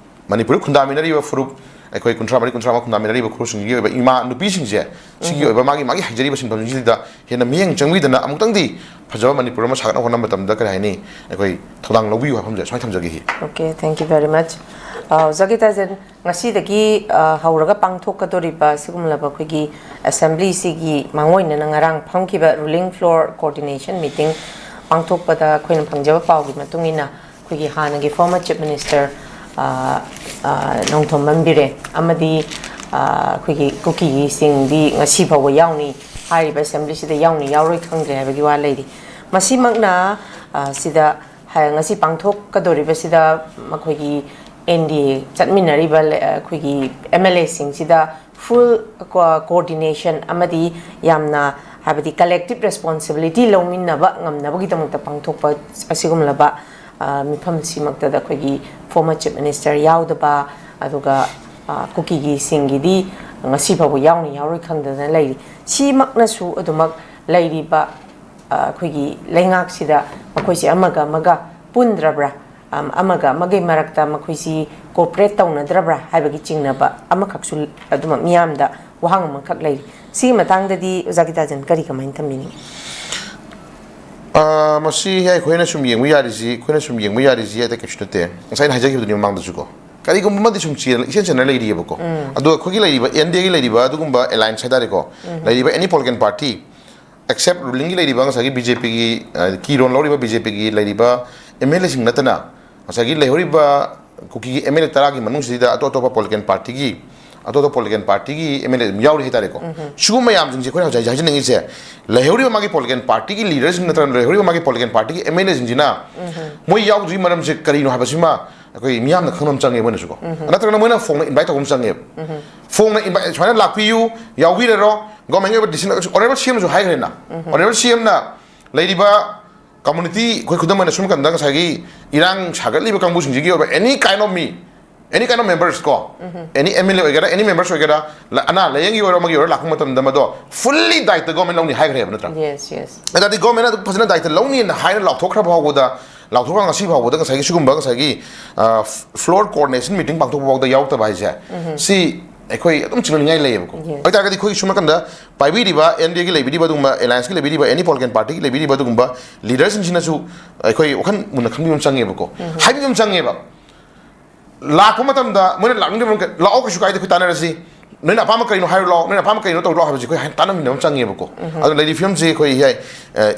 ꯃꯅꯤꯄꯨꯔꯗ ꯈꯨꯟꯗꯥꯃꯤꯟꯅꯔꯤꯕ ꯐꯨꯔꯨꯞ ꯑꯩꯈꯣꯏ ꯀꯨꯟꯊ꯭ꯔꯥ ꯃꯔꯤ, ꯀꯨꯟꯊ꯭ꯔꯥ ꯃꯉꯥ ꯈꯨꯟꯗꯥꯃꯤꯟꯅꯔꯤꯕ ꯈꯨꯔꯁꯤꯡꯒꯤ ꯑꯣꯏꯕ ꯏꯃꯥ ꯅꯨꯄꯤꯁꯤꯡꯁꯦ, ꯁꯤꯒꯤ ꯑꯣꯏꯕ ꯃꯥꯒꯤ ꯃꯥꯒꯤ ꯍꯩꯖꯔꯤꯕ ꯁꯤꯟꯐꯝꯁꯤꯡꯁꯤꯗ ꯍꯦꯟꯅ ꯃꯤꯠꯌꯦꯡ ꯆꯪꯕꯤꯗꯅ ꯑꯃꯨꯛꯇꯪꯗꯤ ꯐꯖꯕ ꯃꯅꯤꯄꯨꯔ ꯑꯃ ꯁꯥꯒꯠꯅꯕ ꯍꯣꯠꯅꯕ ꯃꯇꯝꯗ, ꯀꯔꯤ ꯍꯥꯏꯅꯤ, ꯑꯩꯈꯣꯏ ꯊꯧꯗꯥꯡ ꯂꯧꯕꯤꯌꯨ ꯍꯥꯏꯕ ꯐꯝꯖꯩ, ꯁꯨꯃꯥꯏꯅ ꯊꯝꯖꯒꯦ꯫ ꯁꯤ Okay, thank you very much. ꯑ, ꯑꯣꯖꯥ ꯒꯤꯇꯥꯖꯟ, ꯉꯁꯤꯗꯒꯤ ꯑ, ꯍꯧꯔꯒ ꯄꯥꯡꯊꯣꯛꯀꯗꯧꯔꯤꯕ ꯁꯤꯒꯨꯝꯂꯕ ꯑꯩꯈꯣꯏꯒꯤ ꯑꯦꯁꯦꯝꯕ꯭ꯂꯤꯁꯤꯒꯤ ꯃꯥꯡꯑꯣꯏꯅꯅ ꯉꯔꯥꯡ ꯐꯝꯈꯤꯕ ꯔꯨꯂꯤꯡ ꯐ꯭ꯂꯣꯔ ꯀꯣꯑꯣꯔꯗꯤꯅꯦꯁꯟ ꯃꯤꯇꯤꯡ ꯄꯥꯡꯊꯣꯛꯄꯗ ꯑꯩꯈꯣꯏꯅ ꯐꯪꯖꯕ ꯄꯥꯎꯒꯤ ꯃꯇꯨꯡ ꯏꯟꯅ, ꯑꯩꯈꯣꯏꯒꯤ ꯍꯥꯟꯅꯒꯤ ꯐꯣꯔꯃꯔ ꯆꯤꯐ ꯃꯤꯅꯤꯁꯇꯔ, ꯑ, ꯑ, ꯅꯣꯡꯊꯣꯝꯕꯝ ꯕꯤꯔꯦꯟ ꯑꯃꯗꯤ, ꯑ, ꯑꯩꯈꯣꯏꯒꯤ ꯀꯨꯀꯤꯒꯤꯁꯤꯡꯗꯤ ꯉꯁꯤ ꯐꯥꯎꯕ ꯌꯥꯎꯅꯤ ꯍꯥꯏꯔꯤꯕ ꯑꯦꯁꯦꯝꯕ꯭ꯂꯤꯁꯤꯗ ꯌꯥꯎꯅꯤ ꯌꯥꯎꯔꯣꯏ ꯈꯪꯗ꯭ꯔꯦ ꯍꯥꯏꯕꯒꯤ ꯋꯥ ꯂꯩꯔꯤ꯫ ꯃꯁꯤꯃꯛꯅ, ꯑ, ꯁꯤꯗ ꯍ-, ꯉꯁꯤ ꯄꯥꯡꯊꯣꯛꯀꯗꯧꯔꯤꯕꯁꯤꯗ ꯃꯈꯣꯏꯒꯤ ꯑꯦꯟ ꯗꯤ ꯑꯦ ꯆꯠꯃꯤꯟꯅꯔꯤꯕ ꯂ-, ꯑꯩꯈꯣꯏꯒꯤ ꯑꯦꯝ ꯑꯦꯜ ꯑꯦꯁꯤꯡꯁꯤꯗ ꯐꯨꯜ ꯀꯣꯑꯣꯔꯗꯤꯅꯦꯁꯟ ꯑꯃꯗꯤ ꯌꯥꯝꯅ, ꯍꯥꯏꯕꯗꯤ, ꯀꯂꯦꯛꯇꯤꯞ ꯔꯦꯁꯄꯣꯟꯁꯤꯕꯤꯂꯤꯇꯤ ꯂꯧꯃꯤꯟꯅꯕ ꯉꯝꯅꯕꯒꯤꯗꯃꯛꯇ ꯄꯥꯡꯊꯣꯛꯄ ꯑꯁꯤꯒꯨꯝꯂꯕ, ꯑ, ꯃꯤꯐꯝꯁꯤꯃꯛꯇꯗ ꯑꯩꯈꯣꯏꯒꯤ ꯐꯣꯔꯃꯔ ꯆꯤꯐ ꯃꯤꯅꯤꯁꯇꯔ ꯌꯥꯎꯗꯕ, ꯑꯗꯨꯒ, ꯑ, ꯀꯨꯀꯤꯒꯤꯁꯤꯡꯒꯤꯗꯤ ꯉꯁꯤ ꯐꯥꯎꯕ ꯌꯥꯎꯅꯤ ꯌꯥꯎꯔꯣꯏ ꯈꯪꯗꯗꯅ ꯂꯩꯔꯤ꯫ ꯁꯤꯃꯛꯅꯁꯨ ꯑꯗꯨꯃꯛ ꯂꯩꯔꯤꯕ, ꯑ, ꯑꯩꯈꯣꯏꯒꯤ ꯂꯩꯉꯥꯛꯁꯤꯗ ꯃꯈꯣꯏꯁꯦ ꯑꯃꯒ ꯑꯃꯒ ꯄꯨꯟꯗ꯭ꯔꯕ꯭ꯔꯥ, ꯑꯝ, ꯑꯃꯒ ꯑꯃꯒꯤ ꯃꯔꯛꯇ ꯃꯈꯣꯏꯁꯤ ꯀꯣꯑꯣꯄꯔꯦꯠ ꯇꯧꯅꯗ꯭ꯔꯕ꯭ꯔꯥ ꯍꯥꯏꯕꯒꯤ ꯆꯤꯡꯅꯕ ꯑꯃꯈꯛꯁꯨ ꯑꯗꯨꯃꯛ ꯃꯤꯌꯥꯝꯗ ꯋꯥꯍꯪ ꯑꯃꯈꯛ ꯂꯩꯔꯤ꯫ ꯁꯤꯒꯤ ꯃꯇꯥꯡꯗꯗꯤ ꯑꯣꯖꯥ ꯒꯤꯇꯥꯖꯟ ꯀꯔꯤ ꯀꯃꯥꯏꯅ ꯊꯝꯕꯤꯅꯤꯡꯉꯤ? ꯑ, ꯃꯁꯤ ꯑꯩꯈꯣꯏꯅ ꯁꯨꯝ ꯌꯦꯡꯕ ꯌꯥꯔꯤꯁꯤ, ꯑꯩꯈꯣꯏꯅ ꯁꯨꯝ ꯌꯦꯡꯕ ꯌꯥꯔꯤꯁꯤ ꯑꯇꯩ ꯀꯩꯁꯨ ꯅꯠꯇꯦ꯫ ꯉꯁꯥꯏ ꯑꯩꯅ ꯍꯥꯏꯖꯈꯤꯕꯗꯨꯅꯤ ꯃꯃꯥꯡꯗꯁꯨꯀꯣ, ꯀꯔꯤꯒꯨꯝꯕ ꯑꯃꯗꯤ ꯁꯨꯝ ꯆꯦꯟ-, ꯏꯆꯦꯟ ꯆꯦꯟꯅ ꯂꯩꯔꯤꯑꯕꯀꯣ꯫ ꯑꯗꯣ ꯑꯩꯈꯣꯏꯒꯤ ꯂꯩꯔꯤꯕ ꯑꯦꯟ ꯗꯤ ꯑꯦꯒꯤ ꯂꯩꯔꯤꯕ ꯑꯗꯨꯒꯨꯝꯕ ꯑꯦꯂꯥꯏꯟꯁ ꯍꯥꯏꯇꯥꯔꯦꯀꯣ, ꯂꯩꯔꯤꯕ ꯑꯦꯅꯤ ꯄꯣꯂꯤꯇꯤꯀꯦꯜ ꯄꯥꯔꯇꯤ, ꯑꯦꯛꯁꯦꯞ ꯔꯨꯂꯤꯡꯒꯤ ꯂꯩꯔꯤꯕ ꯉꯁꯥꯏꯒꯤ ꯕꯤ ꯖꯦ ꯄꯤꯒꯤ, ꯑ, ꯀꯤ ꯔꯣꯜ ꯂꯧꯔꯤꯕ ꯕꯤ ꯖꯦ ꯄꯤꯒꯤ ꯂꯩꯔꯤꯕ ꯑꯦꯝ ꯑꯦꯜ ꯑꯦꯁꯤꯡ ꯅꯠꯇꯅ, ꯉꯁꯥꯏꯒꯤ ꯂꯩꯍꯧꯔꯤꯕ ꯀꯨꯀꯤꯒꯤ ꯑꯦꯝ ꯑꯦꯜ ꯑꯦ ꯇꯔꯥꯒꯤ ꯃꯅꯨꯡꯁꯤꯗ ꯑꯇꯣꯞ ꯑꯇꯣꯞꯄ ꯄꯣꯂꯤꯇꯤꯀꯦꯜ ꯄꯥꯔꯇꯤꯒꯤ, ꯑꯇꯣꯞ ꯑꯇꯣꯞꯄ ꯄꯣꯂꯤꯇꯤꯀꯦꯜ ꯄꯥꯔꯇꯤꯒꯤ ꯑꯦꯝ ꯑꯦꯜ ꯑꯦ ꯑꯗꯨꯝ ꯌꯥꯎꯔꯤ ꯍꯥꯏꯇꯥꯔꯦꯀꯣ꯫ ꯁꯤꯒꯨꯝꯕ ꯃꯌꯥꯝꯁꯤꯡꯁꯦ ꯑꯩꯈꯣꯏꯅ ꯍꯧꯖꯤꯛ ꯍꯥꯏꯖꯅꯤꯡꯉꯤꯁꯦ, ꯂꯩꯍꯧꯔꯤꯕ ꯃꯥꯒꯤ ꯄꯣꯂꯤꯇꯤꯀꯦꯜ ꯄꯥꯔꯇꯤꯒꯤ ꯂꯤꯗꯔꯁꯤꯡ ꯅꯠꯇ꯭ꯔꯒ ꯂꯩꯍꯧꯔꯤꯕ ꯃꯥꯒꯤ ꯄꯣꯂꯤꯇꯤꯀꯦꯜ ꯄꯥꯔꯇꯤꯒꯤ ꯑꯦꯝ ꯑꯦꯜ ꯑꯦꯁꯤꯡꯁꯤꯅ ꯃꯣꯏ ꯌꯥꯎꯗ꯭ꯔꯤꯕꯒꯤ ꯃꯔꯝꯁꯦ ꯀꯔꯤꯅꯣ ꯍꯥꯏꯕꯁꯤꯃ ꯑꯩꯈꯣꯏ ꯃꯤꯌꯥꯝꯅ ꯈꯪꯕ ꯑꯃ ꯆꯪꯉꯦ, ꯃꯣꯏꯅꯁꯨꯀꯣ꯫ ꯅꯠꯇ꯭ꯔꯒꯅ ꯃꯣꯏꯅ ꯐꯣꯡꯅ ꯏꯟꯚꯥꯏꯠ ꯇꯧꯕ ꯑꯃ ꯆꯪꯉꯦꯕ꯫ ꯐꯣꯡꯅ ꯏꯟꯚꯥꯏꯠ, "ꯁꯨꯃꯥꯏꯅ ꯂꯥꯛꯄꯤꯌꯨ, ꯌꯥꯎꯕꯤꯔꯔꯣ", ꯒꯣꯔꯃꯦꯟꯒꯤ ꯑꯣꯏꯕ ꯗꯤꯁꯤꯖꯟ, ꯑꯣꯅꯔꯦꯕꯜ ꯁꯤ ꯑꯦꯝꯅꯁꯨ ꯍꯥꯏꯈ꯭ꯔꯦꯅ꯫ ꯑꯣꯅꯔꯦꯕꯜ ꯁꯤ ꯑꯦꯝꯅ ꯂꯩꯔꯤꯕ ꯀꯝꯃꯨꯅꯤꯇꯤ, ꯑꯩꯈꯣꯏ ꯈꯨꯗꯝ ꯑꯣꯏꯅ ꯁꯨꯝ ꯀꯥꯟꯗ ꯉꯁꯥꯏꯒꯤ ꯏꯔꯥꯡ ꯁꯥꯒꯠꯂꯤꯕ ꯀꯥꯡꯕꯨꯁꯤꯡꯁꯤꯒꯤ ꯑꯣꯏꯕ any kind of me, any kind of members ꯀꯣ, ꯑꯦꯅꯤ ꯑꯦꯝ ꯑꯦꯜ ꯑꯦ ꯑꯣꯏꯒꯦꯔꯥ, ꯑꯦꯅꯤ ꯃꯦꯝꯕꯔꯁ ꯑꯣꯏꯒꯦꯔꯥ, ꯂ-, ꯑꯅꯥ ꯂꯥꯏꯌꯦꯡꯒꯤ ꯑꯣꯏꯔꯣ, ꯑꯃꯒꯤ ꯑꯣꯏꯔꯣ, ꯂꯥꯛꯄ ꯃꯇꯝꯗ ꯃꯗꯣ ꯐꯨꯜꯂꯤ ꯗꯥꯏꯇ ꯒꯣꯔꯃꯦꯟ ꯂꯧꯅꯤ ꯍꯥꯏꯈ꯭ꯔꯦꯕ ꯅꯠꯇ꯭ꯔꯥ? Yes, yes. ꯑꯗꯨꯗꯤ ꯒꯣꯔꯃꯦꯟꯅ ꯑꯗꯨꯝ ꯐꯖꯅ ꯗꯥꯏꯇ ꯂꯧꯅꯤꯅ ꯍꯥꯏꯅ ꯂꯥꯎꯊꯣꯛꯈ꯭ꯔ ꯐꯥꯎꯕꯗ ꯂꯥꯎꯊꯣꯛꯈ꯭ꯔ ꯉꯁꯤ ꯐꯥꯎꯕꯗ ꯉꯁꯥꯏꯒꯤ ꯁꯤꯒꯨꯝꯕ ꯉꯁꯥꯏꯒꯤ floor coordination meeting ꯄꯥꯡꯊꯣꯛꯄ ꯐꯥꯎꯗ ꯌꯥꯎꯗꯕ ꯍꯥꯏꯁꯦ, ꯁꯤ ꯑꯩꯈꯣꯏ ꯑꯗꯨꯝ ꯆꯤꯡꯅꯅꯤꯡꯉꯥꯏ ꯂꯩꯌꯦꯕꯀꯣ꯫ ꯑꯗꯨ ꯑꯣꯏꯇꯥꯔꯒꯗꯤ ꯑꯩꯈꯣꯏ ꯁꯨꯝ ꯅꯥꯀꯟꯗ ꯄꯥꯏꯕꯤꯔꯤꯕ, ꯑꯦꯟ ꯗꯤ ꯑꯦꯒꯤ ꯂꯩꯕꯤꯔꯤꯕ ꯑꯗꯨꯒꯨꯝꯕ, ꯑꯦꯂꯥꯏꯟꯁꯀꯤ ꯂꯩꯕꯤꯔꯤꯕ, ꯑꯦꯅꯤ ꯄꯣꯂꯤꯇꯤꯀꯦꯜ ꯄꯥꯔꯇꯤꯒꯤ ꯂꯩꯕꯤꯔꯤꯕ ꯑꯗꯨꯒꯨꯝꯕ ꯂꯤꯗꯔꯁꯤꯡꯁꯤꯅꯁꯨ ꯑꯩꯈꯣꯏ ꯋꯥꯈꯜ ꯃꯨꯟꯅ ꯈꯟꯕꯤꯕ ꯑꯃ ꯆꯪꯉꯦꯕꯀꯣ꯫ ꯍꯥꯏꯕꯤꯕ ꯑꯃ ꯆꯪꯉꯦꯕ꯫ ꯂꯥꯛꯄ ꯃꯇꯝꯗ ꯃꯣꯏꯅ ꯂꯥꯛꯅꯤꯡꯗꯕ ꯃꯈꯩ, "ꯂꯥꯛꯑꯣ, ꯀꯩꯁꯨ ꯀꯥꯏꯗꯦ, ꯑꯩꯈꯣꯏ ꯇꯥꯟꯅꯔꯁꯤ, ꯅꯣꯏꯅ ꯑꯄꯥꯝꯕ ꯀꯔꯤꯅꯣ ꯍꯥꯏꯔꯣ, ꯂꯥꯛꯑꯣ, ꯅꯣꯏꯅ ꯑꯄꯥꯝꯕ ꯀꯔꯤꯅꯣ ꯇꯧꯔꯣ" ꯍꯥꯏꯕꯁꯤ ꯑꯩꯈꯣꯏ ꯍꯥꯏ-, ꯇꯥꯟꯅꯃꯤꯟꯅꯕ ꯑꯃ ꯆꯪꯉꯦꯕꯀꯣ꯫ ꯑꯗꯣ ꯂꯩꯔꯤ ꯐꯤꯕꯝꯁꯤ ꯑꯩꯈꯣꯏ ꯍꯥꯏ,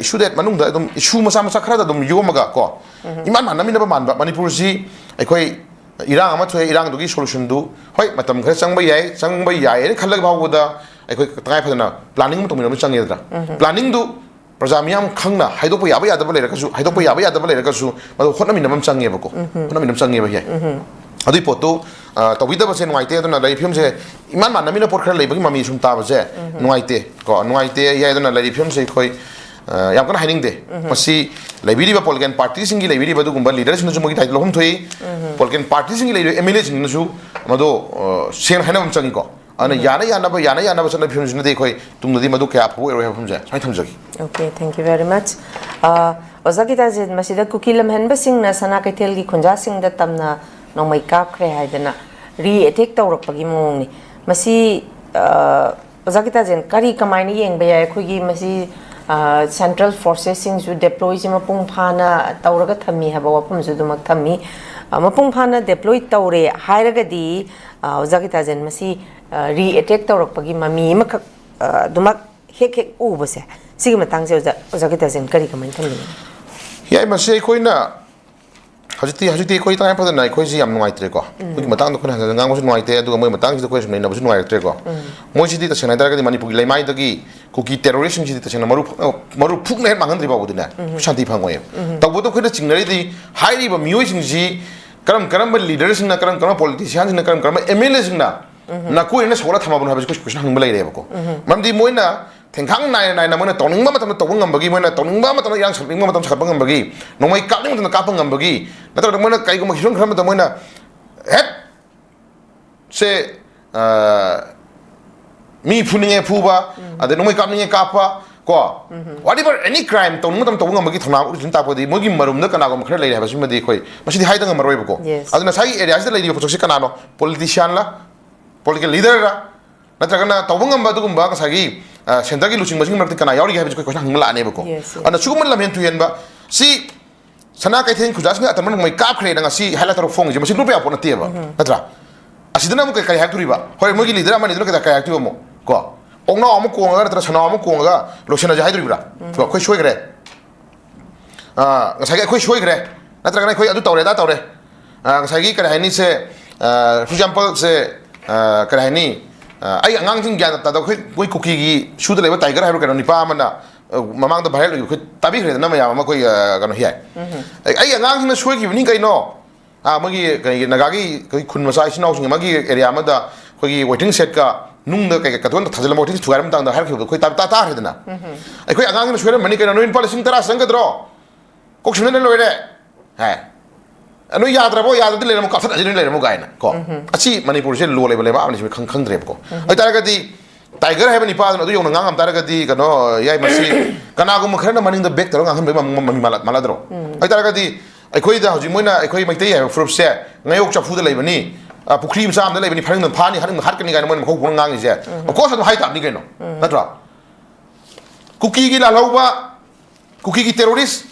ꯏꯁꯨ ꯗꯦꯠ ꯃꯅꯨꯡꯗ ꯑꯗꯨꯝ ꯏꯁꯨ ꯃꯆꯥ ꯃꯆꯥ ꯈꯔꯗ ꯑꯗꯨꯝ ꯌꯣꯝꯃꯒ ꯀꯣ, ꯏꯃꯥꯟ ꯃꯥꯟꯅꯃꯤꯟꯅꯕ ꯃꯥꯟꯕ꯫ ꯃꯅꯤꯄꯨꯔꯁꯤ ꯑꯩꯈꯣꯏ ꯏꯔꯥꯡ ꯑꯃ ꯊꯣꯛꯑꯦ, ꯏꯔꯥꯡꯗꯨꯒꯤ ꯁꯣꯂꯨꯁꯟꯗꯨ ꯍꯣꯏ ꯃꯇꯝ ꯈꯔ ꯆꯪꯕ ꯌꯥꯏ, ꯆꯪꯕ ꯌꯥꯏꯌꯦꯅ ꯈꯜꯂꯒ ꯐꯥꯎꯕꯗ ꯑꯩꯈꯣꯏ ꯇꯉꯥꯏ ꯐꯗꯅ ꯄ꯭ꯂꯥꯅꯤꯡ ꯑꯃ ꯇꯧꯃꯤꯟꯅꯕ ꯑꯃ ꯆꯪꯉꯦꯗꯅ꯫ ꯄ꯭ꯂꯥꯅꯤꯡꯗꯨ ꯄ꯭ꯔꯖꯥ ꯃꯤꯌꯥꯝ ꯈꯪꯅ ꯍꯥꯏꯗꯣꯛꯄ ꯌꯥꯕ ꯌꯥꯗꯕ ꯂꯩꯔꯒꯁꯨ, ꯍꯥꯏꯗꯣꯛꯄ ꯌꯥꯕ ꯌꯥꯗꯕ ꯂꯩꯔꯒꯁꯨ, ꯃꯗꯨ ꯍꯣꯠꯅꯃꯤꯟꯅꯕ ꯑꯃ ꯆꯪꯉꯦꯕꯀꯣ꯫ ꯍꯣꯠꯅꯃꯤꯟꯅꯕ ꯆꯪꯉꯦꯕ ꯍꯦ꯫ ꯑꯗꯨꯒꯤ ꯄꯣꯠꯇꯨ, ꯑ, ꯇꯧꯕꯤꯗꯕꯁꯦ ꯅꯨꯡꯉꯥꯏꯇꯦ꯫ ꯑꯗꯨꯅ ꯂꯩꯔꯤ ꯐꯤꯕꯝꯁꯦ ꯏꯃꯥꯟ ꯃꯥꯟꯅꯃꯤꯟꯅ ꯄꯣꯠ ꯈꯔ ꯂꯩꯕꯒꯤ ꯃꯃꯤ ꯁꯨꯝ ꯇꯥꯕꯁꯦ ꯅꯨꯡꯉꯥꯏꯇꯦ ꯀꯣ, ꯅꯨꯡꯉꯥꯏꯇꯦ ꯍꯥꯏ꯫ ꯑꯗꯨꯅ ꯂꯩꯔꯤ ꯐꯤꯕꯝꯁꯦ ꯑꯩꯈꯣꯏ, ꯑ, ꯌꯥꯝ ꯀꯟꯅ ꯍꯥꯏꯅꯤꯡꯗꯦ꯫ ꯃꯁꯤ ꯂꯩꯕꯤꯔꯤꯕ ꯄꯣꯂꯤꯇꯤꯀꯦꯜ ꯄꯥꯔꯇꯤꯁꯤꯡꯒꯤ ꯂꯩꯕꯤꯔꯤꯕ ꯑꯗꯨꯒꯨꯝꯕ ꯂꯤꯗꯔꯁꯤꯡꯅꯁꯨ ꯃꯣꯏꯒꯤ ꯗꯥꯏꯇ ꯂꯧꯐꯝ ꯊꯣꯛꯏ꯫ ꯄꯣꯂꯤꯇꯤꯀꯦꯜ ꯄꯥꯔꯇꯤꯁꯤꯡꯒꯤ ꯂꯩꯔꯤꯕ ꯑꯦꯝ ꯑꯦꯜ ꯑꯦꯁꯤꯡꯅꯁꯨ ꯃꯗꯨ, ꯑ, ꯁꯦꯡꯅ ꯍꯥꯏꯅꯕ ꯑꯃ ꯆꯪꯉꯤꯀꯣ꯫ ꯑꯗꯨꯅ ꯌꯥꯅ ꯌꯥꯅꯕ, ꯌꯥꯅ ꯌꯥꯅꯕ ꯆꯠꯅꯕ ꯐꯤꯕꯝꯁꯤꯅꯗꯤ ꯑꯩꯈꯣꯏ ꯇꯨꯡꯗꯗꯤ ꯃꯗꯨ ꯀꯌꯥ ꯑꯐꯕ ꯑꯣꯏꯔꯣꯏ ꯍꯥꯏꯕ ꯐꯤꯕꯝꯁꯦ ꯁꯨꯃꯥꯏꯅ ꯊꯝꯖꯒꯦ꯫ Okay, thank you very much. ꯑ, ꯑꯣꯖꯥ ꯒꯤꯇꯥꯖꯤꯠ, ꯃꯁꯤꯗ ꯀꯨꯀꯤ ꯂꯝꯍꯦꯟꯕꯁꯤꯡꯅ ꯁꯅꯥ ꯀꯩꯊꯦꯜꯒꯤ ꯈꯨꯟꯖꯥꯁꯤꯡꯗ ꯇꯝꯅ ꯅꯣꯡꯃꯩ ꯀꯥꯞꯈ꯭ꯔꯦ ꯍꯥꯏꯗꯅ ꯔꯤ ꯑꯦꯇꯦꯛ ꯇꯧꯔꯛꯄꯒꯤ ꯃꯑꯣꯡꯅꯤ꯫ ꯃꯁꯤ, ꯑ, ꯑꯣꯖꯥ ꯒꯤꯇꯥꯖꯤꯠ, ꯀꯔꯤ ꯀꯃꯥꯏꯅ ꯌꯦꯡꯕ ꯌꯥꯏ? ꯑꯩꯈꯣꯏꯒꯤ ꯃꯁꯤ, ꯑ, ꯁꯦꯟꯇ꯭ꯔꯦꯜ ꯐꯣꯔꯁꯦꯁꯁꯤꯡꯁꯨ ꯗꯦꯄ꯭ꯂꯣꯏꯁꯤ ꯃꯄꯨꯡ ꯐꯥꯅ ꯇꯧꯔꯒ ꯊꯝꯃꯤ ꯍꯥꯏꯕ ꯋꯥꯐꯝꯁꯨ ꯑꯗꯨꯃꯛ ꯊꯝꯃꯤ꯫ ꯑ, ꯃꯄꯨꯡ ꯐꯥꯅ ꯗꯦꯄ꯭ꯂꯣꯏ ꯇꯧꯔꯦ ꯍꯥꯏꯔꯒꯗꯤ, ꯑ, ꯑꯣꯖꯥ ꯒꯤꯇꯥꯖꯤꯠ, ꯃꯁꯤ, ꯑ, ꯔꯤ ꯑꯦꯇꯦꯛ ꯇꯧꯔꯛꯄꯒꯤ ꯃꯃꯤ ꯑꯃꯈꯛ, ꯑ, ꯑꯗꯨꯃꯛ ꯍꯦꯛ ꯍꯦꯛ ꯎꯕꯁꯦ, ꯁꯤꯒꯤ ꯃꯇꯥꯡꯁꯦ ꯑꯣꯖꯥ, ꯑꯣꯖꯥ ꯒꯤꯇꯥꯖꯤꯠ ꯀꯔꯤ ꯀꯃꯥꯏꯅ ꯊꯝꯕꯤꯅꯤꯡꯉꯤ? ꯌꯥꯏ, ꯃꯁꯤ ꯑꯩꯈꯣꯏꯅ ꯍꯧꯖꯤꯛꯇꯤ, ꯍꯧꯖꯤꯛꯇꯤ ꯑꯩꯈꯣꯏ ꯇꯉꯥꯏ ꯐꯗꯅ ꯑꯩꯈꯣꯏꯁꯤ ꯌꯥꯝ ꯅꯨꯡꯉꯥꯏꯇ꯭ꯔꯦꯀꯣ꯫ ꯑꯩꯈꯣꯏꯒꯤ ꯃꯇꯥꯡꯗ ꯑꯩꯈꯣꯏꯅ ꯍꯟꯖꯤꯟ ꯍꯟꯖꯤꯟ ꯉꯥꯡꯕꯁꯨ ꯅꯨꯡꯉꯥꯏꯇꯦ, ꯑꯗꯨꯒ ꯃꯣꯏ ꯃꯇꯥꯡꯁꯤꯗ ꯑꯩꯈꯣꯏ ꯁꯨꯝ ꯅꯩꯅꯕꯁꯨ ꯅꯨꯡꯉꯥꯏꯔꯛꯇ꯭ꯔꯦꯀꯣ꯫ ꯃꯣꯏꯁꯤꯗꯤ ꯇꯁꯦꯡꯅ ꯍꯥꯏꯇꯥꯔꯒꯗꯤ ꯃꯅꯤꯄꯨꯔꯒꯤ ꯂꯩꯃꯥꯏꯗꯒꯤ ꯀꯨꯀꯤ ꯇꯦꯔꯣꯔꯤꯁꯁꯤꯡꯁꯤꯗꯤ ꯇꯁꯦꯡꯅ ꯃꯔꯨ ꯐꯨꯛ-, ꯃꯔꯨ ꯐꯨꯛꯅ ꯍꯦꯛ ꯃꯥꯡꯍꯟꯗ꯭ꯔꯤ ꯐꯥꯎꯕꯗꯤꯅꯦ ꯁꯥꯟꯇꯤ ꯐꯪꯉꯣꯏꯕ꯫ ꯇꯧꯕꯇꯕꯨ ꯑꯩꯈꯣꯏꯅ ꯆꯤꯡꯅꯔꯤꯗꯤ ꯍꯥꯏꯔꯤꯕ ꯃꯤꯑꯣꯏꯁꯤꯡꯁꯤ ꯀꯔꯝ ꯀꯔꯝꯕ ꯂꯤꯗꯔꯁꯤꯡꯅ, ꯀꯔꯝ ꯀꯔꯝꯕ ꯄꯣꯂꯤꯇꯤꯁꯤꯌꯥꯟꯁꯤꯡꯅ, ꯀꯔꯝ ꯀꯔꯝꯕ ꯑꯦꯝ ꯑꯦꯜ ꯑꯦꯁꯤꯡꯅ ꯅꯀꯣꯏꯅꯅ ꯁꯧꯒꯠꯂ ꯊꯝꯃꯕꯅꯣ ꯍꯥꯏꯕꯁꯤ ꯑꯩꯈꯣꯏ ꯀꯣꯏꯁꯟ ꯍꯪꯕ ꯂꯩꯔꯦꯕꯀꯣ꯫ ꯃꯔꯝꯗꯤ ꯃꯣꯏꯅ ꯊꯦꯡꯈꯥꯡ ꯅꯥꯏꯅ ꯅꯥꯏꯅ ꯃꯣꯏꯅ ꯇꯧꯅꯤꯡꯕ ꯃꯇꯝꯗ ꯇꯧꯕ ꯉꯝꯕꯒꯤ, ꯃꯣꯏꯅ ꯇꯧꯅꯤꯡꯕ ꯃꯇꯝꯗ ꯏꯔꯥꯡ ꯁꯥꯒꯠꯅꯤꯡꯕ ꯃꯇꯝꯗ ꯁꯥꯒꯠꯄ ꯉꯝꯕꯒꯤ, ꯅꯣꯡꯃꯩ ꯀꯥꯞꯅꯤꯡꯕ ꯃꯇꯝꯗ ꯀꯥꯞꯄ ꯉꯝꯕꯒꯤ, ꯅꯠꯇ꯭ꯔꯒ ꯃꯣꯏꯅ ꯀꯩꯒꯨꯝꯕ ꯍꯤꯔꯝ ꯈꯔ ꯑꯃꯗ ꯃꯣꯏꯅ ꯍꯦꯛ ꯁꯦ, ꯑ, ꯃꯤ ꯐꯨꯅꯤꯡꯉꯦ ꯐꯨꯕ, ꯑꯗꯩ ꯅꯣꯡꯃꯩ ꯀꯥꯞꯅꯤꯡꯉꯦ ꯀꯥꯞꯄ, ꯀꯣ, whatever, any crime ꯇꯧꯅꯤꯡꯕ ꯃꯇꯝꯗ ꯇꯧꯕ ꯉꯝꯕꯒꯤ ꯊꯧꯅꯥ ꯎꯠꯂꯤꯁꯤꯅ ꯇꯥꯛꯄꯗꯤ ꯃꯣꯏꯒꯤ ꯃꯔꯨꯝꯗ ꯀꯅꯥꯒꯨꯝꯕ ꯈꯔ ꯂꯩꯔꯦ ꯍꯥꯏꯕꯁꯤꯃꯗꯤ ꯑꯩꯈꯣꯏ ꯃꯁꯤꯗꯤ ꯍꯥꯏꯗ ꯉꯝꯃꯔꯣꯏꯕꯀꯣ꯫ Yes. ꯑꯗꯨꯅ ꯉꯁꯥꯏꯒꯤ ꯑꯦꯔꯤꯌꯥꯁꯤꯗ ꯂꯩꯔꯤꯕ ꯄꯣꯠꯁꯛꯁꯦ ꯀꯅꯥꯅꯣ? ꯄꯣꯂꯤꯇꯤꯁꯤꯌꯥꯟꯂ, ꯄꯣꯂꯤꯇꯤꯀꯦꯜ ꯂꯤꯗꯔꯔ, ꯅꯠꯇ꯭ꯔꯒꯅ ꯇꯧꯕ ꯉꯝꯕ ꯑꯗꯨꯒꯨꯝꯕ ꯉꯁꯥꯏꯒꯤ ꯁꯦꯟꯇꯔꯒꯤ ꯂꯨꯆꯤꯡꯕꯁꯤꯡꯒꯤ ꯃꯔꯛꯇ ꯀꯅꯥ ꯌꯥꯎꯔꯤꯒꯦ ꯍꯥꯏꯕꯁꯤ ꯑꯩꯈꯣꯏ ꯀꯣꯏꯁꯟ ꯍꯪꯕ ꯂꯥꯛꯑꯅꯦꯕꯀꯣ꯫ Yes, yes. ꯑꯗꯨꯅ ꯁꯤꯒꯨꯝꯕ ꯂꯝꯍꯦꯟ ꯇꯨꯍꯦꯟꯕ ꯁꯤ ꯁꯅꯥ ꯀꯩꯊꯦꯜ ꯈꯨꯟꯖꯥꯁꯤꯡꯅ ꯑꯇꯝꯕ ꯅꯣꯡꯃꯩ ꯀꯥꯞꯈ꯭ꯔꯦꯅ ꯉꯁꯤ ꯍꯥꯏꯂꯥꯏꯠ ꯇꯧꯔꯒ ꯐꯣꯡꯉꯤꯁꯦ ꯃꯁꯤ ꯂꯨꯞꯄ ꯌꯥꯕ ꯄꯣꯠ ꯅꯠꯇꯦꯕ, ꯅꯠꯇ꯭ꯔꯥ? ꯑꯁꯤꯗꯅ ꯑꯃꯨꯛ ꯀꯩ ꯀꯔꯤ ꯍꯥꯏꯔꯛꯇꯣꯔꯤꯕ? ꯍꯣꯏ, ꯃꯣꯏꯒꯤ ꯂꯤꯗꯔ ꯑꯃꯅꯤꯗꯨꯅ ꯀꯩꯗ ꯀꯔꯤ ꯍꯥꯏꯔꯛꯇꯣꯏꯕ ꯑꯃꯨꯛ? ꯀꯣ, ꯑꯣꯛꯅꯥꯎ ꯑꯃ ꯀꯣꯡꯉꯒ ꯅꯠꯇ꯭ꯔꯒ ꯁꯅꯥꯎ ꯑꯃ ꯀꯣꯡꯉꯒ ꯂꯣꯏꯁꯤꯟꯅꯁꯦ ꯍꯥꯏꯗꯣꯔꯤꯕ꯭ꯔꯥ? ꯀꯣ, ꯑꯩꯈꯣꯏ ꯁꯣꯏꯈ꯭ꯔꯦ꯫ ꯑꯥ, ꯉꯁꯥꯏꯒꯤ ꯑꯩꯈꯣꯏ ꯁꯣꯏꯈ꯭ꯔꯦ, ꯅꯠꯇ꯭ꯔꯒꯅ ꯑꯩꯈꯣꯏ ꯑꯗꯨ ꯇꯧꯔꯦ ꯑꯗꯥ ꯇꯧꯔꯦ꯫ ꯑꯥ, ꯉꯁꯥꯏꯒꯤ ꯀꯔꯤ ꯍꯥꯏꯅꯤ ꯁꯦ, ꯑꯥ, for example ꯁꯦ, ꯑꯥ, ꯀꯔꯤ ꯍꯥꯏꯅꯤ, ꯑꯥ, ꯑꯩ ꯑꯉꯥꯡꯁꯤꯡ ꯒ꯭ꯌꯥꯟ ꯇꯥꯗꯕ ꯑꯩꯈꯣꯏ, ꯑꯩꯈꯣꯏ ꯀꯨꯀꯤꯒꯤ ꯁꯨꯗ ꯂꯩꯕ ꯇꯥꯏꯒꯔ ꯍꯥꯏꯕ ꯀꯩꯅꯣ ꯅꯤꯄꯥ ꯑꯃꯅ, ꯑꯥ, ꯃꯃꯥꯡꯗ ꯚꯥꯏꯔꯦꯜ ꯑꯣꯏꯈꯤꯕ ꯑꯩꯈꯣꯏ ꯇꯥꯕꯤꯈ꯭ꯔꯦꯗꯅ ꯃꯌꯥꯝ ꯑꯃ ꯑꯩꯈꯣꯏ, ꯑꯥ, ꯀꯩꯅꯣ ꯍꯤꯌꯥꯏ꯫ ꯑꯩ, ꯑꯩ ꯑꯉꯥꯡꯁꯤꯡꯅ ꯁꯣꯏꯈꯤꯕꯅꯤ ꯀꯩꯅꯣ꯫ ꯑꯥ, ꯃꯣꯏꯒꯤ ꯀꯩꯒꯤ ꯅꯥꯒꯥꯒꯤ ꯑꯩꯈꯣꯏ ꯈꯨꯟ ꯃꯆꯥ ꯏꯆꯤꯟ ꯏꯅꯥꯎꯁꯤꯡ ꯑꯃꯒꯤ ꯑꯦꯔꯤꯌꯥ ꯑꯃꯗ ꯑꯩꯈꯣꯏꯒꯤ ꯋꯦꯇꯤꯡ ꯁꯦꯠꯀ ꯅꯨꯡꯗ ꯀꯩꯀꯩ ꯀꯇꯣꯟꯗ ꯊꯥꯖꯤꯜꯂꯝꯕ ꯋꯦꯇꯤꯡ ꯁꯦꯠ ꯊꯨꯒꯥꯏꯔ ꯃꯇꯥꯡꯗ ꯍꯥꯏꯔꯛꯈꯤꯕꯗꯣ ꯑꯩꯈꯣꯏ ꯇꯥ-, ꯇꯥ-, ꯇꯥꯈ꯭ꯔꯦꯗꯅ꯫ ꯑꯩꯈꯣꯏ ꯑꯉꯥꯡꯁꯤꯡꯅ ꯁꯣꯏꯔꯝꯃꯅꯤ ꯀꯩꯅꯣ, ꯅꯣꯏ ꯂꯨꯄꯥ ꯂꯤꯁꯤꯡ ꯇꯔꯥ ꯆꯪꯒꯗ꯭ꯔꯣ? ꯀꯣꯛ ꯁꯤꯟꯅ ꯂꯣꯏꯔꯦ ꯍꯥꯏ꯫ ꯅꯣꯏ ꯌꯥꯗ꯭ꯔꯕꯣ? ꯌꯥꯗ꯭ꯔꯗꯤ ꯂꯩꯔꯝꯃꯣ, ꯀꯥꯞꯊꯠꯅꯁꯤ ꯅꯣꯏ ꯂꯩꯔꯝꯃꯣ ꯀꯥꯏꯅ ꯀꯣ꯫ ꯑꯁꯤ ꯃꯅꯤꯄꯨꯔꯁꯦ ꯂꯣ ꯂꯩꯕ ꯂꯩꯕꯥꯛ ꯑꯃꯅꯤ ꯁꯤ ꯈꯪ-, ꯈꯪꯗ꯭ꯔꯦꯕꯀꯣ꯫ ꯑꯣꯏꯇꯥꯔꯒꯗꯤ ꯇꯥꯏꯒꯔ ꯍꯥꯏꯕ ꯅꯤꯄꯥꯗꯨꯅ ꯑꯗꯨ ꯌꯧꯅ ꯉꯥꯡꯉꯝ ꯇꯥꯔꯒꯗꯤ ꯀꯩꯅꯣ ꯌꯥꯏ ꯃꯁꯤ ꯀꯅꯥꯒꯨꯝꯕ ꯈꯔꯅ ꯃꯅꯤꯡꯗ ꯕꯦꯛ ꯇꯧꯔꯒ ꯉꯥꯡꯍꯟꯕꯒꯤ ꯃꯃꯤ ꯃꯥꯜꯂ-, ꯃꯥꯜꯂꯗ꯭ꯔꯣ? ꯑꯣꯏꯇꯥꯔꯒꯗꯤ ꯑꯩꯈꯣꯏꯗ ꯍꯧꯖꯤꯛ ꯃꯣꯏꯅ ꯑꯩꯈꯣꯏ ꯃꯩꯇꯩ ꯍꯥꯏꯕ ꯐꯨꯔꯨꯞꯁꯦ ꯉꯥꯌꯣꯛ ꯆꯐꯨꯗ ꯂꯩꯕꯅꯤ, ꯑ, ꯄꯨꯈ꯭ꯔꯤ ꯃꯆꯥ ꯑꯃꯗ ꯂꯩꯕꯅꯤ, ꯐꯥꯔꯤꯡꯗ ꯐꯥꯅꯤ, ꯍꯥꯠꯅꯤꯡꯕ ꯍꯥꯠꯀꯅꯤ ꯀꯥꯏꯅ ꯃꯣꯏꯅ ꯃꯈꯣꯡ ꯄꯨꯔ ꯉꯥꯡꯉꯤꯁꯦ, of course ꯑꯗꯨꯝ ꯍꯥꯏ ꯇꯥꯕꯅꯤ ꯀꯩꯅꯣ, ꯅꯠꯇ꯭ꯔꯣ? ꯀꯨꯀꯤꯒꯤ ꯂꯥꯜꯍꯧꯕ, ꯀꯨꯀꯤꯒꯤ ꯇꯦꯔꯣꯔꯤꯁ,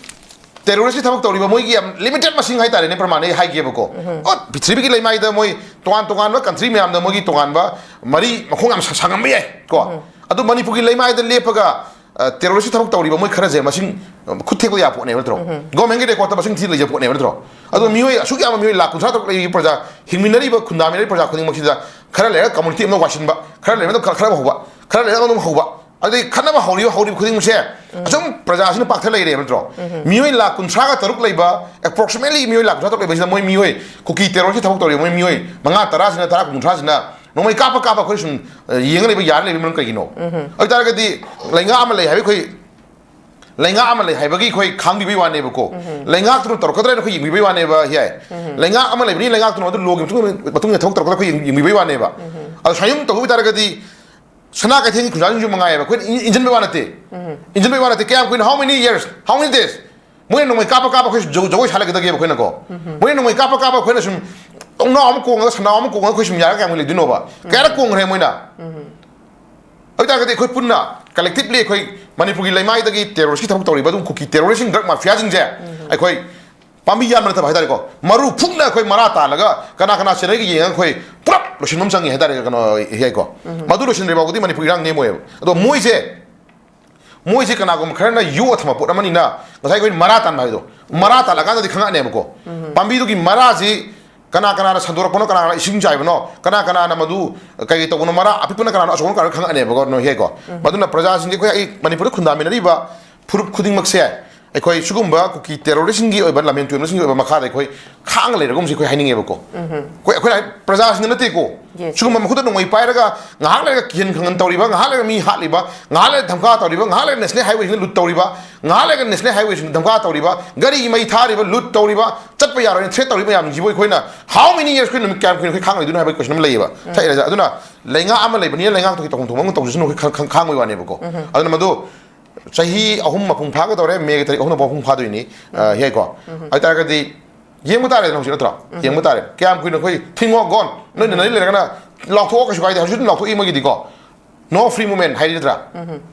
ꯇꯦꯔꯣꯔꯤꯁꯀꯤ ꯊꯕꯛ ꯇꯧꯔꯤꯕ ꯃꯣꯏꯒꯤ ꯌꯥꯝ ꯂꯤꯃꯤꯇꯦꯠ ꯃꯁꯤꯡ ꯍꯥꯏꯇꯥꯔꯦꯅꯦ, ꯄ꯭ꯔꯃꯥꯟ ꯑꯩ ꯍꯥꯏꯒꯦꯕꯀꯣ꯫ ꯑꯣ, ꯄ꯭ꯔꯤꯊꯤꯕꯤꯒꯤ ꯂꯩꯃꯥꯏꯗ ꯃꯣꯏ ꯇꯣꯉꯥꯟ ꯇꯣꯉꯥꯟꯕ ꯀꯟꯇ꯭ꯔꯤ ꯃꯌꯥꯝꯗ ꯃꯣꯏꯒꯤ ꯇꯣꯉꯥꯟꯕ ꯃꯔꯤ ꯃꯈꯣꯡ ꯌꯥꯝ ꯁꯥꯡꯉꯝꯕ ꯌꯥꯏ ꯀꯣ꯫ ꯑꯗꯨ ꯃꯅꯤꯄꯨꯔꯒꯤ ꯂꯩꯃꯥꯏꯗ ꯂꯦꯞꯄꯒ, ꯑ, ꯇꯦꯔꯣꯔꯤꯁꯀꯤ ꯊꯕꯛ ꯇꯧꯔꯤꯕ ꯃꯣꯏ ꯈꯔꯁꯦ ꯃꯁꯤꯡ, ꯑ, ꯈꯨꯠ ꯊꯦꯛꯄ ꯌꯥꯕ ꯄꯣꯠꯅꯦꯕ ꯅꯠꯇ꯭ꯔꯣ? ꯒꯣꯔꯃꯦꯟꯒꯤ ꯔꯦꯀꯣꯔꯠꯇ ꯃꯁꯤꯡ ꯊꯤ ꯂꯩꯖꯕ ꯄꯣꯠꯅꯦꯕ ꯅꯠꯇ꯭ꯔꯣ? ꯑꯗꯣ ꯃꯤꯑꯣꯏ ꯑꯁꯨꯛ ꯌꯥꯝꯕ ꯃꯤꯑꯣꯏ ꯂꯥꯈ ꯀꯨꯟꯊ꯭ꯔꯥ ꯇꯔꯨꯛ ꯂꯩꯔꯤꯕ ꯄ꯭ꯔꯖꯥ, ꯍꯤꯡꯃꯤꯟꯅꯔꯤꯕ, ꯈꯨꯟꯗꯥꯃꯤꯟꯅꯔꯤꯕ ꯄ꯭ꯔꯖꯥ ꯈꯨꯗꯤꯡꯃꯛꯁꯤꯗ ꯈꯔ ꯂꯩꯔꯒ ꯀꯝꯃꯨꯅꯤꯇꯤ ꯑꯃ ꯋꯥꯏꯁꯤꯟꯕ, ꯈꯔ ꯂꯩꯔꯒ ꯈꯔ, ꯈꯔ ꯑꯃ ꯍꯧꯕ, ꯈꯔ ꯂꯩꯔꯒ ꯑꯗꯨꯝ ꯍꯧꯕ, ꯑꯗꯩ ꯈꯠꯅꯕ ꯍꯧꯔꯤꯕ, ꯍꯧꯔꯤꯕ ꯈꯨꯗꯤꯡꯃꯛꯁꯦ ꯑꯁꯨꯝ ꯄ꯭ꯔꯖꯥꯁꯤꯅ ꯄꯥꯛꯊ ꯂꯩꯔꯦꯕ ꯅꯠꯇ꯭ꯔꯣ? ꯃꯤꯑꯣꯏ ꯂꯥꯈ ꯀꯨꯟꯊ꯭ꯔꯥꯒ ꯇꯔꯨꯛ ꯂꯩꯕ, approximately ꯃꯤꯑꯣꯏ ꯂꯥꯈ ꯀꯨꯟꯊ꯭ꯔꯥ ꯇꯔꯨꯛ ꯂꯩꯕꯁꯤꯗ ꯃꯣꯏ ꯃꯤꯑꯣꯏ ꯀꯨꯀꯤ ꯇꯦꯔꯣꯔꯤꯁꯀꯤ ꯊꯕꯛ ꯇꯧꯔꯤꯕ ꯃꯣꯏ ꯃꯤꯑꯣꯏ ꯃꯉꯥ ꯇꯔꯥꯁꯤꯅ, ꯇꯔꯥ ꯀꯨꯟꯊ꯭ꯔꯥꯁꯤꯅ ꯅꯣꯡꯃꯩ ꯀꯥꯞꯄ ꯀꯥꯞꯄ ꯑꯩꯈꯣꯏ ꯁꯨꯝ, ꯑ, ꯌꯦꯡꯉ ꯂꯩꯕ, ꯌꯥꯔ ꯂꯩꯕ ꯃꯔꯝ ꯀꯩꯒꯤꯅꯣ? ꯑꯗꯨ ꯑꯣꯏꯇꯥꯔꯒꯗꯤ ꯂꯩꯉꯥꯛ ꯑꯃ ꯂꯩ ꯍꯥꯏꯕ ꯑꯩꯈꯣꯏ, ꯂꯩꯉꯥꯛ ꯑꯃ ꯂꯩ ꯍꯥꯏꯕꯒꯤ ꯑꯩꯈꯣꯏ ꯈꯥꯡꯕꯤꯕꯒꯤ ꯋꯥꯅꯦꯕꯀꯣ꯫ ꯂꯩꯉꯥꯛꯇꯨꯅ ꯇꯧꯔꯛꯀꯗ꯭ꯔꯥ ꯍꯥꯏꯅ ꯑꯩꯈꯣꯏ ꯌꯦꯡꯕꯤꯕꯒꯤ ꯋꯥꯅꯦꯕ ꯍꯤꯌꯥꯏ꯫ ꯂꯩꯉꯥꯛ ꯑꯃ ꯂꯩꯕꯅꯤ, ꯂꯩꯉꯥꯛꯇꯨꯅ ꯑꯗꯨ ꯂꯣꯒꯤ ꯃꯇꯨꯡ, ꯃꯇꯨꯡ ꯏꯟꯅ ꯊꯕꯛ ꯇꯧꯔꯛꯀꯗ꯭ꯔꯥ ꯑꯩꯈꯣꯏ ꯌꯦꯡ-, ꯌꯦꯡꯕꯤꯕꯒꯤ ꯋꯥꯅꯦꯕ꯫ ꯑꯗꯣ ꯁꯨꯃꯥꯏꯅ ꯇꯧꯕ ꯇꯥꯔꯒꯗꯤ ꯁꯅꯥ ꯀꯩꯊꯦꯜꯒꯤ ꯈꯨꯟꯖꯥꯁꯤꯡꯁꯨ ꯃꯉꯥꯏꯑꯕ, ꯑꯩꯈꯣꯏꯅ ꯏꯟ-, ꯏꯟꯁꯤꯟꯕꯩ ꯋꯥ ꯅꯠꯇꯦ꯫ ꯏꯟꯁꯤꯟꯕꯩ ꯋꯥ ꯅꯠꯇꯦ꯫ ꯀꯌꯥꯝ ꯀꯨꯏꯅ, how many years, how many days? ꯃꯣꯏꯅ ꯅꯣꯡꯃꯩ ꯀꯥꯞꯄ ꯀꯥꯞꯄ ꯑꯩꯈꯣꯏ ꯖꯒꯣꯏ, ꯖꯒꯣꯏ ꯁꯥ ꯂꯩꯒꯗꯒꯦꯕ ꯑꯩꯈꯣꯏꯅꯀꯣ꯫ ꯃꯣꯏꯅ ꯅꯣꯡꯃꯩ ꯀꯥꯞꯄ ꯀꯥꯞꯄ ꯑꯩꯈꯣꯏꯅ ꯁꯨꯝ ꯎꯅꯥꯎ ꯑꯃ ꯀꯣꯡꯉꯒ, ꯁꯅꯥꯎ ꯑꯃ ꯀꯣꯡꯉꯒ ꯑꯩꯈꯣꯏ ꯁꯨꯝ ꯌꯥꯔꯒ ꯀꯌꯥꯝ ꯀꯨꯏꯅ ꯂꯩꯗꯣꯏꯅꯣꯕ? ꯀꯌꯥꯔꯛ ꯀꯣꯡꯈ꯭ꯔꯦ ꯃꯣꯏꯅ? ꯑꯗꯨ ꯑꯣꯏꯇꯥꯔꯒꯗꯤ ꯑꯩꯈꯣꯏ ꯄꯨꯟꯅ, collectively, ꯑꯩꯈꯣꯏ ꯃꯅꯤꯄꯨꯔꯒꯤ ꯂꯩꯃꯥꯏꯗꯒꯤ terroristꯀꯤ ꯊꯕꯛ ꯇꯧꯔꯤꯕ, ꯑꯗꯨꯝ ꯀꯨꯀꯤ terroristꯁꯤꯡ, drug mafiaꯁꯤꯡꯁꯦ ꯑꯩꯈꯣꯏ ꯄꯥꯝꯕꯤ ꯌꯥꯟꯕ ꯅꯠꯇꯕ ꯍꯥꯏꯇꯥꯔꯦꯀꯣ, ꯃꯔꯨ ꯐꯨꯛꯅ ꯑꯩꯈꯣꯏ ꯃꯔꯥ ꯇꯥꯜꯂꯒ ꯀꯅꯥ ꯀꯅꯥ ꯆꯦꯟꯅꯩꯒ ꯌꯦꯡꯉꯒ ꯑꯩꯈꯣꯏ ꯄꯨꯂꯞ ꯂꯣꯏꯁꯤꯟꯕ ꯑꯃ ꯆꯪꯉꯤ ꯍꯥꯏꯇꯥꯔꯦ, ꯀꯩꯅꯣ, ꯌꯥꯏꯀꯣ꯫ ꯃꯗꯨ ꯂꯣꯏꯁꯤꯟꯗ꯭ꯔꯤ ꯐꯥꯎꯕꯗꯤ ꯃꯅꯤꯄꯨꯔ ꯏꯔꯥꯡ ꯅꯦꯝꯃꯣꯏꯕ꯫ ꯑꯗꯣ ꯃꯣꯏꯁꯦ, ꯃꯣꯏꯁꯦ ꯀꯅꯥꯒꯨꯝꯕ ꯈꯔꯅ ꯌꯣꯛꯑ ꯊꯝꯕ ꯄꯣꯠ ꯑꯃꯅꯤꯅ, ꯉꯁꯥꯏ ꯑꯩꯈꯣꯏ ꯃꯔꯥ ꯇꯥꯟꯕ ꯍꯥꯏꯗꯣ, ꯃꯔꯥ ꯇꯥꯜꯂꯀꯥꯟꯗꯗꯤ ꯈꯪꯉꯛꯅꯦꯕꯀꯣ꯫ ꯄꯥꯝꯕꯤꯗꯨꯒꯤ ꯃꯔꯥꯁꯤ ꯀꯅꯥ ꯀꯅꯥꯅ ꯁꯟꯗꯣꯔꯛꯄꯅꯣ, ꯀꯅꯥ ꯀꯅꯥ ꯏꯁꯤꯡ ꯆꯥꯏꯕꯅꯣ, ꯀꯅꯥ ꯀꯅꯥꯅ ꯃꯗꯨ ꯀꯩ ꯇꯧꯕꯅꯣ, ꯃꯔꯥ ꯑꯄꯤꯛꯄꯅ ꯀꯅꯥꯅꯣ, ꯑꯆꯧꯕꯅ ꯀꯅꯥꯅꯣ ꯈꯪꯉꯛꯅꯦꯕꯀꯣ, ꯅꯣꯏ ꯌꯥꯏꯀꯣ꯫ ꯃꯗꯨꯅ ꯄ꯭ꯔꯖꯥꯁꯤꯡꯁꯦ, ꯑꯩꯈꯣꯏ, ꯑꯩ ꯃꯅꯤꯄꯨꯔꯗ ꯈꯨꯟꯗꯥꯃꯤꯟꯅꯔꯤꯕ ꯐꯨꯔꯨꯞ ꯈꯨꯗꯤꯡꯃꯛꯁꯦ ꯑꯩꯈꯣꯏ ꯁꯤꯒꯨꯝꯕ ꯀꯨꯀꯤ terroristꯁꯤꯡꯒꯤ ꯑꯣꯏꯕ, ꯂꯥꯟꯃꯤ ꯇꯨꯔꯦꯜꯁꯤꯡꯒꯤ ꯑꯣꯏꯕ ꯃꯈꯥꯗ ꯑꯩꯈꯣꯏ ꯈꯥꯡ ꯂꯩꯔꯒꯨꯝꯁꯤ ꯑꯩꯈꯣꯏ ꯍꯥꯏꯅꯤꯡꯉꯦꯕꯀꯣ꯫ ꯑꯩꯈꯣꯏ, ꯑꯩꯈꯣꯏꯅ ꯍꯥꯏ-, ꯄ꯭ꯔꯖꯥꯁꯤꯡꯅ ꯅꯠꯇꯦꯀꯣ꯫ Yes, ꯁꯤꯒꯨꯝꯕ yes꯫ ꯃꯈꯨꯠꯇ ꯅꯣꯡꯃꯩ ꯄꯥꯏꯔꯒ ꯉꯥꯏꯍꯥꯛ ꯂꯩꯔꯒ ꯀꯤꯍꯟ ꯈꯪꯍꯟ ꯇꯧꯔꯤꯕ, ꯉꯥꯏꯍꯥꯛ ꯂꯩꯔꯒ ꯃꯤ ꯍꯥꯠꯂꯤꯕ, ꯉꯥꯏꯍꯥꯛ ꯂꯩꯔꯒ ꯙꯝꯀꯥ ꯇꯧꯔꯤꯕ, ꯉꯥꯏꯍꯥꯛ ꯂꯩꯔꯒ national highwayꯁꯤꯡꯗ loot ꯇꯧꯔꯤꯕ, ꯉꯥꯏꯍꯥꯛ ꯂꯩꯔꯒ national highwayꯁꯤꯡꯗ ꯙꯝꯀꯥ ꯇꯧꯔꯤꯕ, ꯒꯥꯔꯤ ꯃꯩ ꯊꯥꯔꯤꯕ, loot ꯇꯧꯔꯤꯕ, ꯆꯠꯄ ꯌꯥꯔꯣꯏꯅ threat ꯇꯧꯔꯤꯕ ꯃꯌꯥꯝꯁꯤꯕꯨ ꯑꯩꯈꯣꯏꯅ how many years, ꯑꯩꯈꯣꯏ ꯅꯨꯃꯤꯠ ꯀꯌꯥꯝ ꯀꯨꯏꯅ ꯑꯩꯈꯣꯏ ꯈꯥꯡ ꯂꯩꯗꯣꯏꯅꯣ ꯍꯥꯏꯕꯒꯤ question ꯑꯃ ꯂꯩꯌꯦꯕ꯫ ꯊꯛꯏꯔꯁꯦ꯫ ꯑꯗꯨꯅ ꯂꯩꯉꯥꯛ ꯑꯃ ꯂꯩꯕꯅꯤꯅ ꯂꯩꯉꯥꯛꯇꯨꯒꯤ ꯇꯧꯐꯝ ꯊꯣꯛꯄ ꯑꯃ ꯇꯧꯖꯁꯅꯨ, ꯑꯩꯈꯣꯏ ꯈꯪ-, ꯈꯪ-, ꯈꯥꯡꯕꯒꯤ ꯋꯥꯅꯦꯕꯀꯣ꯫ ꯑꯗꯨꯅ ꯃꯗꯨ ꯆꯍꯤ ꯑꯍꯨꯝ ꯃꯄꯨꯡ ꯐꯥꯒꯗꯧꯔꯦ, ꯃꯦꯒꯤ ꯇꯥꯔꯤꯛ ꯑꯍꯨꯝꯅ ꯄꯨꯡ ꯐꯥꯗꯣꯏꯅꯤ, ꯑ, ꯌꯥꯏꯀꯣ? ꯑꯗꯨ ꯑꯣꯏꯇꯥꯔꯒꯗꯤ ꯌꯦꯡꯕ ꯇꯥꯔꯦꯗꯅ ꯍꯧꯖꯤꯛ, ꯅꯠꯇ꯭ꯔꯣ? ꯌꯦꯡꯕ ꯇꯥꯔꯦ꯫ ꯀꯌꯥꯝ ꯀꯨꯏꯅ ꯑꯩꯈꯣꯏ ꯊꯤꯡꯉꯣ ꯒꯣꯟ, ꯅꯣꯏꯅ ꯅꯣꯏ ꯂꯩꯔꯒꯅ ꯂꯥꯎꯊꯣꯛꯑꯣ, ꯀꯩꯁꯨ ꯀꯥꯏꯗꯦ, ꯍꯧꯖꯤꯛ ꯑꯗꯨꯝ ꯂꯥꯎꯊꯣꯛꯏ ꯃꯣꯏꯒꯤꯗꯤꯀꯣ꯫ No free movement ꯍꯥꯏꯔꯤ ꯅꯠꯇ꯭ꯔꯥ?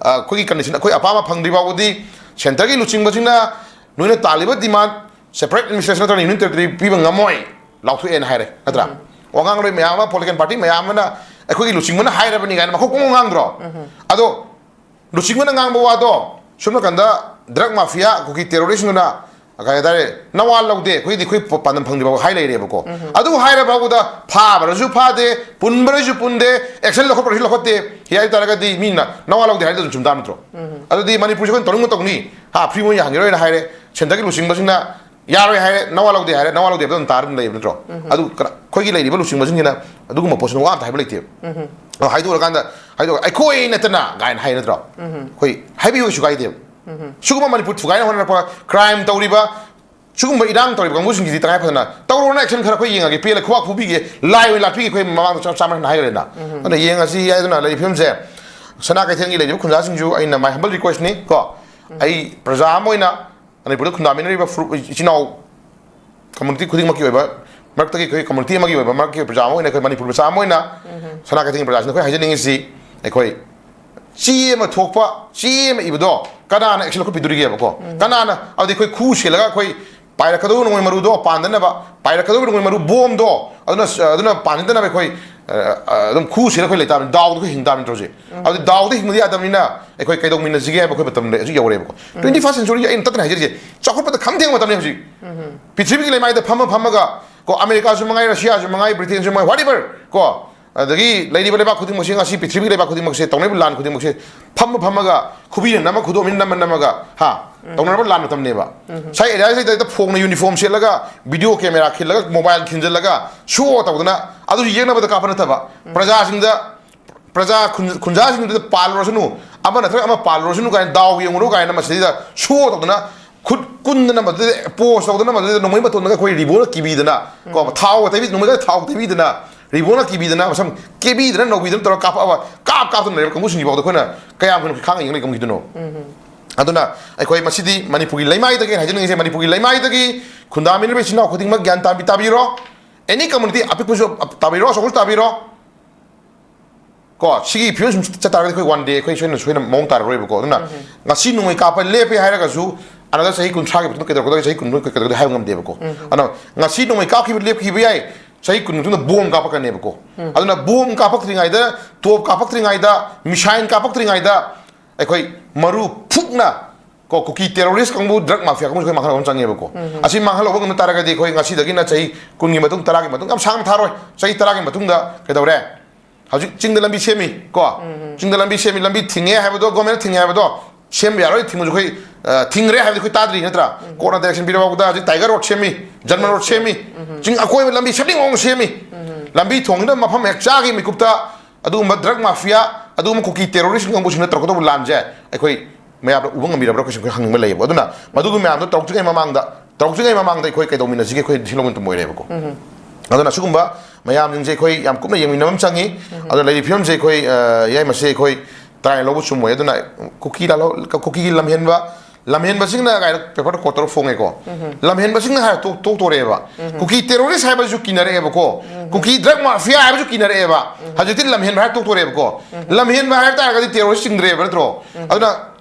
ꯑ, ꯑꯩꯈꯣꯏꯒꯤ condition, ꯑꯩꯈꯣꯏ ꯑꯄꯥꯝꯕ ꯐꯪꯗ꯭ꯔꯤ ꯐꯥꯎꯕꯗꯤ centreꯒꯤ ꯂꯨꯆꯤꯡꯕꯁꯤꯡꯅ ꯅꯣꯏꯅ ꯇꯥꯜꯂꯤꯕ demand separate administration ꯅꯠꯇ꯭ꯔꯒ union territory ꯄꯤꯕ ꯉꯝꯃꯣꯏ, ꯂꯥꯎꯊꯣꯛꯑꯦꯅ ꯍꯥꯏꯔꯦ, ꯅꯠꯇ꯭ꯔꯥ? ꯋꯥ ꯉꯥꯡꯂꯣꯏ ꯃꯌꯥꯝ ꯑꯃ, political party ꯃꯌꯥꯝ ꯑꯃꯅ ꯑꯩꯈꯣꯏꯒꯤ ꯂꯨꯆꯤꯡꯕꯅ ꯍꯥꯏꯔꯕꯅꯤ ꯀꯥꯏꯅ ꯃꯈꯣꯡ ꯄꯨꯡꯉꯥꯡ ꯉꯥꯡꯗ꯭ꯔꯣ? ꯑꯗꯣ ꯂꯨꯆꯤꯡꯕꯅ ꯉꯥꯡꯕ ꯋꯥꯗꯣ ꯁꯣꯝ ꯅꯥꯀꯟꯗ drug mafia, ꯀꯨꯀꯤ terroristꯗꯨꯅ ꯀꯩ ꯍꯥꯏꯇꯥꯔꯦ, ꯅꯋꯥ ꯂꯧꯗꯦ, ꯑꯩꯈꯣꯏꯗꯤ ꯑꯩꯈꯣꯏ ꯄ-, ꯄꯥꯟꯗꯝ ꯐꯪꯗ꯭ꯔꯤꯕꯥꯎ ꯍꯥꯏ ꯂꯩꯔꯦꯕꯀꯣ꯫ ꯑꯗꯨ ꯍꯥꯏꯔ ꯐꯥꯎꯕꯗ ꯐꯥꯕ꯭ꯔꯁꯨ ꯐꯥꯗꯦ, ꯄꯨꯟꯕ꯭ꯔꯁꯨ ꯄꯨꯟꯗꯦ, action ꯂꯧꯈꯠꯄ꯭ꯔꯁꯨ ꯂꯧꯈꯠꯇꯦ꯫ ꯍꯤ ꯍꯥꯏ ꯇꯥꯔꯒꯗꯤ ꯃꯤꯅ ꯅꯋꯥ ꯂꯧꯗꯦ ꯍꯥꯏꯔꯗꯤ ꯑꯗꯨꯝ ꯆꯨꯝ ꯇꯥꯕ ꯅꯠꯇ꯭ꯔꯣ? ꯑꯗꯨꯗꯤ ꯃꯅꯤꯄꯨꯔꯁꯦ ꯑꯩꯈꯣꯏꯅ ꯇꯧꯅꯤꯡꯕ ꯇꯧꯅꯤ, ꯍꯥ, free movement ꯌꯥꯍꯟꯈꯤꯔꯣꯏꯅ ꯍꯥꯏꯔꯦ, centreꯒꯤ ꯂꯨꯆꯤꯡꯕꯁꯤꯡꯅ ꯌꯥꯔꯣꯏ ꯍꯥꯏꯔꯦ, ꯅꯋꯥ ꯂꯧꯗꯦ ꯍꯥꯏꯔꯦ, ꯅꯋꯥ ꯂꯧꯗꯦ ꯍꯥꯏꯕꯗ ꯑꯗꯨꯝ ꯇꯥꯔ ꯑꯗꯨꯝ ꯂꯩꯕ ꯅꯠꯇ꯭ꯔꯣ? ꯑꯗꯨ ꯀꯅꯥ-, ꯑꯩꯈꯣꯏꯒꯤ ꯂꯩꯔꯤꯕ ꯂꯨꯆꯤꯡꯕꯁꯤꯡꯁꯤꯅ ꯑꯗꯨꯒꯨꯝꯕ ꯄꯣꯠꯁꯤꯡ ꯋꯥ ꯑꯝꯇ ꯍꯥꯏꯕ ꯂꯩꯇꯦꯕ꯫ ꯑꯗꯣ ꯍꯥꯏꯗꯣꯛꯑꯀꯥꯟꯗ, ꯍꯥꯏꯗꯣꯛꯑ, "ꯑꯩꯈꯣꯏ ꯅꯠꯇꯅ" ꯀꯥꯏꯅ ꯍꯥꯏ ꯅꯠꯇ꯭ꯔꯣ? ꯑꯩꯈꯣꯏ ꯍꯥꯏꯕꯤꯌꯨ, ꯀꯩꯁꯨ ꯀꯥꯏꯗꯦꯕ꯫ ꯁꯤꯒꯨꯝꯕ ꯃꯅꯤꯄꯨꯔ ꯊꯨꯒꯥꯏꯅ ꯍꯣꯠꯅꯔꯛꯄ, crime ꯇꯧꯔꯤꯕ, ꯁꯤꯒꯨꯝꯕ ꯏꯔꯥꯡ ꯇꯧꯔꯤꯕ ꯀꯥꯡꯕꯨꯁꯤꯡꯁꯤꯗꯤ ꯇꯉꯥꯏ ꯐꯗꯅ ꯇꯧꯔꯣꯅ action ꯈꯔ ꯑꯩꯈꯣꯏ ꯌꯦꯡꯉꯒꯦ, ꯄꯦꯜꯂꯦ, ꯈꯨꯕꯥꯛ ꯈꯨꯕꯤꯒꯦ, ꯂꯥꯏ ꯑꯣꯏꯅ ꯂꯥꯠꯄꯤꯒꯦ, ꯑꯩꯈꯣꯏ ꯃꯃꯥꯡꯗ ꯆꯞ ꯆꯥꯅ ꯍꯥꯏꯈ꯭ꯔꯦꯅ꯫ ꯑꯗꯨꯅ ꯌꯦꯡꯉꯁꯤ ꯍꯥꯏꯗꯨꯅ ꯂꯩꯔꯤꯕ ꯐꯤꯕꯝꯁꯦ, ꯁꯅꯥ ꯀꯩꯊꯦꯜꯒꯤ ꯂꯩꯔꯤꯕ ꯈꯨꯟꯖꯥꯁꯤꯡꯁꯨ ꯑꯩꯅ my humble request ꯅꯤ ꯀꯣ, ꯑꯩ ꯄ꯭ꯔꯖꯥ ꯑꯃ ꯑꯣꯏꯅ ꯃꯅꯤꯄꯨꯔꯗ ꯈꯨꯟꯗꯥꯃꯤꯟꯅꯔꯤꯕ ꯐꯨꯔꯨꯞ ꯏꯆꯤꯟ ꯏꯅꯥꯎ community ꯈꯨꯗꯤꯡꯃꯛꯀꯤ ꯑꯣꯏꯕ, ꯃꯔꯛꯇꯒꯤ ꯑꯩꯈꯣꯏ community ꯑꯃꯒꯤ ꯑꯣꯏꯕ, ꯃꯔꯛꯀꯤ ꯄ꯭ꯔꯖꯥ ꯑꯃ ꯑꯣꯏꯅ, ꯑꯩꯈꯣꯏ ꯃꯅꯤꯄꯨꯔ ꯃꯆꯥ ꯑꯃ ꯑꯣꯏꯅ ꯁꯅꯥ ꯀꯩꯊꯦꯜꯒꯤ ꯄ꯭ꯔꯖꯥꯁꯤꯡꯗ ꯑꯩꯈꯣꯏ ꯍꯥꯏꯖꯅꯤꯡꯉꯤꯁꯤ, ꯑꯩꯈꯣꯏ ꯆꯦ ꯑꯃ ꯊꯣꯛꯄ, ꯆꯦ ꯑꯃ ꯏꯕꯗꯣ ꯀꯅꯥꯅ action ꯂꯧꯈꯠꯄꯤꯗꯣꯔꯤꯒꯦꯕꯀꯣ? ꯀꯅꯥꯅ? ꯑꯗꯨꯗꯤ ꯑꯩꯈꯣꯏ ꯈꯨ ꯁꯦꯜꯂꯒ ꯑꯩꯈꯣꯏ ꯄꯥꯏꯔꯛꯀꯗꯧꯕ ꯅꯣꯡꯃꯩ ꯃꯔꯨꯗꯣ ꯄꯥꯟꯗꯅꯕ, ꯄꯥꯏꯔꯛꯀꯗꯧꯕ ꯅꯣꯡꯃꯩ ꯃꯔꯨ ꯕꯣꯝꯗꯣ ꯑꯗꯨꯅ, ꯑꯗꯨꯅ ꯄꯥꯟꯅꯗꯅꯕ ꯑꯩꯈꯣꯏ, ꯑ, ꯑ, ꯑꯗꯨꯝ ꯈꯨ ꯁꯦꯜꯂꯒ ꯑꯩꯈꯣꯏ ꯂꯩꯇꯥꯕꯅꯤ, ꯗꯥꯎꯗ ꯑꯩꯈꯣꯏ ꯍꯤꯡ ꯇꯥꯕꯅꯤ ꯇꯧꯔꯤꯁꯦ꯫ ꯑꯗꯨꯗꯤ ꯗꯥꯎꯗ ꯍꯤꯡꯕꯗꯤ ꯌꯥꯗꯕꯅꯤꯅ ꯑꯩꯈꯣꯏ ꯀꯩꯗꯧꯃꯤꯟꯅꯁꯤꯒꯦ ꯍꯥꯏꯕ ꯑꯩꯈꯣꯏ ꯃꯇꯝ ꯍꯧꯖꯤꯛ ꯌꯧꯔꯦꯕꯀꯣ꯫ Twenty first century ꯑꯩꯅ ꯇꯠꯇꯅ ꯍꯥꯏꯖꯔꯤꯁꯦ, ꯆꯥꯎꯈꯠꯄꯗ ꯈꯝ ꯊꯦꯡꯕ ꯃꯇꯝꯅꯤ ꯍꯧꯖꯤꯛ꯫ ꯄ꯭ꯔꯤꯊꯤꯕꯤꯒꯤ ꯂꯩꯃꯥꯏꯗ ꯐꯝꯃ ꯐꯝꯃꯒ ꯀꯣ, ꯑꯃꯦꯔꯤꯀꯥꯁꯨ ꯃꯉꯥꯏ, ꯔꯁꯤꯌꯥꯁꯨ ꯃꯉꯥꯏ, ꯕ꯭ꯔꯤꯇꯦꯟꯁꯨ ꯃꯉꯥꯏ, whatever ꯀꯣ, ꯑꯗꯒꯤ ꯂꯩꯔꯤꯕ ꯂꯩꯕꯥꯛ ꯈꯨꯗꯤꯡꯃꯛꯁꯦ, ꯉꯁꯤ ꯄ꯭ꯔꯤꯊꯤꯕꯤꯒꯤ ꯂꯩꯕꯥꯛ ꯈꯨꯗꯤꯡꯃꯛꯁꯦ ꯇꯧꯅꯔꯤꯕ ꯂꯥꯟ ꯈꯨꯗꯤꯡꯃꯛꯁꯦ ꯐꯝꯃ ꯐꯝꯃꯒ ꯈꯨꯕꯤꯅ ꯅꯝꯃ, ꯈꯨꯗꯣꯝꯕꯤꯅ ꯅꯝꯃ ꯅꯝꯃꯒ ꯍꯥ, ꯇꯧꯅꯔꯕ ꯂꯥꯟ ꯃꯇꯝꯅꯦꯕ꯫ ꯉꯁꯥꯏ ꯑꯦꯔꯤꯌꯥꯁꯤꯗꯩꯗ ꯐꯣꯡꯅ uniform ꯁꯦꯠꯂꯒ, video camera ꯈꯤꯜꯂꯒ, mobile ꯈꯤꯟꯖꯤꯜꯂꯒ show ꯇꯧꯗꯅ, ꯑꯗꯨꯁꯨ ꯌꯦꯛꯅꯕꯗ ꯀꯥꯞꯄ ꯅꯠꯇꯕ, ꯄ꯭ꯔꯖꯥꯁꯤꯡꯗ, ꯄ꯭ꯔꯖꯥ ꯈꯨꯟ-, ꯈꯨꯟꯖꯥꯁꯤꯡꯗꯨꯗ ꯄꯥꯜꯂꯨꯔꯁꯅꯨ, ꯑꯃ ꯅꯠꯇ꯭ꯔꯒ ꯑꯃ ꯄꯥꯜꯂꯨꯔꯁꯅꯨ ꯀꯥꯏꯅ, ꯗꯥꯎ ꯌꯦꯡꯉꯨꯔꯣ ꯀꯥꯏꯅ ꯃꯁꯤꯗꯩꯗ show ꯇꯧꯗꯅ, ꯈꯨꯠ ꯀꯨꯟꯗꯅ ꯃꯗꯨꯗ pose ꯇꯧꯗꯅ, ꯃꯗꯨꯗ ꯅꯣꯡꯃꯩ ꯃꯇꯣꯟꯗꯒ ꯑꯩꯈꯣꯏ ꯔꯤꯕꯣꯅ ꯀꯤꯕꯤꯗꯅ ꯀꯣ, ꯊꯥꯎꯒ ꯇꯩꯕꯤ-, ꯅꯣꯡꯃꯩꯒ ꯊꯥꯎ ꯇꯩꯕꯤꯗꯅ, ꯔꯤꯕꯣꯅ ꯀꯤꯕꯤꯗꯅ, ꯃꯁꯝ ꯀꯦꯕꯤꯗꯅ, ꯅꯧꯕꯤꯗꯅ ꯇꯧꯔꯒ ꯀꯥꯞꯄꯛꯑꯕ, ꯀꯥꯞ ꯀꯥꯞꯇꯅ ꯂꯩꯔꯕ ꯀꯥꯡꯕꯨꯁꯤꯡꯁꯤꯐꯥꯎꯗ ꯑꯩꯈꯣꯏꯅ ꯀꯌꯥꯝ ꯀꯨꯏꯅ ꯈꯥꯡꯉ ꯌꯦꯡ ꯂꯩ ꯀꯥꯡꯕꯨꯁꯤꯗꯅꯣ? ꯑꯗꯨꯅ ꯑꯩꯈꯣꯏ ꯃꯁꯤꯗꯤ ꯃꯅꯤꯄꯨꯔꯒꯤ ꯂꯩꯃꯥꯏꯗꯒꯤ, ꯑꯩꯅ ꯍꯥꯏꯖꯅꯤꯡꯉꯤꯁꯦ, ꯃꯅꯤꯄꯨꯔꯒꯤ ꯂꯩꯃꯥꯏꯗꯒꯤ ꯈꯨꯟꯗꯥꯃꯤꯟꯅꯔꯤꯕ ꯏꯆꯤꯟ ꯏꯅꯥꯎ ꯈꯨꯗꯤꯡꯃꯛ ꯒ꯭ꯌꯥꯟ ꯇꯥꯕꯤ-, ꯇꯥꯕꯤꯔꯣ꯫ Any community, ꯑꯄꯤꯛꯄꯁꯨ ꯇꯥꯕꯤꯔꯣ, ꯑꯆꯧꯕꯁꯨ ꯇꯥꯕꯤꯔꯣ꯫ ꯀꯣ, ꯁꯤꯒꯤ ꯐꯤꯕꯝ ꯁꯨꯝ ꯆꯠ ꯇꯥꯔꯒꯗꯤ ꯑꯩꯈꯣꯏ one day ꯑꯩꯈꯣꯏ ꯁꯣꯏꯅ, ꯁꯣꯏꯅ ꯃꯑꯣꯡ ꯇꯥꯔꯔꯣꯏꯕꯀꯣ꯫ ꯑꯗꯨꯅ ꯉꯁꯤ ꯅꯣꯡꯃꯩ ꯀꯥꯞꯄ ꯂꯦꯞꯄꯦ ꯍꯥꯏꯔꯒꯁꯨ, another ꯆꯍꯤ ꯀꯨꯟꯊ꯭ꯔꯥꯒꯤ ꯃꯇꯨꯡꯗ ꯀꯩꯗꯧꯔꯛꯀꯗꯒꯦ, ꯆꯍꯤ ꯀꯨꯟ ꯃꯇꯨꯡꯗ ꯀꯩꯗꯧꯔꯛꯀꯗꯒꯦ ꯍꯥꯏꯕ ꯉꯝꯗꯦꯕꯀꯣ꯫ ꯑꯗꯨꯅ ꯉꯁꯤ ꯅꯣꯡꯃꯩ ꯀꯥꯞꯈꯤꯕ ꯂꯦꯞꯈꯤꯕ ꯌꯥꯏ, ꯆꯍꯤ ꯀꯨꯟ ꯃꯇꯨꯡꯗ ꯕꯣꯝ ꯀꯥꯞꯄꯛꯀꯅꯦꯕꯀꯣ꯫ ꯑꯗꯨꯅ ꯕꯣꯝ ꯀꯥꯞꯄꯛꯇ꯭ꯔꯤꯉꯩꯗ, ꯇꯣꯞ ꯀꯥꯞꯄꯛꯇ꯭ꯔꯤꯉꯩꯗ, missile ꯀꯥꯞꯄꯛꯇ꯭ꯔꯤꯉꯩꯗ ꯑꯩꯈꯣꯏ ꯃꯔꯨ ꯐꯨꯛꯅ ꯀꯣ, ꯀꯨꯀꯤ terrorist ꯀꯥꯡꯕꯨ, drug mafia ꯀꯥꯡꯕꯨꯁꯦ ꯑꯩꯈꯣꯏ ꯃꯥꯡꯍꯟꯕ ꯑꯃ ꯆꯪꯉꯦꯕꯀꯣ꯫ ꯑꯁꯤ ꯃꯥꯡꯍꯜꯍꯧꯕ ꯉꯝꯕ ꯇꯥꯔꯒꯗꯤ ꯑꯩꯈꯣꯏ ꯉꯁꯤꯗꯒꯤꯅ ꯆꯍꯤ ꯀꯨꯟꯒꯤ ꯃꯇꯨꯡ, ꯇꯔꯥꯒꯤ ꯃꯇꯨꯡ, ꯌꯥꯝ ꯁꯥꯡꯅ ꯊꯥꯔꯣꯏ, ꯆꯍꯤ ꯇꯔꯥꯒꯤ ꯃꯇꯨꯡꯗ ꯀꯩꯗꯧꯔꯦ? ꯍꯧꯖꯤꯛ ꯆꯤꯡꯗ ꯂꯝꯕꯤ ꯁꯦꯝꯃꯤ ꯀꯣ, ꯆꯤꯡꯗ ꯂꯝꯕꯤ ꯁꯦꯝꯃꯤ, ꯂꯝꯕꯤ ꯊꯤꯡꯉꯦ ꯍꯥꯏꯕꯗꯣ, government ꯊꯤꯡꯉꯦ ꯍꯥꯏꯕꯗꯣ ꯁꯦꯝꯕ ꯌꯥꯔꯣꯏ, ꯊꯤꯡꯕꯁꯨ ꯑꯩꯈꯣꯏ, ꯑ, ꯊꯤꯡꯈ꯭ꯔꯦ ꯍꯥꯏꯕꯗꯤ ꯑꯩꯈꯣꯏ ꯇꯥꯗ꯭ꯔꯤ ꯅꯠꯇ꯭ꯔꯥ? Court ꯅ direction ꯄꯤꯔꯕ ꯐꯥꯎꯕꯗ ꯍꯧꯖꯤꯛ Tiger Road ꯁꯦꯝꯃꯤ, German Road ꯁꯦꯝꯃꯤ, ꯆꯤꯡ ꯑꯀꯣꯏꯕ ꯂꯝꯕꯤ ꯁꯦꯝꯅꯤꯡꯕ ꯃꯑꯣꯡ ꯁꯦꯝꯃꯤ꯫ ꯂꯝꯕꯤ ꯊꯣꯡꯁꯤꯅ ꯃꯐꯝ ꯍꯦꯛ ꯆꯥꯈꯤ ꯃꯤꯀꯨꯞꯇ ꯑꯗꯨꯒꯨꯝꯕ drug mafia, ꯑꯗꯨꯒꯨꯝꯕ ꯀꯨꯀꯤ terrorist ꯀꯥꯡꯕꯨꯁꯤꯡꯅ ꯇꯧꯔꯛꯀꯗꯧꯕ ꯂꯥꯟꯁꯦ ꯑꯩꯈꯣꯏ ꯃꯌꯥꯝꯅ ꯎꯕ ꯉꯝꯕꯤꯔꯕ꯭ꯔꯥ? ꯑꯩꯈꯣꯏꯁꯨ ꯍꯪꯅꯤꯡꯕ ꯂꯩꯌꯦꯕ꯫ ꯑꯗꯨꯅ ꯃꯗꯨꯒꯤ ꯃꯌꯥꯝꯗꯣ ꯇꯧꯔꯛꯇ꯭ꯔꯤꯉꯩ ꯃꯃꯥꯡꯗ ꯇꯧꯗ꯭ꯔꯤꯉꯩ ꯃꯃꯥꯡꯗ ꯑꯩꯈꯣꯏ ꯀꯩꯗꯧꯃꯤꯟꯅꯁꯤꯒꯦ? ꯑꯩꯈꯣꯏ ꯁꯤ ꯂꯧꯃꯤꯟ ꯇꯨꯝ ꯑꯣꯏꯔꯦꯕꯀꯣ꯫ ꯑꯗꯨꯅ ꯁꯤꯒꯨꯝꯕ ꯃꯌꯥꯝꯁꯤꯡꯁꯦ ꯑꯩꯈꯣꯏ ꯌꯥꯝ ꯀꯨꯞꯅ ꯌꯦꯡꯃꯤꯟꯅꯕ ꯑꯃ ꯆꯪꯉꯤ꯫ ꯑꯗꯨꯅ ꯂꯩꯔꯤꯕ ꯐꯤꯕꯝꯁꯦ ꯑꯩꯈꯣꯏ, ꯑ, ꯌꯥꯏ, ꯃꯁꯤ ꯑꯩꯈꯣꯏ ꯇꯔꯥꯏꯅ ꯂꯧꯕ ꯆꯨꯝꯃꯣꯏ꯫ ꯑꯗꯨꯅ ꯀꯨꯀꯤ ꯂꯥꯜꯍꯧ-, ꯀꯨꯀꯤꯒꯤ ꯂꯝꯍꯦꯟꯕ, ꯂꯝꯍꯦꯟꯕꯁꯤꯡꯅ ꯀꯥꯏꯅ ꯄꯦꯄꯔꯗ ꯀꯣꯠ ꯇꯧꯔ ꯐꯣꯡꯉꯦꯀꯣ꯫ ꯂꯝꯍꯦꯟꯕꯁꯤꯡꯅ ꯍꯥꯏꯔ ꯇꯣꯛ-, ꯇꯣꯛꯇꯣꯔꯦꯕ꯫ ꯀꯨꯀꯤ ꯇꯦꯔꯣꯔꯤꯁ ꯍꯥꯏꯕꯁꯨ ꯀꯤꯅꯔꯛꯑꯦꯕꯀꯣ꯫ ꯀꯨꯀꯤ ꯗ꯭ꯔꯒ ꯃꯥꯐꯤꯌꯥ ꯍꯥꯏꯕꯁꯨ ꯀꯤꯅꯔꯛꯑꯦꯕ꯫ ꯍꯧꯖꯤꯛꯇꯤ ꯂꯝꯍꯦꯟꯕ ꯍꯥꯏꯔ ꯇꯣꯛꯇꯣꯔꯦꯕꯀꯣ꯫ ꯂꯝꯍꯦꯟꯕ ꯍꯥꯏꯔ ꯇꯥꯔꯒꯗꯤ ꯇꯦꯔꯣꯔꯤꯁ ꯆꯤꯡꯗ꯭ꯔꯦꯕ ꯅꯠꯇ꯭ꯔꯣ? ꯑꯗꯨꯅ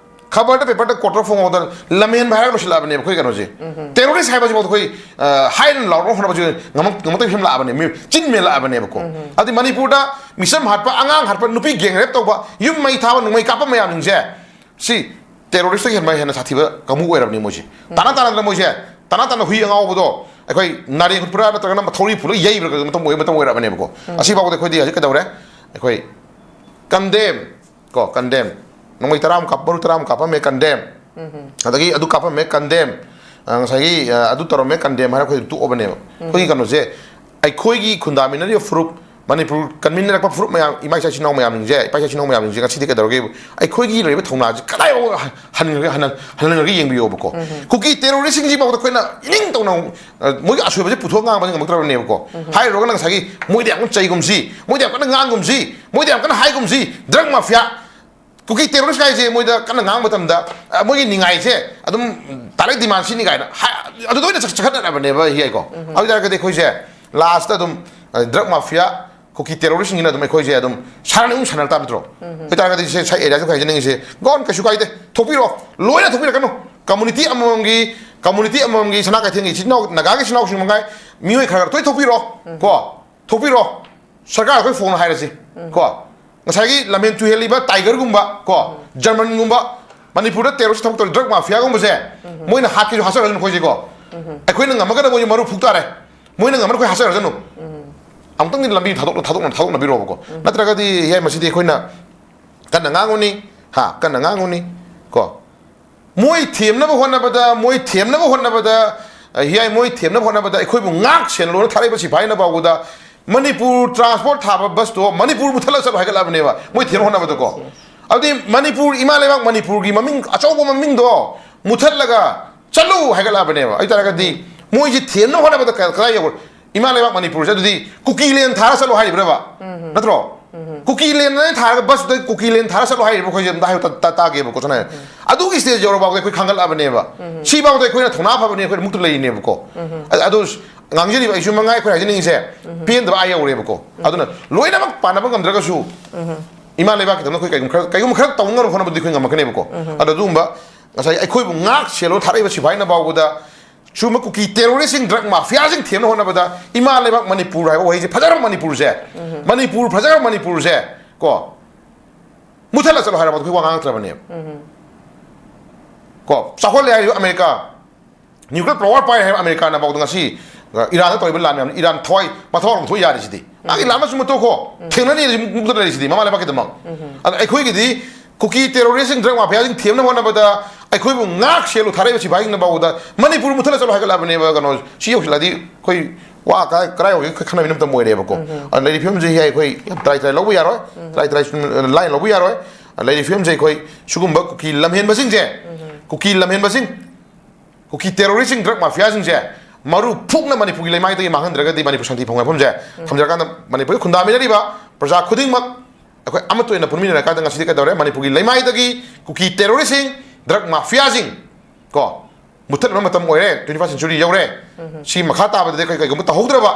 ꯈꯕꯔꯗ, ꯄꯦꯄꯔꯗ ꯀꯣꯠ ꯇꯧꯔ ꯐꯣꯡꯉꯛꯄꯗ ꯂꯝꯍꯦꯟꯕ ꯍꯥꯏꯔꯒ ꯂꯣꯏꯁꯤꯜꯂꯛꯑꯕꯅꯦꯕ ꯑꯩꯈꯣꯏ ꯀꯩꯅꯣꯁꯦ꯫ ꯇꯦꯔꯣꯔꯤꯁ ꯍꯥꯏꯕꯁꯤꯐꯥꯎ ꯑꯩꯈꯣꯏ, ꯑ, ꯍꯥꯏ ꯍꯥꯏꯅ ꯂꯥꯎꯔꯒ ꯍꯣꯠꯅꯕꯁꯦ ꯉꯝꯃꯛ-, ꯉꯝꯃꯛꯇꯕ ꯐꯤꯕꯝ ꯂꯥꯛꯑꯕꯅꯦ, ꯃꯤ ꯆꯤꯟ ꯃꯦꯜꯂꯛꯑꯕꯅꯦꯕꯀꯣ꯫ ꯑꯗꯨꯗꯤ ꯃꯅꯤꯄꯨꯔꯗ ꯃꯤꯆꯝ ꯍꯥꯠꯄ, ꯑꯉꯥꯡ ꯍꯥꯠꯄ, ꯅꯨꯄꯤ ꯒꯦꯡ ꯔꯦꯞ ꯇꯧꯕ, ꯌꯨꯝ ꯃꯩ ꯊꯥꯕ, ꯅꯣꯡꯃꯩ ꯀꯥꯞꯄ ꯃꯌꯥꯝꯁꯤꯡꯁꯦ, ꯁꯤ ꯇꯦꯔꯣꯔꯤꯁꯇꯒꯤ ꯍꯦꯟꯕ, ꯍꯦꯟꯅ ꯁꯥꯊꯤꯕ ꯀꯥꯡꯕꯨ ꯑꯣꯏꯔꯕꯅꯤ ꯃꯣꯏꯁꯦ꯫ ꯇꯥꯅ ꯇꯥꯅꯗꯅ ꯃꯣꯏꯁꯦ, ꯇꯥꯅ ꯇꯥꯅ ꯍꯨꯏ ꯑꯉꯥꯎꯕꯗꯣ ꯑꯩꯈꯣꯏ ꯅꯥꯔꯦꯟ ꯈꯨꯠꯄ꯭ꯔꯥ ꯅꯠꯇ꯭ꯔꯒꯅ ꯊꯧꯔꯤ ꯄꯨꯜꯂꯒ ꯌꯩꯕ꯭ꯔꯥ ꯀꯩꯅꯣ ꯃꯇꯝ ꯑꯣꯏ-, ꯃꯇꯝ ꯑꯣꯏꯔꯛꯑꯕꯅꯦꯕꯀꯣ꯫ ꯑꯁꯤꯐꯥꯎꯕꯗ ꯑꯩꯈꯣꯏꯗꯤ ꯍꯧꯖꯤꯛ ꯀꯩꯗꯧꯔꯦ? ꯑꯩꯈꯣꯏ ꯀꯟꯗꯦꯝ, ꯀꯣ, ꯀꯟꯗꯦꯝ꯫ ꯅꯣꯡꯃꯩ ꯇꯔꯥ ꯑꯃ ꯀꯥꯞ-, ꯃꯔꯨ ꯇꯔꯥ ꯑꯃ ꯀꯥꯞꯄꯝꯃꯦ, ꯀꯟꯗꯦꯝ꯫ ꯑꯗꯒꯤ ꯑꯗꯨ ꯀꯥꯞꯄꯝꯃꯦ, ꯀꯟꯗꯦꯝ꯫ ꯑ, ꯉꯁꯥꯏꯒꯤ, ꯑ, ꯑꯗꯨ ꯇꯧꯔꯝꯃꯦ, ꯀꯟꯗꯦꯝ ꯍꯥꯏꯔ ꯑꯩꯈꯣꯏ ꯇꯣꯛꯑꯕꯅꯦꯕ꯫ ꯑꯩꯈꯣꯏꯒꯤ ꯀꯩꯅꯣꯁꯦ, ꯑꯩꯈꯣꯏꯒꯤ ꯈꯨꯟꯗꯥꯃꯤꯟꯅꯔꯤꯕ ꯐꯨꯔꯨꯞ, ꯃꯅꯤꯄꯨꯔ ꯀꯟꯃꯤꯟꯅꯔꯛꯄ ꯐꯨꯔꯨꯞ ꯃꯌꯥꯝ, ꯏꯃꯥ ꯏꯆꯥ ꯏꯆꯤꯟ ꯏꯅꯥꯎ ꯃꯌꯥꯝꯁꯤꯡꯁꯦ, ꯏꯄꯥ ꯏꯆꯥ ꯏꯆꯤꯟ ꯏꯅꯥꯎ ꯃꯌꯥꯝꯁꯤꯡꯁꯦ ꯉꯁꯤꯗꯤ ꯀꯩꯗꯧꯔꯒꯦ? ꯑꯩꯈꯣꯏꯒꯤ ꯂꯩꯔꯤꯕ ꯊꯧꯅꯥꯁꯦ ꯀꯗꯥꯏꯐꯥꯎ ꯍꯟ-, ꯍꯟꯍꯟꯈ꯭ꯔꯒꯦ, ꯍꯟꯍꯟ-, ꯍꯟꯍꯟꯈ꯭ꯔꯒꯦ ꯌꯦꯡꯕꯤꯌꯣꯕꯀꯣ꯫ ꯀꯨꯀꯤ ꯇꯦꯔꯣꯔꯤꯁꯁꯤꯡꯁꯤꯐꯥꯎꯗ ꯑꯩꯈꯣꯏꯅ ꯏꯅꯤꯡ ꯇꯧꯅ, ꯑ, ꯃꯣꯏꯒꯤ ꯑꯁꯣꯏꯕꯁꯦ ꯄꯨꯊꯣꯛꯑ ꯉꯥꯡꯕꯁꯦ ꯉꯝꯃꯛꯇ꯭ꯔꯕꯅꯦꯕꯀꯣ꯫ ꯍꯥꯏꯔꯨꯔꯒꯅ ꯉꯁꯥꯏꯒꯤ ꯃꯣꯏꯗ ꯌꯥꯝ ꯀꯟꯅ ꯆꯩꯒꯨꯝꯁꯤ, ꯃꯣꯏꯗ ꯌꯥꯝ ꯀꯟꯅ ꯉꯥꯡꯒꯨꯝꯁꯤ, ꯃꯣꯏꯗ ꯌꯥꯝ ꯀꯟꯅ ꯍꯥꯏꯒꯨꯝꯁꯤ, ꯗ꯭ꯔꯒ ꯃꯥꯐꯤꯌꯥ, ꯀꯨꯀꯤ ꯇꯦꯔꯣꯔꯤꯁ ꯍꯥꯏꯁꯦ ꯃꯣꯏꯗ ꯀꯟꯅ ꯉꯥꯡꯕ ꯃꯇꯝꯗ, ꯑ, ꯃꯣꯏꯒꯤ ꯅꯤꯡꯉꯥꯏꯁꯦ ꯑꯗꯨꯝ ꯇꯥꯔꯦꯠ ꯗꯤꯃꯥꯟꯁꯤꯅꯤ ꯀꯥꯏꯅ ꯍꯥꯏ-, ꯑꯗꯨꯗ ꯑꯣꯏꯅ ꯆꯠ-, ꯆꯠꯈꯠꯅꯔꯕꯅꯦꯕ ꯍꯤ ꯍꯥꯏꯀꯣ꯫ ꯑꯗꯨ ꯑꯣꯏꯇꯥꯔꯒꯗꯤ ꯑꯩꯈꯣꯏꯁꯦ ꯂꯥꯁꯇ ꯑꯗꯨꯝ, ꯑ, ꯗ꯭ꯔꯒ ꯃꯥꯐꯤꯌꯥ, ꯀꯨꯀꯤ ꯇꯦꯔꯣꯔꯤꯁꯁꯤꯡꯁꯤꯅ ꯑꯗꯨꯝ ꯑꯩꯈꯣꯏꯁꯦ ꯑꯗꯨꯝ ꯁꯥꯟꯅ ꯑꯃꯨꯛ ꯁꯥꯟꯅꯔ ꯇꯥꯕ ꯅꯠꯇ꯭ꯔꯣ? ꯑꯗꯨ ꯑꯣꯏꯇꯥꯔꯒꯗꯤ ꯁꯦ ꯁꯥꯏ ꯑꯦꯔꯤꯌꯥꯁꯦ ꯑꯩꯈꯣꯏ ꯍꯥꯏꯖꯅꯤꯡꯉꯤꯁꯦ, ꯒꯣꯟ ꯀꯩꯁꯨ ꯀꯥꯏꯗꯦ, ꯊꯣꯛꯄꯤꯔꯣ, ꯂꯣꯏꯅ ꯊꯣꯛꯄꯤꯔꯛꯀꯅꯨ꯫ ꯀꯝꯃꯨꯅꯤꯇꯤ ꯑꯃꯃꯝꯒꯤ, ꯀꯝꯃꯨꯅꯤꯇꯤ ꯑꯃꯃꯝꯒꯤ ꯁꯅꯥ ꯀꯩꯊꯦꯜꯒꯤ ꯏꯆꯤꯟ ꯏꯅꯥꯎ, ꯅꯥꯒꯥꯒꯤ ꯏꯆꯤꯟ ꯏꯅꯥꯎꯁꯤꯡ ꯃꯉꯥꯏ, ꯃꯤꯑꯣꯏ ꯈꯔ ꯈꯔ ꯊꯣꯏ ꯊꯣꯛꯄꯤꯔꯣ, ꯀꯣ, ꯊꯣꯛꯄꯤꯔꯣ꯫ ꯁꯔꯀꯥꯔ ꯑꯩꯈꯣꯏ ꯐꯣꯟ ꯍꯥꯏꯔꯁꯤ, ꯀꯣ, ꯉꯁꯥꯏꯒꯤ ꯂꯝꯍꯦꯟ ꯇꯨꯍꯦꯜꯂꯤꯕ ꯇꯥꯏꯒꯔꯒꯨꯝꯕ, ꯀꯣ, ꯖꯔꯃꯟꯒꯨꯝꯕ, ꯃꯅꯤꯄꯨꯔꯗ ꯇꯦꯔꯣꯔꯤꯁ ꯊꯕꯛ ꯇꯧꯔꯤ ꯗ꯭ꯔꯒ ꯃꯥꯐꯤꯌꯥꯒꯨꯝꯕꯁꯦ, ꯃꯣꯏꯅ ꯍꯥꯠꯀꯦꯁꯨ ꯍꯥꯠꯆꯔꯁꯅꯨ ꯑꯩꯈꯣꯏꯁꯦꯀꯣ꯫ ꯑꯩꯈꯣꯏꯅ ꯉꯝꯃꯒꯅ ꯃꯣꯏꯁꯦ ꯃꯔꯨ ꯐꯨꯛ ꯇꯥꯔꯦ, ꯃꯣꯏꯅ ꯉꯝꯃꯒꯅ ꯑꯩꯈꯣꯏ ꯍꯥꯠꯆꯔꯁꯅꯨ꯫ ꯑꯃꯨꯛꯇꯪꯗꯤ ꯂꯝꯕꯤ ꯊꯥꯗꯣꯛꯅ, ꯊꯥꯗꯣꯛꯅ, ꯊꯥꯗꯣꯛꯅꯕꯤꯔꯣꯕꯀꯣ꯫ ꯅꯠꯇ꯭ꯔꯒꯗꯤ ꯌꯥꯏ, ꯃꯁꯤꯗꯤ ꯑꯩꯈꯣꯏꯅ ꯀꯟꯅ ꯉꯥꯡꯉꯨꯅꯤ, ꯍꯥ, ꯀꯟꯅ ꯉꯥꯡꯉꯨꯅꯤ, ꯀꯣ꯫ ꯃꯣꯏ ꯊꯦꯝꯅꯕ ꯍꯣꯠꯅꯕꯗ, ꯃꯣꯏ ꯊꯦꯝꯅꯕ ꯍꯣꯠꯅꯕꯗ, ꯑ, ꯍꯤꯌꯥꯏ, ꯃꯣꯏ ꯊꯦꯝꯅꯕ ꯍꯣꯠꯅꯕꯗ ꯑꯩꯈꯣꯏꯕꯨ ꯉꯥꯛ ꯁꯦꯜꯂꯣꯅ ꯊꯥꯔꯛꯏꯕ ꯁꯤꯐꯥꯏꯅ ꯐꯥꯎꯕꯗ ꯃꯅꯤꯄꯨꯔ ꯇ꯭ꯔꯥꯟꯁꯄꯣꯔꯠ ꯊꯥꯕ ꯕꯁꯇꯣ ꯃꯅꯤꯄꯨꯔ ꯃꯨꯊꯠꯂꯒ ꯆꯠꯂꯣ ꯍꯥꯏꯒꯠꯂꯕꯅꯦꯕ, ꯃꯣꯏ ꯊꯦꯝꯅꯕ ꯍꯣꯠꯅꯕꯗꯀꯣ꯫ ꯑꯗꯨꯗꯤ ꯃꯅꯤꯄꯨꯔ, ꯏꯃꯥ ꯂꯩꯕꯥꯛ ꯃꯅꯤꯄꯨꯔꯒꯤ ꯃꯃꯤꯡ, ꯑꯆꯧꯕ ꯃꯃꯤꯡꯗꯣ ꯃꯨꯊꯠꯂꯒ ꯆꯠꯂꯨ ꯍꯥꯏꯒꯠꯂꯛꯑꯕꯅꯦꯕ꯫ ꯑꯗꯨ ꯇꯥꯔꯒꯗꯤ ꯃꯣꯏꯁꯤ ꯊꯦꯝꯅ ꯍꯣꯠꯅꯕꯗ ꯀ-, ꯀꯗꯥꯏ ꯌꯧꯔ-, ꯏꯃꯥ ꯂꯩꯕꯥꯛ ꯃꯅꯤꯄꯨꯔꯁꯦ ꯑꯗꯨꯗꯤ ꯀꯨꯀꯤ ꯂꯦꯟ ꯊꯥꯔ ꯆꯠꯂꯣ ꯍꯥꯏꯔꯤꯕ꯭ꯔꯕ? ꯅꯠꯇ꯭ꯔꯣ? ꯀꯨꯀꯤ ꯂꯦꯟ ꯊꯥꯔꯒ ꯕꯁꯇꯨꯗ ꯀꯨꯀꯤ ꯂꯦꯟ ꯊꯥꯔ ꯆꯠꯂꯣ ꯍꯥꯏꯔꯤꯕ꯭ꯔꯣ? ꯑꯩꯈꯣꯏꯁꯦ ꯑꯝꯇ ꯍꯥꯏꯌꯨ, ꯇ-, ꯇ-, ꯇꯥꯒꯦꯕꯀꯣ꯫ ꯁꯅꯥ ꯑꯗꯨꯒꯤ ꯁ꯭ꯇꯦꯖ ꯌꯧꯔꯐꯥꯎꯗ ꯑꯩꯈꯣꯏ ꯈꯥꯡꯒꯠꯂꯛꯑꯕꯅꯦꯕ꯫ ꯁꯤꯐꯥꯎꯗ ꯑꯩꯈꯣꯏꯅ ꯊꯧꯅꯥ ꯐꯕꯅꯤ, ꯑꯩꯈꯣꯏꯅ ꯃꯨꯛꯇ ꯂꯩꯔꯤꯅꯦꯕꯀꯣ꯫ ꯑ-, ꯑꯗꯨ ꯉꯥꯡꯖꯔꯤꯕ ꯑꯩꯁꯨ ꯃꯉꯥꯏ ꯑꯩꯈꯣꯏ ꯍꯥꯏꯖꯅꯤꯡꯉꯤꯁꯦ ꯄꯦꯟꯗꯕ ꯑꯥ ꯌꯧꯔꯦꯕꯀꯣ꯫ ꯑꯗꯨꯅ ꯂꯣꯏꯅꯃꯛ ꯄꯥꯟꯅꯕ ꯉꯝꯗ꯭ꯔꯒꯁꯨ ꯏꯃꯥ ꯂꯩꯕꯥꯛꯀꯤꯗꯃꯛꯇ ꯑꯩꯈꯣꯏ ꯀꯩꯒꯨꯝꯕ ꯈꯔ, ꯀꯩꯒꯨꯝꯕ ꯈꯔ ꯇꯧꯅꯕ ꯍꯣꯠꯅꯕꯗꯤ ꯑꯩꯈꯣꯏ ꯉꯝꯃꯛꯀꯅꯦꯕꯀꯣ꯫ ꯑꯗꯣ ꯑꯗꯨꯒꯨꯝꯕ ꯉꯁꯥꯏ ꯑꯩꯈꯣꯏꯕꯨ ꯉꯥꯛ ꯁꯦꯜꯂꯣ ꯊꯥꯔꯛꯏꯕ ꯁꯤꯐꯥꯏꯅ ꯐꯥꯎꯕꯗ ꯁꯤꯒꯨꯝꯕ ꯀꯨꯀꯤ ꯇꯦꯔꯣꯔꯤꯁꯁꯤꯡ, ꯗ꯭ꯔꯒ ꯃꯥꯐꯤꯌꯥꯁꯤꯡ ꯊꯦꯝꯅ ꯍꯣꯠꯅꯕꯗ ꯏꯃꯥ ꯂꯩꯕꯥꯛ ꯃꯅꯤꯄꯨꯔ ꯍꯥꯏꯕ ꯋꯥꯍꯩꯁꯦ, ꯐꯖꯔꯕ ꯃꯅꯤꯄꯨꯔꯁꯦ, ꯃꯅꯤꯄꯨꯔ, ꯐꯖꯔꯕ ꯃꯅꯤꯄꯨꯔꯁꯦ ꯀꯣ, ꯃꯨꯊꯠꯂ ꯆꯠꯂꯣ ꯍꯥꯏꯔꯕ ꯑꯩꯈꯣꯏ ꯋꯥ ꯉꯥꯡꯉꯛꯇ꯭ꯔꯕꯅꯦꯕ꯫ ꯀꯣ, ꯆꯥꯎꯈꯠꯂꯦ ꯍꯥꯏꯔꯤꯕ ꯑꯃꯦꯔꯤꯀꯥ, ꯅ꯭ꯌꯨꯀ꯭ꯂꯤꯌꯔ ꯄꯥꯋꯔ ꯄꯥꯏꯔꯦ ꯍꯥꯏꯕ ꯑꯃꯦꯔꯤꯀꯥꯅ ꯐꯥꯎꯗ ꯉꯁꯤ, ꯑ, ꯏꯔꯥꯟꯗ ꯇꯧꯔꯤꯕ ꯂꯥꯟ ꯃꯌꯥꯝ, ꯏꯔꯥꯟ ꯊꯋꯥꯏ ꯃꯊꯧ ꯊꯣꯛ ꯌꯥꯔꯤꯁꯤꯗꯤ꯫ ꯃꯥꯒꯤ ꯂꯥꯟ ꯃꯆꯨ ꯃꯇꯣꯛꯈꯣ, ꯊꯦꯡꯅꯅꯤ ꯍꯥꯏꯁꯤ ꯃꯨꯛꯇ ꯂꯩꯔꯤꯁꯤꯗꯤ ꯃꯃꯥ ꯂꯩꯕꯥꯛꯀꯤꯗꯃꯛ꯫ ꯑꯗ ꯑꯩꯈꯣꯏꯒꯤꯗꯤ ꯀꯨꯀꯤ ꯇꯦꯔꯣꯔꯤꯁꯁꯤꯡ, ꯗ꯭ꯔꯒ ꯃꯥꯐꯤꯌꯥꯁꯤꯡ ꯊꯦꯝꯅꯕ ꯍꯣꯠꯅꯕꯗ ꯑꯩꯈꯣꯏꯕꯨ ꯉꯥꯛ ꯁꯦꯜꯂꯨ ꯊꯥꯔꯛꯏꯕ ꯁꯤꯐꯥꯏꯁꯤꯡꯅ ꯐꯥꯎꯕꯗ ꯃꯅꯤꯄꯨꯔ ꯃꯨꯊꯠꯂ ꯆꯠꯂꯣ ꯍꯥꯏꯒꯠꯂꯕꯅꯦꯕ꯫ ꯀꯩꯅꯣ, ꯁꯤ ꯌꯧꯁꯤꯜꯂꯛꯑꯗꯤ ꯑꯩꯈꯣꯏ ꯋꯥ ꯀꯥꯏ, ꯀꯗꯥꯏ ꯌꯧꯒꯦ ꯑꯩꯈꯣꯏ ꯈꯟꯅꯕꯒꯤ ꯃꯇꯝ ꯑꯣꯏꯔꯦꯕꯀꯣ꯫ ꯑꯗ ꯂꯩꯔꯤꯕ ꯐꯤꯕꯝꯁꯦ ꯍꯤ ꯑꯩꯈꯣꯏ ꯌꯥꯝ ꯇꯔꯥꯏ ꯇꯔꯥꯏ ꯂꯧꯕ ꯌꯥꯔꯣꯏ, ꯇꯔꯥꯏ ꯇꯔꯥꯏ ꯁꯨꯝ ꯂꯥꯏꯅ ꯂꯧꯕ ꯌꯥꯔꯣꯏ꯫ ꯑꯗ ꯂꯩꯔꯤꯕ ꯐꯤꯕꯝꯁꯦ ꯑꯩꯈꯣꯏ ꯁꯤꯒꯨꯝꯕ ꯀꯨꯀꯤ ꯂꯝꯍꯦꯟꯕꯁꯤꯡꯁꯦ, ꯀꯨꯀꯤ ꯂꯝꯍꯦꯟꯕꯁꯤꯡ, ꯀꯨꯀꯤ ꯇꯦꯔꯣꯔꯤꯁꯁꯤꯡ, ꯗ꯭ꯔꯒ ꯃꯥꯐꯤꯌꯥꯁꯤꯡꯁꯦ ꯃꯔꯨ ꯐꯨꯛꯅ ꯃꯅꯤꯄꯨꯔꯒꯤ ꯂꯩꯃꯥꯏꯗꯒꯤ ꯃꯥꯡꯍꯟꯗ꯭ꯔꯒꯗꯤ ꯃꯅꯤꯄꯨꯔ ꯁꯥꯟꯇꯤ ꯐꯪꯐꯝꯁꯦ ꯊꯝꯖꯔꯀꯥꯟꯗ ꯃꯅꯤꯄꯨꯔꯒꯤ ꯈꯨꯟꯗꯥꯃꯤꯟꯅꯔꯤꯕ ꯄ꯭ꯔꯖꯥ ꯈꯨꯗꯤꯡꯃꯛ ꯑꯩꯈꯣꯏ ꯑꯃꯠꯇ ꯑꯣꯏꯅ ꯄꯨꯟꯃꯤꯟꯅꯔꯀꯥꯟꯗ ꯉꯁꯤꯗꯤ ꯀꯩꯗꯧꯔꯦ? ꯃꯅꯤꯄꯨꯔꯒꯤ ꯂꯩꯃꯥꯏꯗꯒꯤ ꯀꯨꯀꯤ ꯇꯦꯔꯣꯔꯤꯁꯁꯤꯡ, ꯗ꯭ꯔꯒ ꯃꯥꯐꯤꯌꯥꯁꯤꯡ ꯀꯣ, ꯃꯨꯠꯊꯠꯅꯕ ꯃꯇꯝ ꯑꯣꯏꯔꯦ꯫ Twenty first century ꯌꯧꯔꯦ꯫ ꯁꯤ ꯃꯈꯥ ꯇꯥꯕꯗꯗꯤ ꯑꯩꯈꯣꯏ ꯀꯩꯒꯨꯝꯕ ꯇꯧꯍꯧꯗ꯭ꯔꯕ,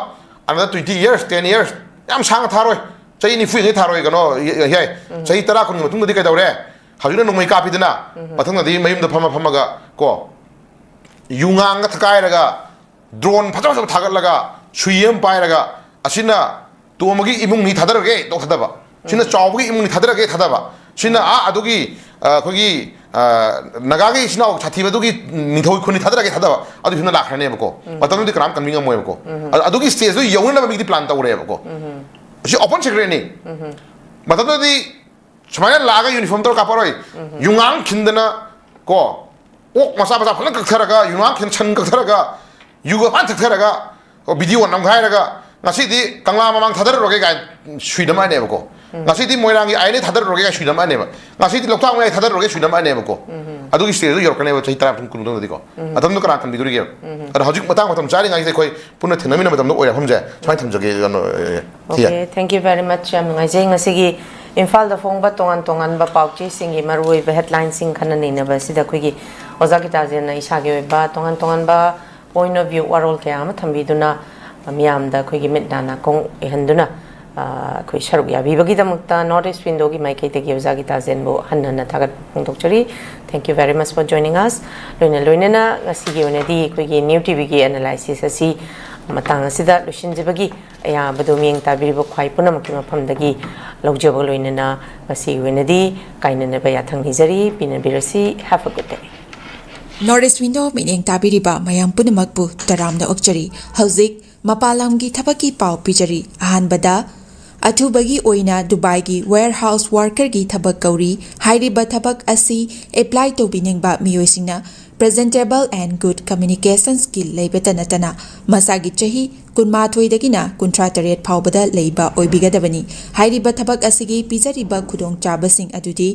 another twenty years, ten years, ꯌꯥꯝ ꯁꯥꯡꯅ ꯊꯥꯔꯣꯏ, ꯆꯍꯤ ꯅꯤꯐꯨ ꯌꯥꯡꯈꯩ ꯊꯥꯔꯣꯏ, ꯀꯩꯅꯣ, ꯌ-, ꯌ-, ꯌꯥꯏ꯫ ꯆꯍꯤ ꯇꯔꯥ ꯀꯨꯟꯒꯤ ꯃꯇꯨꯡꯗꯗꯤ ꯀꯩꯗꯧꯔꯦ? ꯍꯧꯖꯤꯛꯅ ꯅꯣꯡꯃꯩ ꯀꯥꯞꯄꯤꯗꯅ, ꯃꯊꯪꯗꯗꯤ ꯃꯌꯨꯝꯗ ꯐꯝꯃ ꯐꯝꯃꯒ ꯀꯣ, ꯌꯨꯉꯥꯡꯒ ꯊꯀꯥꯏꯔꯒ, ꯗ꯭ꯔꯣꯟ ꯐꯖ ꯐꯖꯕ ꯊꯥꯒꯠꯂꯒ, ꯁꯨꯏ ꯑꯃ ꯄꯥꯏꯔꯒ, ꯑꯁꯤꯅ ꯇꯣꯝꯕꯒꯤ ꯏꯃꯨꯡꯅꯤ ꯊꯥꯗꯔꯒꯦ ꯇꯧ ꯊꯥꯗꯕ, ꯁꯤꯅ ꯆꯥꯎꯕꯒꯤ ꯏꯃꯨꯡꯅꯤ ꯊꯥꯗꯔꯒꯦ ꯊꯥꯗꯕ, ꯁꯤꯅ ꯑꯥ ꯑꯗꯨꯒꯤ, ꯑ, ꯑꯩꯈꯣꯏꯒꯤ, ꯑ, ꯅꯥꯒꯥꯒꯤ ꯏꯆꯤꯟ ꯏꯅꯥꯎ ꯁꯥꯊꯤꯕꯗꯨꯒꯤ ꯅꯤꯡꯊꯧ ꯈꯨꯟꯅꯤ ꯊꯥꯗꯔꯒꯦ ꯊꯥꯗꯕ, ꯑꯗꯨꯒꯤ ꯐꯤꯕꯝꯗ ꯂꯥꯛꯈ꯭ꯔꯅꯦꯕꯀꯣ꯫ ꯃꯇꯝꯗꯨꯗꯤ ꯀꯅꯥꯝ ꯀꯟꯕꯤ ꯉꯝꯃꯣꯏꯕꯀꯣ꯫ ꯑ-, ꯑꯗꯨꯒꯤ ꯁ꯭ꯇꯦꯖꯇꯨ ꯌꯧꯅꯅꯕ ꯃꯤꯗꯤ ꯄ꯭ꯂꯥꯟ ꯇꯧꯔꯦꯕꯀꯣ꯫ ꯁꯤ open secretꯅꯤ꯫ ꯃꯇꯝꯗꯨꯗꯗꯤ ꯁꯨꯃꯥꯏꯅ ꯂꯥꯛꯑꯒ ꯌꯨꯅꯤꯐꯣꯔꯝ ꯇꯧꯔ ꯀꯥꯞꯄꯔꯣꯏ꯫ ꯌꯨꯉꯥꯡ ꯈꯤꯟꯗꯅ ꯀꯣ, ꯑꯣꯛ ꯃꯆꯥ ꯃꯆꯥ ꯐꯖꯅ ꯀꯛꯊꯔꯒ, ꯌꯨꯉꯥꯡ ꯈꯤꯟ ꯁꯟ ꯀꯛꯊꯔꯒ, ꯌꯨꯒ ꯐꯖꯅ ꯊꯛꯊꯔꯒ, ꯀꯣ, ꯚꯤꯗꯤꯑꯣ ꯅꯝꯈꯥꯏꯔꯒ, "ꯉꯁꯤꯗꯤ ꯀꯪꯂꯥ ꯃꯃꯥꯡ ꯊꯥꯗꯔꯨꯔꯒꯦ" ꯀꯥꯏꯅ ꯁꯨꯏꯅꯝꯃꯛꯑꯅꯦꯕꯀꯣ꯫ "ꯉꯁꯤꯗꯤ ꯃꯣꯏꯔꯥꯡꯒꯤ ꯑꯥꯏ ꯑꯦꯟ ꯑꯦ ꯊꯥꯗꯔꯨꯔꯒꯦ" ꯀꯥꯏꯅ ꯁꯨꯏꯅꯝꯃꯛꯑꯅꯦꯕ꯫ "ꯉꯁꯤꯗꯤ ꯂꯣꯛꯇꯥꯛ ꯃꯌꯥꯏ ꯊꯥꯗꯔꯨꯔꯒꯦ" ꯁꯨꯏꯅꯝꯃꯛꯑꯅꯦꯕꯀꯣ꯫ ꯑꯗꯨꯒꯤ ꯁ꯭ꯇꯦꯖꯇꯨ ꯌꯧꯔꯛꯀꯅꯦꯕ ꯆꯍꯤ ꯇꯔꯥ ꯃꯇꯨꯡ, ꯀꯨꯟ ꯃꯇꯨꯡꯗꯗꯤꯀꯣ꯫ ꯎꯝ꯫ ꯑꯗꯨꯝꯗꯣ ꯀꯅꯥ ꯀꯟꯕꯤꯗꯣꯔꯤꯒꯦꯕ? ꯎꯝ꯫ ꯑꯗꯣ ꯍꯧꯖꯤꯛ ꯃꯇꯥꯡ ꯃꯇꯝ ꯆꯥꯔꯤꯉꯩꯁꯤꯗ ꯑꯩꯈꯣꯏ ꯄꯨꯟꯅ ꯊꯦꯡꯅꯃꯤꯟꯅꯕ ꯃꯇꯝꯗ ꯑꯣꯏꯔꯦ ꯃꯐꯝꯁꯦ꯫ ꯁꯨꯃꯥꯏꯅ ꯊꯝꯖꯒꯦ, ꯀꯩꯅꯣ, ꯑꯦ, ꯊꯤꯌꯦ꯫ Okay, thank you very much. ꯌꯥꯝ ꯅꯨꯡꯉꯥꯏꯖꯩ ꯉꯁꯤꯒꯤ ꯏꯝꯐꯥꯜꯗ ꯐꯣꯡꯕ ꯇꯣꯉꯥꯟ ꯇꯣꯉꯥꯟꯕ ꯄꯥꯎꯆꯦꯁꯤꯡꯒꯤ ꯃꯔꯨꯑꯣꯏꯕ headlineꯁꯤꯡ ꯈꯟꯅ ꯅꯩꯅꯕ ꯑꯁꯤꯗ ꯑꯩꯈꯣꯏꯒꯤ ꯑꯣꯖꯥ ꯒꯤꯇꯥꯖꯦꯟꯅ ꯏꯁꯥꯒꯤ ꯑꯣꯏꯕ ꯇꯣꯉꯥꯟ ꯇꯣꯉꯥꯟꯕ point of view, ꯋꯥꯔꯣꯜ ꯀꯌꯥ ꯑꯃ ꯊꯝꯕꯤꯗꯨꯅ, ꯑ, ꯃꯤꯌꯥꯝꯗ ꯑꯩꯈꯣꯏꯒꯤ ꯃꯤꯠ ꯅꯥ ꯅꯥꯀꯣꯡ ꯑꯣꯏꯍꯟꯗꯨꯅ, ꯑ, ꯑꯩꯈꯣꯏ ꯁꯔꯨꯛ ꯌꯥꯕꯤꯕꯒꯤꯗꯃꯛꯇ North East Windowꯒꯤ ꯃꯥꯏꯀꯩꯗꯒꯤ ꯑꯣꯖꯥ ꯒꯤꯇꯥꯖꯦꯟꯕꯨ ꯍꯟꯅ ꯍꯟꯅ ꯊꯥꯒꯠꯄ ꯐꯣꯡꯗꯣꯛꯆꯔꯤ꯫ Thank you very much for joining us. ꯂꯣꯏꯅ ꯂꯣꯏꯅꯅ ꯉꯁꯤꯒꯤ ꯑꯣꯏꯅꯗꯤ ꯑꯩꯈꯣꯏꯒꯤ New TVꯒꯤ analysis ꯑꯁꯤ ꯃꯇꯥꯡ ꯑꯁꯤꯗ ꯂꯣꯏꯁꯤꯟꯖꯕꯒꯤ ꯑꯌꯥꯕꯗꯨ ꯃꯤꯠꯌꯦꯡ ꯇꯥꯕꯤꯔꯤꯕ ꯈ꯭ꯋꯥꯏ ꯄꯨꯝꯅꯃꯛꯀꯤ ꯃꯐꯝꯗꯒꯤ ꯂꯧꯖꯕꯒ ꯂꯣꯏꯅꯅ ꯉꯁꯤꯒꯤ ꯑꯣꯏꯅꯗꯤ ꯀꯥꯏꯅꯅꯕ ꯌꯥꯊꯪ ꯅꯤꯖꯔꯤ꯫ ꯄꯤꯅꯕꯤꯔꯁꯤ꯫ Have a good day. North East Window ꯃꯤꯠꯌꯦꯡ ꯇꯥꯕꯤꯔꯤꯕ ꯃꯌꯥꯝ ꯄꯨꯝꯅꯃꯛꯄꯨ ꯇꯔꯥꯝꯅ ꯑꯣꯛꯆꯔꯤ꯫ ꯍꯧꯖꯤꯛ ꯃꯄꯥꯟ ꯂꯝꯒꯤ ꯊꯕꯛꯀꯤ ꯄꯥꯎ ꯄꯤꯖꯔꯤ꯫ ꯑꯍꯥꯟꯕꯗ, ꯑꯊꯨꯕꯒꯤ ꯑꯣꯏꯅ ꯗꯨꯕꯥꯏꯒꯤ warehouse workerꯒꯤ ꯊꯕꯛ ꯀꯧꯔꯤ꯫ ꯍꯥꯏꯔꯤꯕ ꯊꯕꯛ ꯑꯁꯤ apply ꯇꯧꯕꯤꯅꯤꯡꯕ ꯃꯤꯑꯣꯏꯁꯤꯡꯅ presentable and good communication skill ꯂꯩꯕꯇ ꯅꯠꯇꯅ ꯃꯁꯥꯒꯤ ꯆꯍꯤ ꯀꯨꯟꯃꯥꯊꯣꯏꯗꯒꯤꯅ ꯀꯨꯟꯊ꯭ꯔꯥ ꯇꯔꯦꯠ ꯐꯥꯎꯕꯗ ꯂꯩꯕ ꯑꯣꯏꯕꯤꯒꯗꯕꯅꯤ꯫ ꯍꯥꯏꯔꯤꯕ ꯊꯕꯛ ꯑꯁꯤꯒꯤ ꯄꯤꯖꯔꯤꯕ ꯈꯨꯗꯣꯡꯆꯥꯕꯁꯤꯡ ꯑꯗꯨꯗꯤ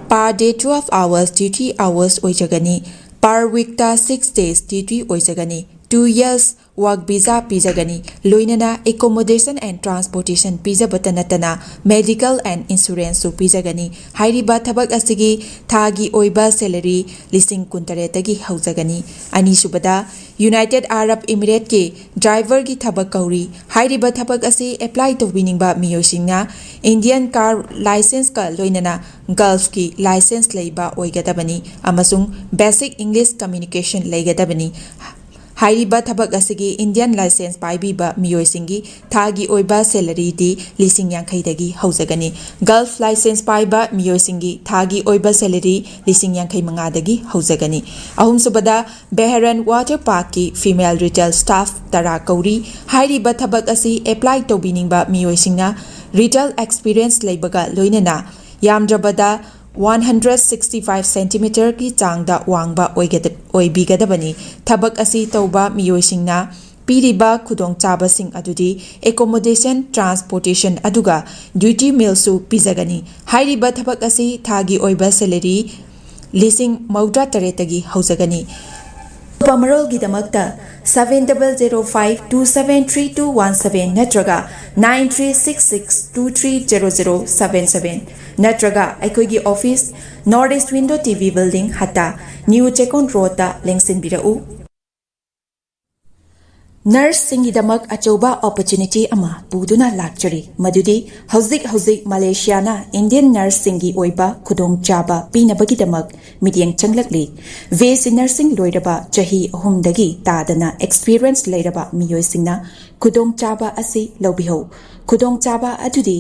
per day twelve hours duty hours ꯑꯣꯏꯖꯒꯅꯤ꯫ Per weekꯇ six days duty ꯑꯣꯏꯖꯒꯅꯤ꯫ Two years work visa ꯄꯤꯖꯒꯅꯤ꯫ ꯂꯣꯏꯅꯅ accommodation and transportation ꯄꯤꯖꯕꯇ ꯅꯠꯇꯅ medical and insuranceꯁꯨ ꯄꯤꯖꯒꯅꯤ꯫ ꯍꯥꯏꯔꯤꯕ ꯊꯕꯛ ꯑꯁꯤꯒꯤ ꯊꯥꯒꯤ ꯑꯣꯏꯕ salary ꯂꯤꯁꯤꯡ ꯀꯨꯟꯇꯔꯦꯠꯇꯒꯤ ꯍꯧꯖꯒꯅꯤ꯫ ꯑꯅꯤꯁꯨꯕꯗ, United Arab Emirateꯀꯤ driverꯒꯤ ꯊꯕꯛ ꯀꯧꯔꯤ꯫ ꯍꯥꯏꯔꯤꯕ ꯊꯕꯛ ꯑꯁꯤ apply ꯇꯧꯕꯤꯅꯤꯡꯕ ꯃꯤꯑꯣꯏꯁꯤꯡꯅ Indian car licenceꯀ ꯂꯣꯏꯅꯅ Gulfꯀꯤ license ꯂꯩꯕ ꯑꯣꯏꯒꯗꯕꯅꯤ ꯑꯃꯁꯨꯡ basic English communication ꯂꯩꯒꯗꯕꯅꯤ꯫ ꯍꯥꯏꯔꯤꯕ ꯊꯕꯛ ꯑꯁꯤꯒꯤ Indian license ꯄꯥꯏꯕꯤꯕ ꯃꯤꯑꯣꯏꯁꯤꯡꯒꯤ ꯊꯥꯒꯤ ꯑꯣꯏꯕ salaryꯗꯤ ꯂꯤꯁꯤꯡ ꯌꯥꯡꯈꯩꯗꯒꯤ ꯍꯧꯖꯒꯅꯤ꯫ Gulf license ꯄꯥꯏꯕ ꯃꯤꯑꯣꯏꯁꯤꯡꯒꯤ ꯊꯥꯒꯤ ꯑꯣꯏꯕ salary ꯂꯤꯁꯤꯡ ꯌꯥꯡꯈꯩ ꯃꯉꯥꯗꯒꯤ ꯍꯧꯖꯒꯅꯤ꯫ ꯑꯍꯨꯝꯁꯨꯕꯗ, Bahrain Water Parkꯀꯤ female retail staff ꯇꯔꯥ ꯀꯧꯔꯤ꯫ ꯍꯥꯏꯔꯤꯕ ꯊꯕꯛ ꯑꯁꯤ apply ꯇꯧꯕꯤꯅꯤꯡꯕ ꯃꯤꯑꯣꯏꯁꯤꯡꯅ retail experience ꯂꯩꯕꯒ ꯂꯣꯏꯅꯅ ꯌꯥꯝꯗ꯭ꯔꯕꯗ one hundred sixty five centimetreꯒꯤ ꯆꯥꯡꯗ ꯋꯥꯡꯕ ꯑꯣꯏꯒꯗ-, ꯑꯣꯏꯕꯤꯒꯗꯕꯅꯤ꯫ ꯊꯕꯛ ꯑꯁꯤ ꯇꯧꯕ ꯃꯤꯑꯣꯏꯁꯤꯡꯅ ꯄꯤꯔꯤꯕ ꯈꯨꯗꯣꯡꯆꯥꯕꯁꯤꯡ ꯑꯗꯨꯗꯤ accommodation, transportation ꯑꯗꯨꯒ duty mealꯁꯨ ꯄꯤꯖꯒꯅꯤ꯫ ꯍꯥꯏꯔꯤꯕ ꯊꯕꯛ ꯑꯁꯤ ꯊꯥꯒꯤ ꯑꯣꯏꯕ salary ꯂꯤꯁꯤꯡ ꯃꯧꯗ꯭ꯔꯥ ꯇꯔꯦꯠꯇꯒꯤ ꯍꯧꯖꯒꯅꯤ꯫ ꯑꯀꯨꯞꯄ ꯃꯔꯣꯜꯒꯤꯗꯃꯛꯇ seven double zero five two seven three two one seven ꯅꯠꯇ꯭ꯔꯒ nine three six six two three zero zero seven seven ꯅꯠꯇ꯭ꯔꯒ ꯑꯩꯈꯣꯏꯒꯤ office, North East Window T V Building, ꯍꯠꯇꯥ, New ꯆꯦꯛꯀꯣꯟ ꯔꯣꯗꯇ ꯂꯦꯡꯁꯤꯟꯕꯤꯔꯛꯎ꯫ ꯅꯔꯁꯁꯤꯡꯒꯤꯗꯃꯛ ꯑꯆꯧꯕ opportunity ꯑꯃ ꯄꯨꯗꯨꯅ ꯂꯥꯛꯆꯔꯤ, ꯃꯗꯨꯗꯤ ꯍꯧꯖꯤꯛ ꯍꯧꯖꯤꯛ ꯃꯂꯦꯁꯤꯌꯥꯅ Indian ꯅꯔꯁꯁꯤꯡꯒꯤ ꯑꯣꯏꯕ ꯈꯨꯗꯣꯡꯆꯥꯕ ꯄꯤꯅꯕꯒꯤꯗꯃꯛ ꯃꯤꯠꯌꯦꯡ ꯆꯪꯂꯛꯂꯤ꯫ ꯕꯤ ꯑꯦꯁ ꯁꯤ ꯅꯔꯁꯤꯡ ꯂꯣꯏꯔꯕ ꯆꯍꯤ ꯑꯍꯨꯝꯗꯒꯤ ꯇꯥꯗꯅ experience ꯂꯩꯔꯕ ꯃꯤꯑꯣꯏꯁꯤꯡꯅ ꯈꯨꯗꯣꯡꯆꯥꯕ ꯑꯁꯤ ꯂꯧꯕꯤꯍꯧ꯫ ꯈꯨꯗꯣꯡꯆꯥꯕ ꯑꯗꯨꯗꯤ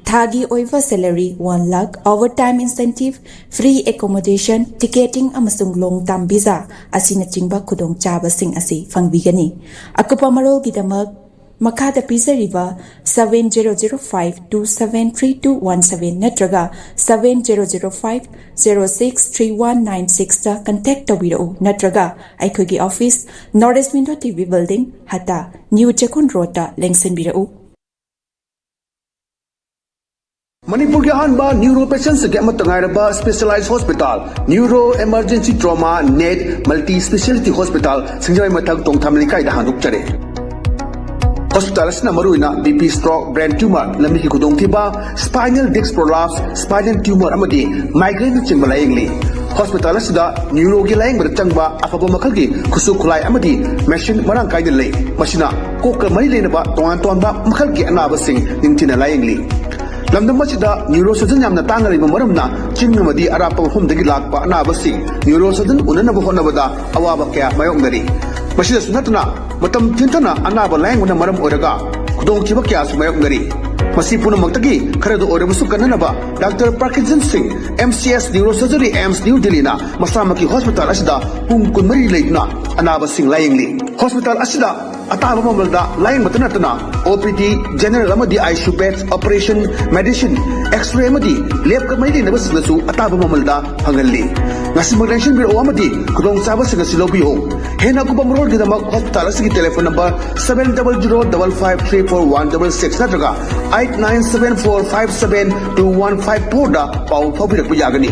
ꯊꯥꯒꯤ ꯑꯣꯏꯕ salary one lakh, overtime incentive, free accommodation, ticketing ꯑꯃꯁꯨꯡ long term visa ꯑꯁꯤꯅꯆꯤꯡꯕ ꯈꯨꯗꯣꯡꯆꯥꯕꯁꯤꯡ ꯑꯁꯤ ꯐꯪꯕꯤꯒꯅꯤ꯫ ꯑꯀꯨꯞꯄ ꯃꯔꯣꯜꯒꯤꯗꯃꯛ ꯃꯈꯥꯗ ꯄꯤꯖꯔꯤꯕ seven zero zero five two seven three two one seven ꯅꯠꯇ꯭ꯔꯒ seven zero zero five zero six three one nine sixꯇ contact ꯇꯧꯕꯤꯔꯛꯎ, ꯅꯠꯇ꯭ꯔꯒ ꯑꯩꯈꯣꯏꯒꯤ office, North East Window T V Building, ꯍꯠꯇꯥ, New ꯆꯦꯛꯀꯣꯟ ꯔꯣꯗꯇ ꯂꯦꯡꯁꯤꯟꯕꯤꯔꯛꯎ꯫ ꯃꯅꯤꯄꯨꯔꯒꯤ ꯑꯍꯥꯟꯕ ꯅ꯭ꯌꯨꯔꯣ ꯄꯦꯁꯦꯟꯁꯤꯡꯒꯤ ꯑꯃꯠꯇ ꯉꯥꯏꯔꯕ specialized hospital, Neuro Emergency Trauma Net Multi Speciality Hospital, ꯁꯤꯡꯖꯃꯩ ꯃꯊꯛ ꯇꯣꯡꯊꯥꯝ ꯂꯩꯀꯥꯏꯗ ꯍꯥꯡꯗꯣꯛꯆꯔꯦ꯫ ꯍꯣꯁꯄꯤꯇꯥꯜ ꯑꯁꯤꯅ ꯃꯔꯨꯑꯣꯏꯅ B P, stroke, brain tumor, ꯂꯝꯕꯤꯒꯤ ꯈꯨꯗꯣꯡꯊꯤꯕ, spinal disc prolapse, spinal tumor ꯑꯃꯗꯤ migraineꯅꯆꯤꯡꯕ ꯂꯥꯌꯦꯡꯂꯤ꯫ ꯍꯣꯁꯄꯤꯇꯥꯜ ꯑꯁꯤꯗ ꯅ꯭ꯌꯨꯔꯣꯒꯤ ꯂꯥꯌꯦꯡꯕꯗ ꯆꯪꯕ ꯑꯐꯕ ꯃꯈꯜꯒꯤ ꯈꯨꯠꯁꯨ ꯈꯨꯠꯂꯥꯏ ꯑꯃꯗꯤ machine ꯃꯔꯥꯡ ꯀꯥꯏꯅ ꯂꯩ꯫ ꯃꯁꯤꯅ ꯀꯣꯛꯀ ꯃꯔꯤ ꯂꯩꯅꯕ ꯇꯣꯉꯥꯟ ꯇꯣꯉꯥꯟꯕ ꯃꯈꯜꯒꯤ ꯑꯅꯥꯕꯁꯤꯡ ꯅꯤꯡꯊꯤꯅ ꯂꯥꯌꯦꯡꯂꯤ꯫ ꯂꯝꯗꯝ ꯑꯁꯤꯗ neurosurgeon ꯌꯥꯝꯅ ꯇꯥꯡꯅ ꯂꯩꯕ ꯃꯔꯝꯅ ꯆꯤꯡ ꯑꯃꯗꯤ ꯑꯔꯥꯞꯄ ꯃꯐꯝꯗꯒꯤ ꯂꯥꯛꯄ ꯑꯅꯥꯕꯁꯤꯡ neurosurgeon ꯎꯅꯅꯕ ꯍꯣꯠꯅꯕꯗ ꯑꯋꯥꯕ ꯀꯌꯥ ꯃꯥꯌꯣꯛꯅꯔꯤ꯫ ꯃꯁꯤꯗꯁꯨ ꯅꯠꯇꯅ ꯃꯇꯝ ꯊꯦꯡꯊꯅ ꯑꯅꯥꯕ ꯂꯥꯌꯦꯡꯕꯅ ꯃꯔꯝ ꯑꯣꯏꯔꯒ ꯈꯨꯗꯣꯡꯊꯤꯕ ꯀꯌꯥꯁꯨ ꯃꯥꯌꯣꯛꯅꯔꯤ꯫ ꯃꯁꯤ ꯄꯨꯝꯅꯃꯛꯇꯒꯤ ꯈꯔꯗ ꯑꯣꯏꯔꯕꯁꯨ ꯀꯟꯅꯅꯕ Doctor Parkinson Singh, M C S Neurosurgery, AIIMS New Delhiꯅ ꯃꯁꯥꯃꯛꯀꯤ ꯍꯣꯁꯄꯤꯇꯥꯜ ꯑꯁꯤꯗ ꯄꯨꯡ ꯀꯨꯟꯃꯔꯤ ꯂꯩꯗꯨꯅ ꯑꯅꯥꯕꯁꯤꯡ ꯂꯥꯌꯦꯡꯂꯤ꯫ ꯍꯣꯁꯄꯤꯇꯥꯜ ꯑꯁꯤꯗ ꯑꯇꯥꯕ ꯃꯃꯜꯗ ꯂꯥꯌꯦꯡꯕꯇ ꯅꯠꯇꯅ O P D, general ꯑꯃꯗꯤ I C U beds, operation, medicine, X-ray ꯑꯃꯗꯤ lab ꯀ ꯃꯔꯤ ꯂꯩꯅꯕꯁꯤꯡꯗꯁꯨ ꯑꯇꯥꯕ ꯃꯃꯜꯗ ꯐꯪꯍꯜꯂꯤ꯫ ꯉꯁꯤꯃꯛ ꯂꯦꯡꯁꯤꯟꯕꯤꯔꯛꯎ ꯑꯃꯗꯤ ꯈꯨꯗꯣꯡꯆꯥꯕꯁꯤꯡ ꯑꯁꯤ ꯂꯧꯕꯤꯌꯨ꯫ ꯍꯦꯟꯅ ꯑꯀꯨꯞꯄ ꯃꯔꯣꯜꯒꯤꯗꯃꯛ ꯍꯣꯁꯄꯤꯇꯥꯜ ꯑꯁꯤꯒꯤ telephone number seven double zero double five three four one double six ꯅꯠꯇ꯭ꯔꯒ eight nine seven four five seven two one five fourꯗ ꯄꯥꯎ ꯐꯥꯎꯕꯤꯔꯛꯄ ꯌꯥꯒꯅꯤ꯫